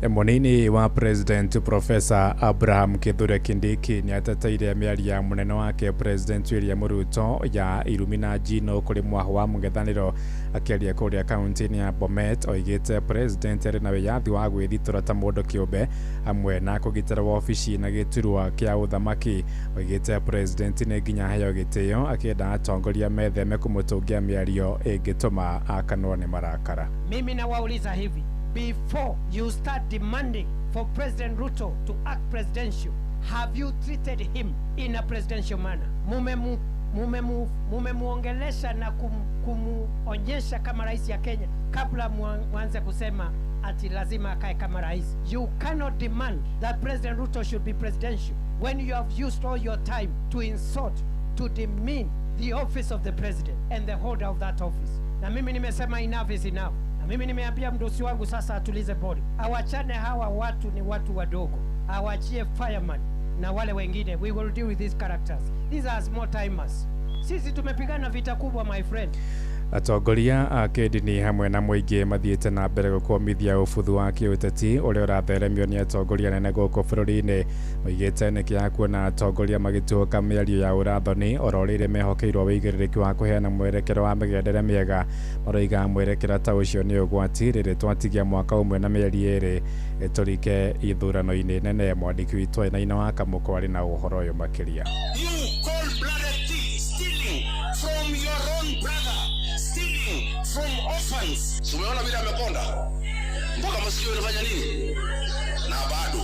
Mũnini wa President Professor Abraham Kithure Kindiki nĩateteire mĩario ya mũnene wake President William Ruto ya irumi na njino kũrĩ mwaho wa mũng'ethanĩro. Akĩaria kũrĩa kaunti-inĩ ya Bomet oigĩte President arĩ na wĩyathi wa gwĩthitũra ta mũndũ kĩũmbe hamwe na kũgitĩra wabici na gĩturwa kĩa ũthamaki. Oigĩte President nĩ nginya aheo gĩtĩo akĩenda atongoria metheme kũmũtũngia mĩario ĩngĩtũma akanwo nĩ marakara. Mimi nawauliza hivi, before you start demanding for President Ruto to act presidential, have you treated him in a presidential manner? Mumemuongelesha na kumuonyesha kama rais ya Kenya kabla muanze kusema ati lazima akae kama rais. You cannot demand that President Ruto should be presidential when you have used all your time to insult, to demean the office of the president and the holder of that office. Na mimi nimesema enough is enough. Na mimi nimeambia mdosi wangu sasa atulize bodi. Awachane hawa watu, ni watu wadogo. Awachie fireman na wale wengine. We will deal with these characters. These are small timers. Sisi tumepigana vita kubwa, my friend. Atongoria a kĩndini hamwe na mũingĩ mathiĩte na mbere gũkũmithia ũbuthu wa kĩũteti ũrĩa ũratheremio nĩ atongoria anene gũkũ bũrũri-inĩ. Moigĩte nĩ kĩeha kuona atongoria magĩtuĩka mĩario ya ũrathoni oro rĩrĩ mehokeirwo wĩigĩrĩrĩki wa kũheana mwerekero wa mĩgendere mĩega. Maroiga mwerekera ta ũcio nĩ ũgwati rĩrĩ twatigia mwaka ũmwe na mĩeri 2 tũrike ithurano-inĩ nene. Mwandĩki witũ Wainaina wa Kamũkũ arĩ na ũhoro ũyũ makĩria. From your own brother, stealing from orphans. Umeona vile amekonda mpaka masikio yanafanya nini? Na bado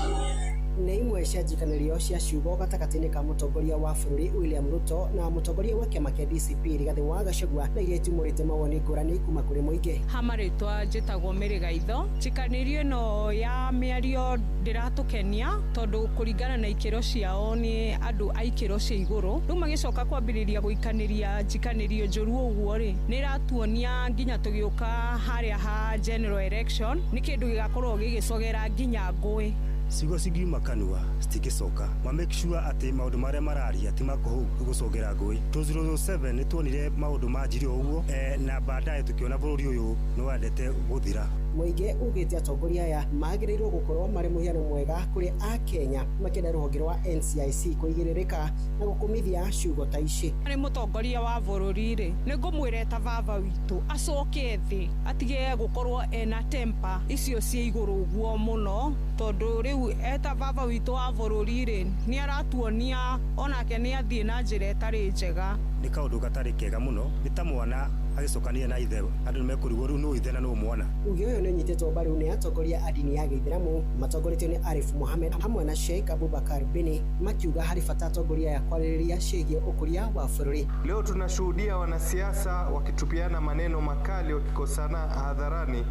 Nĩ imwe cia njikanĩrio cia ciugo gatagatĩ-inĩ ka mũtongoria wa bũrũri William Ruto na mũtongoria wa kĩama kĩa DCP Rigathĩ wa Gachagua, na iria itumũrĩte mawoni ngũrani kuma kũrĩ mũingĩ. Ha marĩtwa njĩtagwo Mary Gaitho. Njikanĩrio ĩno ya mĩario ndĩratũkenia tondũ kũringana na ikĩro ciao nĩ andũ a ikĩro cia igũrũ. Rĩu magĩcoka kwambĩrĩria gũikanĩria njikanĩrio njũru ũguo rĩ, nĩ ĩratuonia nginya tũgĩũka harĩa ha general election nĩ kĩndũ gĩgakorwo gĩgĩcogera nginya ngũĩ. Ciugo cingiuma kanua citingĩcoka. Ma make sure atĩ maũndũ marĩa mararia ti makũgũcogera ngũĩ. 2007 nĩ tuonire maũndũ manjirie o ũguo, na baadaye tũkĩona bũrũri ũyũ nĩ wendete gũthira. Mũingĩ ugĩte atongoria aya magĩrĩirwo gũkorwo marĩ mũhiano mwega kũrĩ Akenya, makĩenda rũhonge rwa NCIC kũigĩrĩrĩka na gũkũmithia ciugo ta ici. Nĩ mũtongoria wa bũrũri rĩ, nĩ ngũmwĩra eta baba witũ acoke thĩ, atige gũkorwo ena temper icio cia igũrũ ũguo mũno, tondũ rĩu eta baba witũ wa bũrũri rĩ, nĩ aratuonia onake nĩ athiĩ na njĩra ĩtarĩ njega. Nĩ kaũndũ gatarĩ kega mũno, nĩ ta mwana agĩcokania na ithe, andũ nĩ mekũrigwo rĩu nũ ithe na nũ mwana. Uge ũyũ nĩ ũnyitĩtwo mbaru nĩ atongoria a ndini ya Gĩithĩramu matongoretio nĩ Arif Mohamed hamwe na Sheikh Abubakar Bini, makiuga harĩ bata atongoria aya kwarĩrĩria ciĩgiĩ ũkũria wa bũrũri. Leo tunashuhudia wanasiasa wakitupiana maneno makali, wakikosana hadharani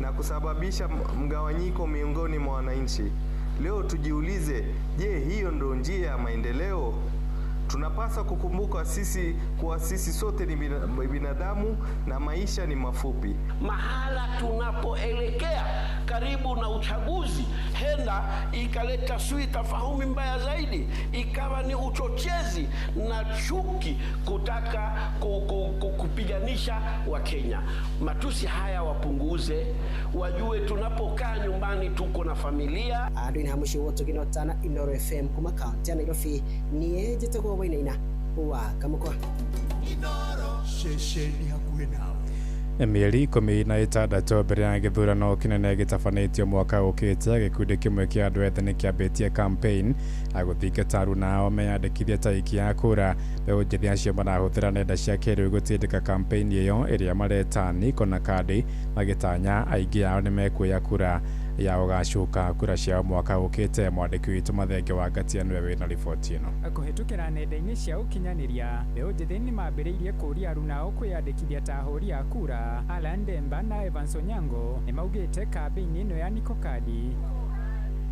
na kusababisha mgawanyiko miongoni mwa wananchi. Leo tujiulize, je, hiyo ndio njia ya maendeleo? Tunapaswa kukumbuka sisi kuwa sisi sote ni binadamu na maisha ni mafupi. Mahala tunapoelekea karibu na uchaguzi, henda ikaleta sui tafahumi mbaya zaidi, ikawa ni uchochezi na chuki kutaka kupiganisha Wakenya. Matusi haya wapunguze, wajue tunapokaa nyumbani tuko na familia. Andũ hamushi wote ginotana Inoro FM kuma kaunti ya Nairobi, niĩ njĩtagwo Wainaina wa Kamũkwa. Ceceni hakuhĩ nawe. Mĩeri 16 mbere ya gĩthurano kĩnene gĩtabanĩtio mwaka ũkĩte, gĩkundi kĩmwe kĩa andũ ethĩ nĩ kĩambĩtie campaign ya gũthingata aruna ao meyandĩkithie ta aikia a kura. Mbeũ njĩthĩ acio marahũthĩra nenda cia kĩrĩu gũtindĩka campaign ĩyo ĩrĩa mareta Niko na Kandi, magĩtanya aingĩ ao nĩmekuoya kura ya ũgacuka kura ciao mwaka ũkĩte. Mwandĩki witũ Mathenge wa Ngatia nĩwe wĩna riboti ĩno. Kũhĩtũkĩra nenda-inĩ cia ũkinyanĩria, mbeũ njĩthĩ nĩ mambĩrĩirie kũũria aruna ao kwĩyandĩkithia ta ahũri a kura. Alan Demba na Evans Onyango nĩ maugĩte kambĩini ĩno ya Niko Kadi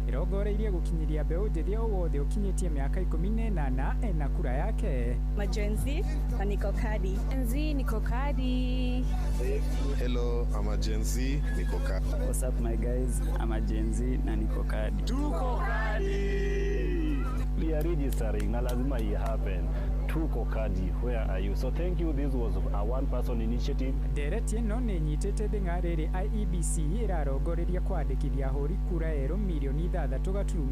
ĩrongoreirie gũkinyĩria mbeũ njĩthĩ o wothe ũkinyĩtie mĩaka 18 ena kura yake. Gen Z na Niko Kadi. Gen Z, Niko Kadi. Hello, I'm a Gen Z, Niko Kadi. What's up my guys, I'm a Gen Z na Niko Kadi. Tuko Kadi. We are registering na lazima i happen. Tuko Kadi, where are you? So thank you, this was a one person initiative. Ndereti ĩno nĩ ĩnyitĩte thing'a rĩrĩ IEBC ĩrarongoreria kwandĩkithia ahũri kura erũ mirioni 6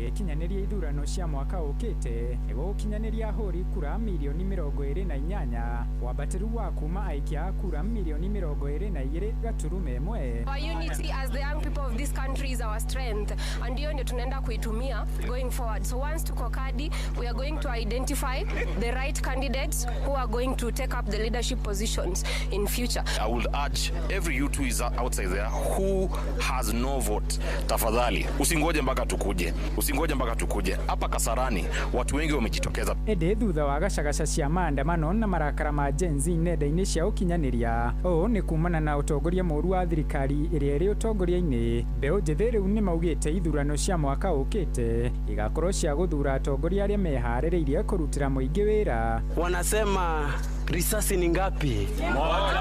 ĩkinyanĩrie ithurano cia mwaka ũkĩte, nĩguo gũkinyanĩria ahũri kura mirioni 28, wambatĩru wa kuma aikia a kura mirioni 22.1. Our unity as the young people of this country is our strength, and hiyo ndio tunaenda kuitumia going forward. So once Tuko Kadi, we are going to identify the right candidates who are going to take up the leadership positions in future. I would urge every youth who is outside there who has no vote, tafadhali usingoje mpaka tukuje, usingoje mpaka tukuje. Hapa Kasarani watu wengi wamejitokeza. Ĩndĩ thutha wa gacagaca cia maandamano na marakara ma Gen Z nenda-inĩ cia ũkinyanĩria, ũũ nĩ kumana na ũtongoria mũũru wa thirikari ĩrĩa ĩrĩ ũtongoria-inĩ. Mbeũ njĩthĩ rĩu nĩ maugĩte ithurano cia mwaka ũkĩte igakorwo cia gũthura atongoria arĩa meharĩrĩirie kũrutĩra mũingĩ wĩra. Wanasema risasi ni ngapi? Moja.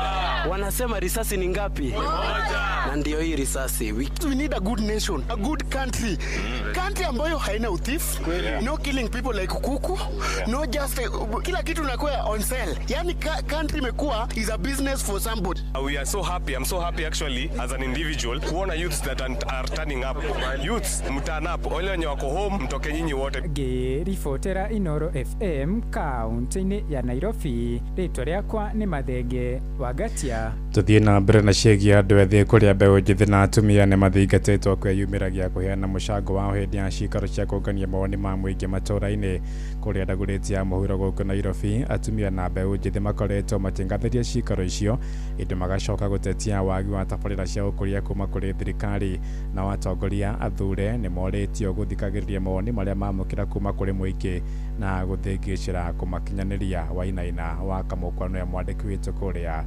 Wanasema risasi ni ngapi? Moja. Na ndio hii risasi. We need a good nation, a good country. Country ambayo haina uthifu, no killing people like kuku, no just kila kitu inakuwa on sale. Yani country imekuwa is a business for somebody. We are so happy. I'm so happy actually as an individual kuona youths that are turning up. Youths mturn up. Wale wenye wako home mtoke nyinyi wote. Ngĩribotera Inoro FM kaunti-inĩ ya Nairobi, rĩtwa rĩakwa nĩ Mathenge wa Ngatia. Gũtĩrĩkia. Tuthiĩ na mbere na ciĩgiĩ andũ ethĩ kũrĩa mbeũ njĩthĩ na atumia nĩ mathingatĩtwo kwĩyumĩragia kũheana mũcango wao hĩndĩ ya cikaro cia kũngania mawoni ma mũingĩ matũũra-inĩ. Kũrĩa Dagoretti ya mũhuro gũkũ Nairobi, atumia na mbeũ njĩthĩ makoretwo makĩngathĩria cikaro icio ĩndĩ magacoka gũtetia wagi wa tabarĩra cia ũkũria kuma kũrĩ thirikari. Nao atongoria athure nĩ morĩtio gũthikagĩrĩria mawoni marĩa mamũkĩra kuma kũrĩ mũingĩ na gũthĩngĩcĩra kũmakinyanĩria. Wainaina wa Kamũkwa nĩwe mwandĩki witũ kũrĩa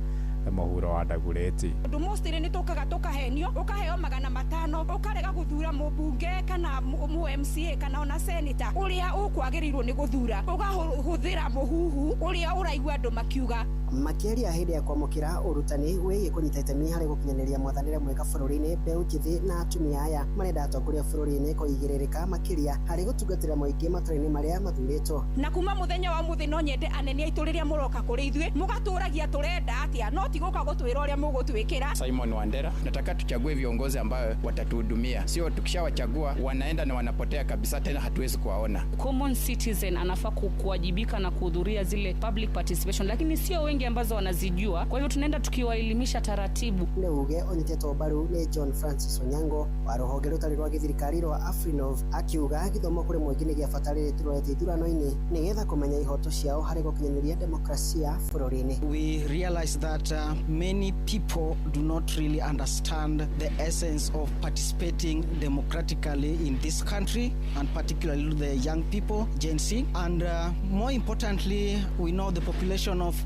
mũhuro wa Dagoretti. Undu mostly nĩ tũkaga tũkahenio, ũkaheo 500 ũkarega gũthura mũmbunge kana mu MCA kana ona senator ũrĩa ũkwagĩrĩirwo nĩ gũthura, ũgahũthĩra mũhuhu ũrĩa ũraigua andũ makiuga. Makĩaria hĩndĩ ya kwamũkĩra ũrutani wĩgiĩ kũnyita itemi harĩ gũkinyanĩria mwathanĩre mwega bũrũri-inĩ, mbeũ njĩthĩ na atumia aya marenda atongoria bũrũri-inĩ kũigĩrĩrĩka makĩria harĩ gũtungatĩra mũingĩ matũũra-inĩ marĩa mathurĩtwo. Na kuma mũthenya wa ũmũthĩ no nyende anene aitũ rĩrĩa mũroka kũrĩ ithuĩ mũgatũragia tũrenda atĩa, no ti gũka gũtwĩra ũrĩa mũgũtwĩkĩra. Simon Wandera, nataka tuchague viongozi ambayo watatuhudumia, sio tukishawachagua wanaenda na wanapotea kabisa, tena hatuwezi kuwaona. Common citizen anafaa kuwajibika na kuhudhuria zile public participation, lakini sio wengi ambazo wanazijua. Kwa hivyo tunaenda tukiwaelimisha taratibu. Nĩ uge ũnyitĩtwo mbaru nĩ John Francis Onyango wa rũhonge rũtarĩ rwa gĩthirikari rwa Afrinov, akiuga gĩthomo kũrĩ mũingĩ nĩ gĩa bata rĩrĩ tũrorete ithurano-inĩ nĩgetha kũmenya ihoto ciao harĩ gũkinyanĩria demokrasia bũrũri-inĩ. We realize that many people do not really understand the essence of participating democratically in this country, and particularly the young people, Gen Z. And more importantly, we know the population of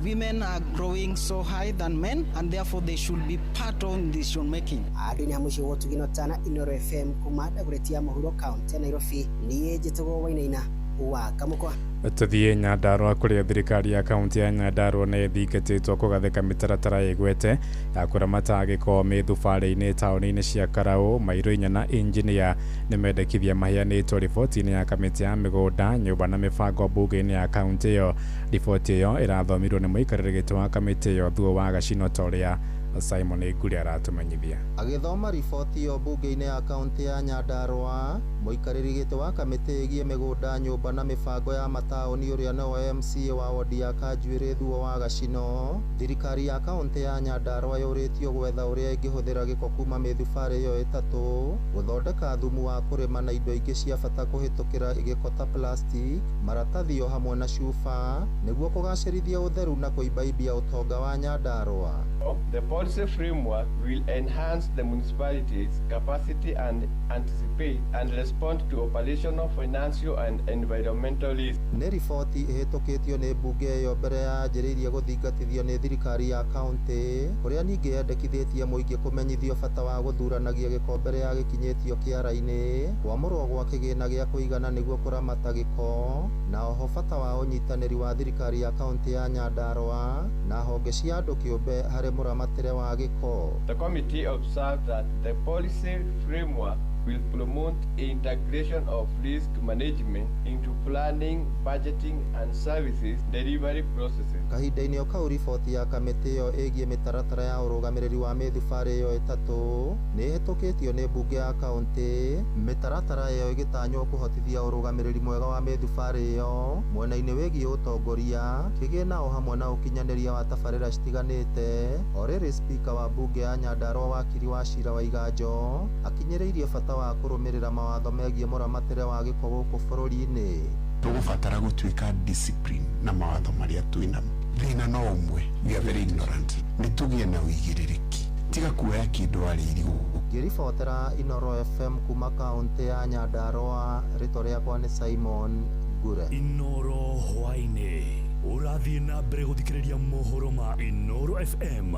women are growing so high than men, and therefore they should be part of decision making. Andũ a mũciĩ wa Ũtugino Tana, Inooro FM kuma Dagoretti ya mũhuro kaunti ya Nairobi, niĩ njĩtagwo Wainaina wa Kamũkwa. Tuthiĩ Nyandarũa kũrĩa thirikari ya kaunti ya Nyandarũa nĩ ĩthingatĩtwo kũgathĩka mĩtaratara ĩgwete ya kũramata gĩko mĩthubarĩ-inĩ taũni-inĩ cia Karaũ, Mairũ-inya na Injinia. Nĩ mendekithia maheanĩtwo riboti-inĩ ya kamĩtĩ ya mĩgũnda, nyũmba na mĩbango mbunge-inĩ ya kaunti ĩyo. Riboti ĩyo ĩrathomirwo nĩ mũikarĩri gĩtĩ wa kamĩtĩ ĩyo Thuo wa Gacino ta ũrĩa Simon Nguri aratumenyithia. Agĩthoma riboti ĩyo mbunge-inĩ ya kaunti ya Nyandarũa, mũikarĩri gĩtĩ wa kamĩtĩ ĩgiĩ mĩgũnda, nyũmba na mĩbango ya mataũni ũrĩa nĩwe MCA wa wodi ya Kanjuĩrĩ Thuo wa Gacino, thirikari ya kaunti ya Nyandarũa yũrĩtio gwetha ũrĩa ĩngĩhũthĩra gĩko kuma mĩthubarĩ ĩyo ĩtatũ gũthondeka thumu wa kũrĩma na indo ingĩ cia bata kũhĩtũkĩra gĩko ta plastic, maratathi o hamwe na cuba nĩguo kũgacĩrithia ũtheru na kũimbaimbia ũtonga wa Nyandarũa. The policy framework will enhance the municipality's capacity and anticipate and respond to operational, financial and environmental risks. Nĩ riboti ĩhĩtũkĩtio nĩ mbunge ĩyo mbere ya yanjĩrĩirie gũthingatithio nĩ thirikari ya kaunti, kũrĩa ningĩ yendekithĩtie mũingĩ kũmenyithio bata wa gũthuranagia gĩko mbere ya gĩkinyĩtio kĩara-inĩ, kwamũrwo gwa kĩgĩna gĩa kũigana nĩguo kũramata gĩko, na oho bata wa ũnyitanĩri wa thirikari ya kaunti ya Nyandarũa na honge cia andũ kĩũmbe harĩ mũramatĩre wa gĩko. The committee observed that the policy framework will promote integration of risk management into planning, budgeting and services delivery processes. Kahinda-inĩ o kau, riboti ya kamĩtĩ ĩyo ĩgiĩ mĩtaratara ya ũrũgamĩrĩri wa mĩthubarĩ ĩyo ĩtatũ nĩ ĩhĩtũkĩtio nĩ mbunge ya kaunti, mĩtaratara ĩyo ĩgĩtanywo kũhotithia ũrũgamĩrĩri mwega wa mĩthubarĩ ĩyo mwena-inĩ wĩgiĩ ũtongoria, kĩgĩna o hamwe na ũkinyanĩria wa tabarĩra citiganĩte. O rĩrĩ, spika wa mbunge ya Nyandarũa wakiri Wachira Waiganjo akinyĩrĩirie bata wa kũrũmĩrĩra mawatho megiĩ mũramatĩre wa gĩko gũkũ bũrũri-inĩ. Tũgũbatara gũtuĩka discipline na mawatho marĩa twĩnamo. Thĩna no ũmwe, we are very ignorant. Nĩ tũgĩe na ũigĩrĩrĩki, tiga kuoya kĩndũ arĩ irigũ. Ngĩribotera Inooro FM kuma kaunti ya Nyandarũa, rĩtwa rĩakwa nĩ Simon Ngure. Inooro hwaĩ-inĩ ũrathiĩ na mbere gũthikĩrĩria mohoro ma Inooro FM.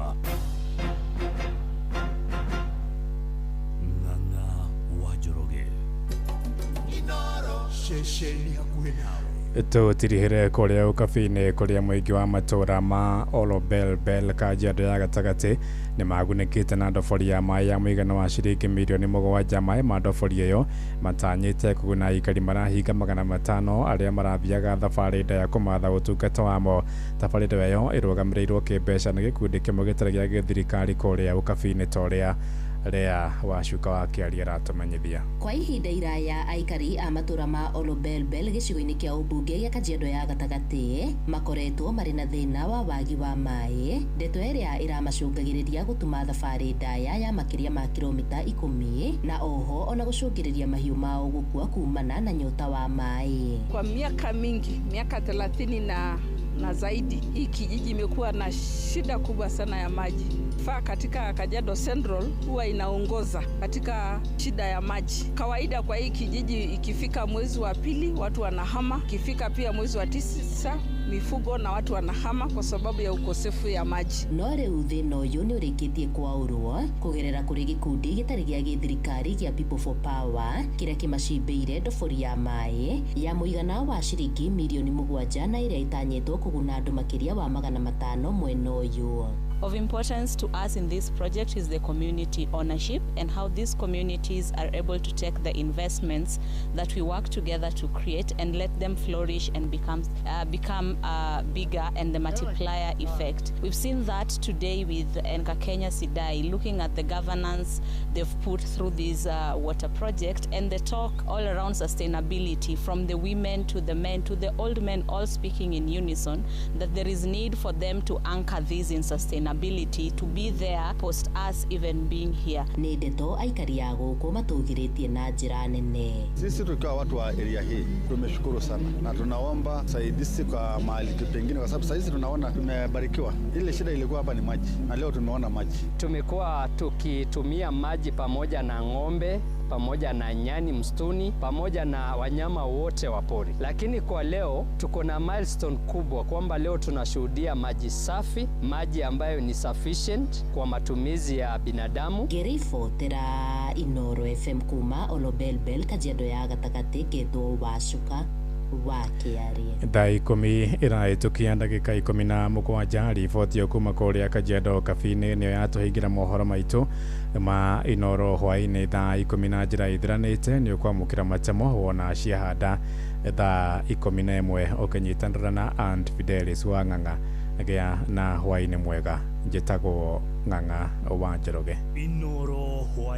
Ng'ang'a wa Njoroge. Inooro ceceni hakuhĩ nawe. Tũtirihĩre kũrĩa ũkabi-inĩ kũrĩa mũingĩ wa matũũra ma Olobelbel Kajiado ya gatagatĩ nĩ magunĩkĩte na ndobori ya maĩ ya mũigana wa ciringi mirioni 7. Maĩ ma ndobori ĩyo matanyĩte kũguna aikari marahinga 500 arĩa marathiaga thabarĩ ndaya kũmatha ũtungata wamo. Tabarĩra ĩyo ĩrũgamĩrĩirwo kĩmbeca nĩ gĩkundi kĩmwe gĩtarĩ gĩa gĩthirikari kũrĩa ũkabi-inĩ ta ũrĩa Lea Wacuka wa Kĩaria aratũmenyithia. Kwa ihinda iraya aikari a matũra ma Olobelbel gĩcigo-inĩ kĩa ũmbunge gĩa Kajiado ya gatagatĩ makoretwo marĩ na thĩna wa wagi wa maĩ, ndeto ĩrĩa ĩramacũngagĩrĩria gũtuma thabarĩ ndaya ya makĩria ma kilomita 10 na oho ona gũcũngĩrĩria mahiũ mao gũkua kumana na nyota wa maĩ. Kwa miaka mingi, miaka 30 na zaidi, hii kijiji imekuwa na shida kubwa sana ya maji. Faa katika Kajiado Central huwa inaongoza katika shida ya maji. Kawaida kwa hii kijiji ikifika mwezi wa pili watu wanahama, ikifika pia mwezi wa 9 mifugo na watu wanahama kwa sababu ya ukosefu ya maji. No rĩu thĩna ũyũ nĩ ũrĩkĩtie kwaũrwo kũgerera kũrĩ gĩkundi gĩtarĩ gĩa gĩthirikari gĩa People for Power kĩrĩa kĩmacimbĩire ndobori ya maĩ ya mũigana wa ciringi mirioni 7 na ĩrĩa ĩtanyĩtwo kũguna andũ makĩria wa 500 mwena ũyũ. Of importance to us in this project is the community ownership and how these communities are able to take the investments that we work together to create and let them flourish and become bigger, and the multiplier effect. We've seen that today with Enkakenya Sidai, looking at the governance they've put through this water project and the talk all around sustainability, from the women to the men to the old men, all speaking in unison that there is need for them to anchor this in sustainability, to be there post us even being here. Nĩ ndeto aikari a gũkũ matũgĩrĩtie na njĩra nene. Sisi tukiwa watu wa area hii tumeshukuru sana na tunaomba saidizi kwa mahali pengine, kwa sababu saizi tunaona tumebarikiwa. Ile shida ilikuwa hapa ni maji na leo tumeona maji. Tumekuwa tukitumia maji pamoja na ng'ombe, pamoja na nyani msituni, pamoja na wanyama wote wa pori. Lakini kwa leo tuko na milestone kubwa kwamba leo tunashuhudia maji safi, maji ambayo ni sufficient kwa matumizi ya binadamu. Ngĩribotera Inoro FM kuma Olobelbel Kajiado ya gatagatĩ ngetwo Wacuka wa Kĩaria. Thaa 10 ĩrahĩtũkia ndagĩka 17 riboti kuma kũrĩa Kajiado Cafe-inĩ nĩyo yatũhingĩra mohoro maitũ ma Inoro hwaĩ-inĩ thaa 10 na njĩra ithiranĩte. Nĩ ũkwamũkĩra matemo wona ciahanda thaa 11 ũkĩnyitanĩra na Aunt Fidelis wa Ng'ang'a. Gĩa na hwaĩ-inĩ mwega. Njĩtagwo Ng'ang'a wa Njoroge. Inoro hwaĩ.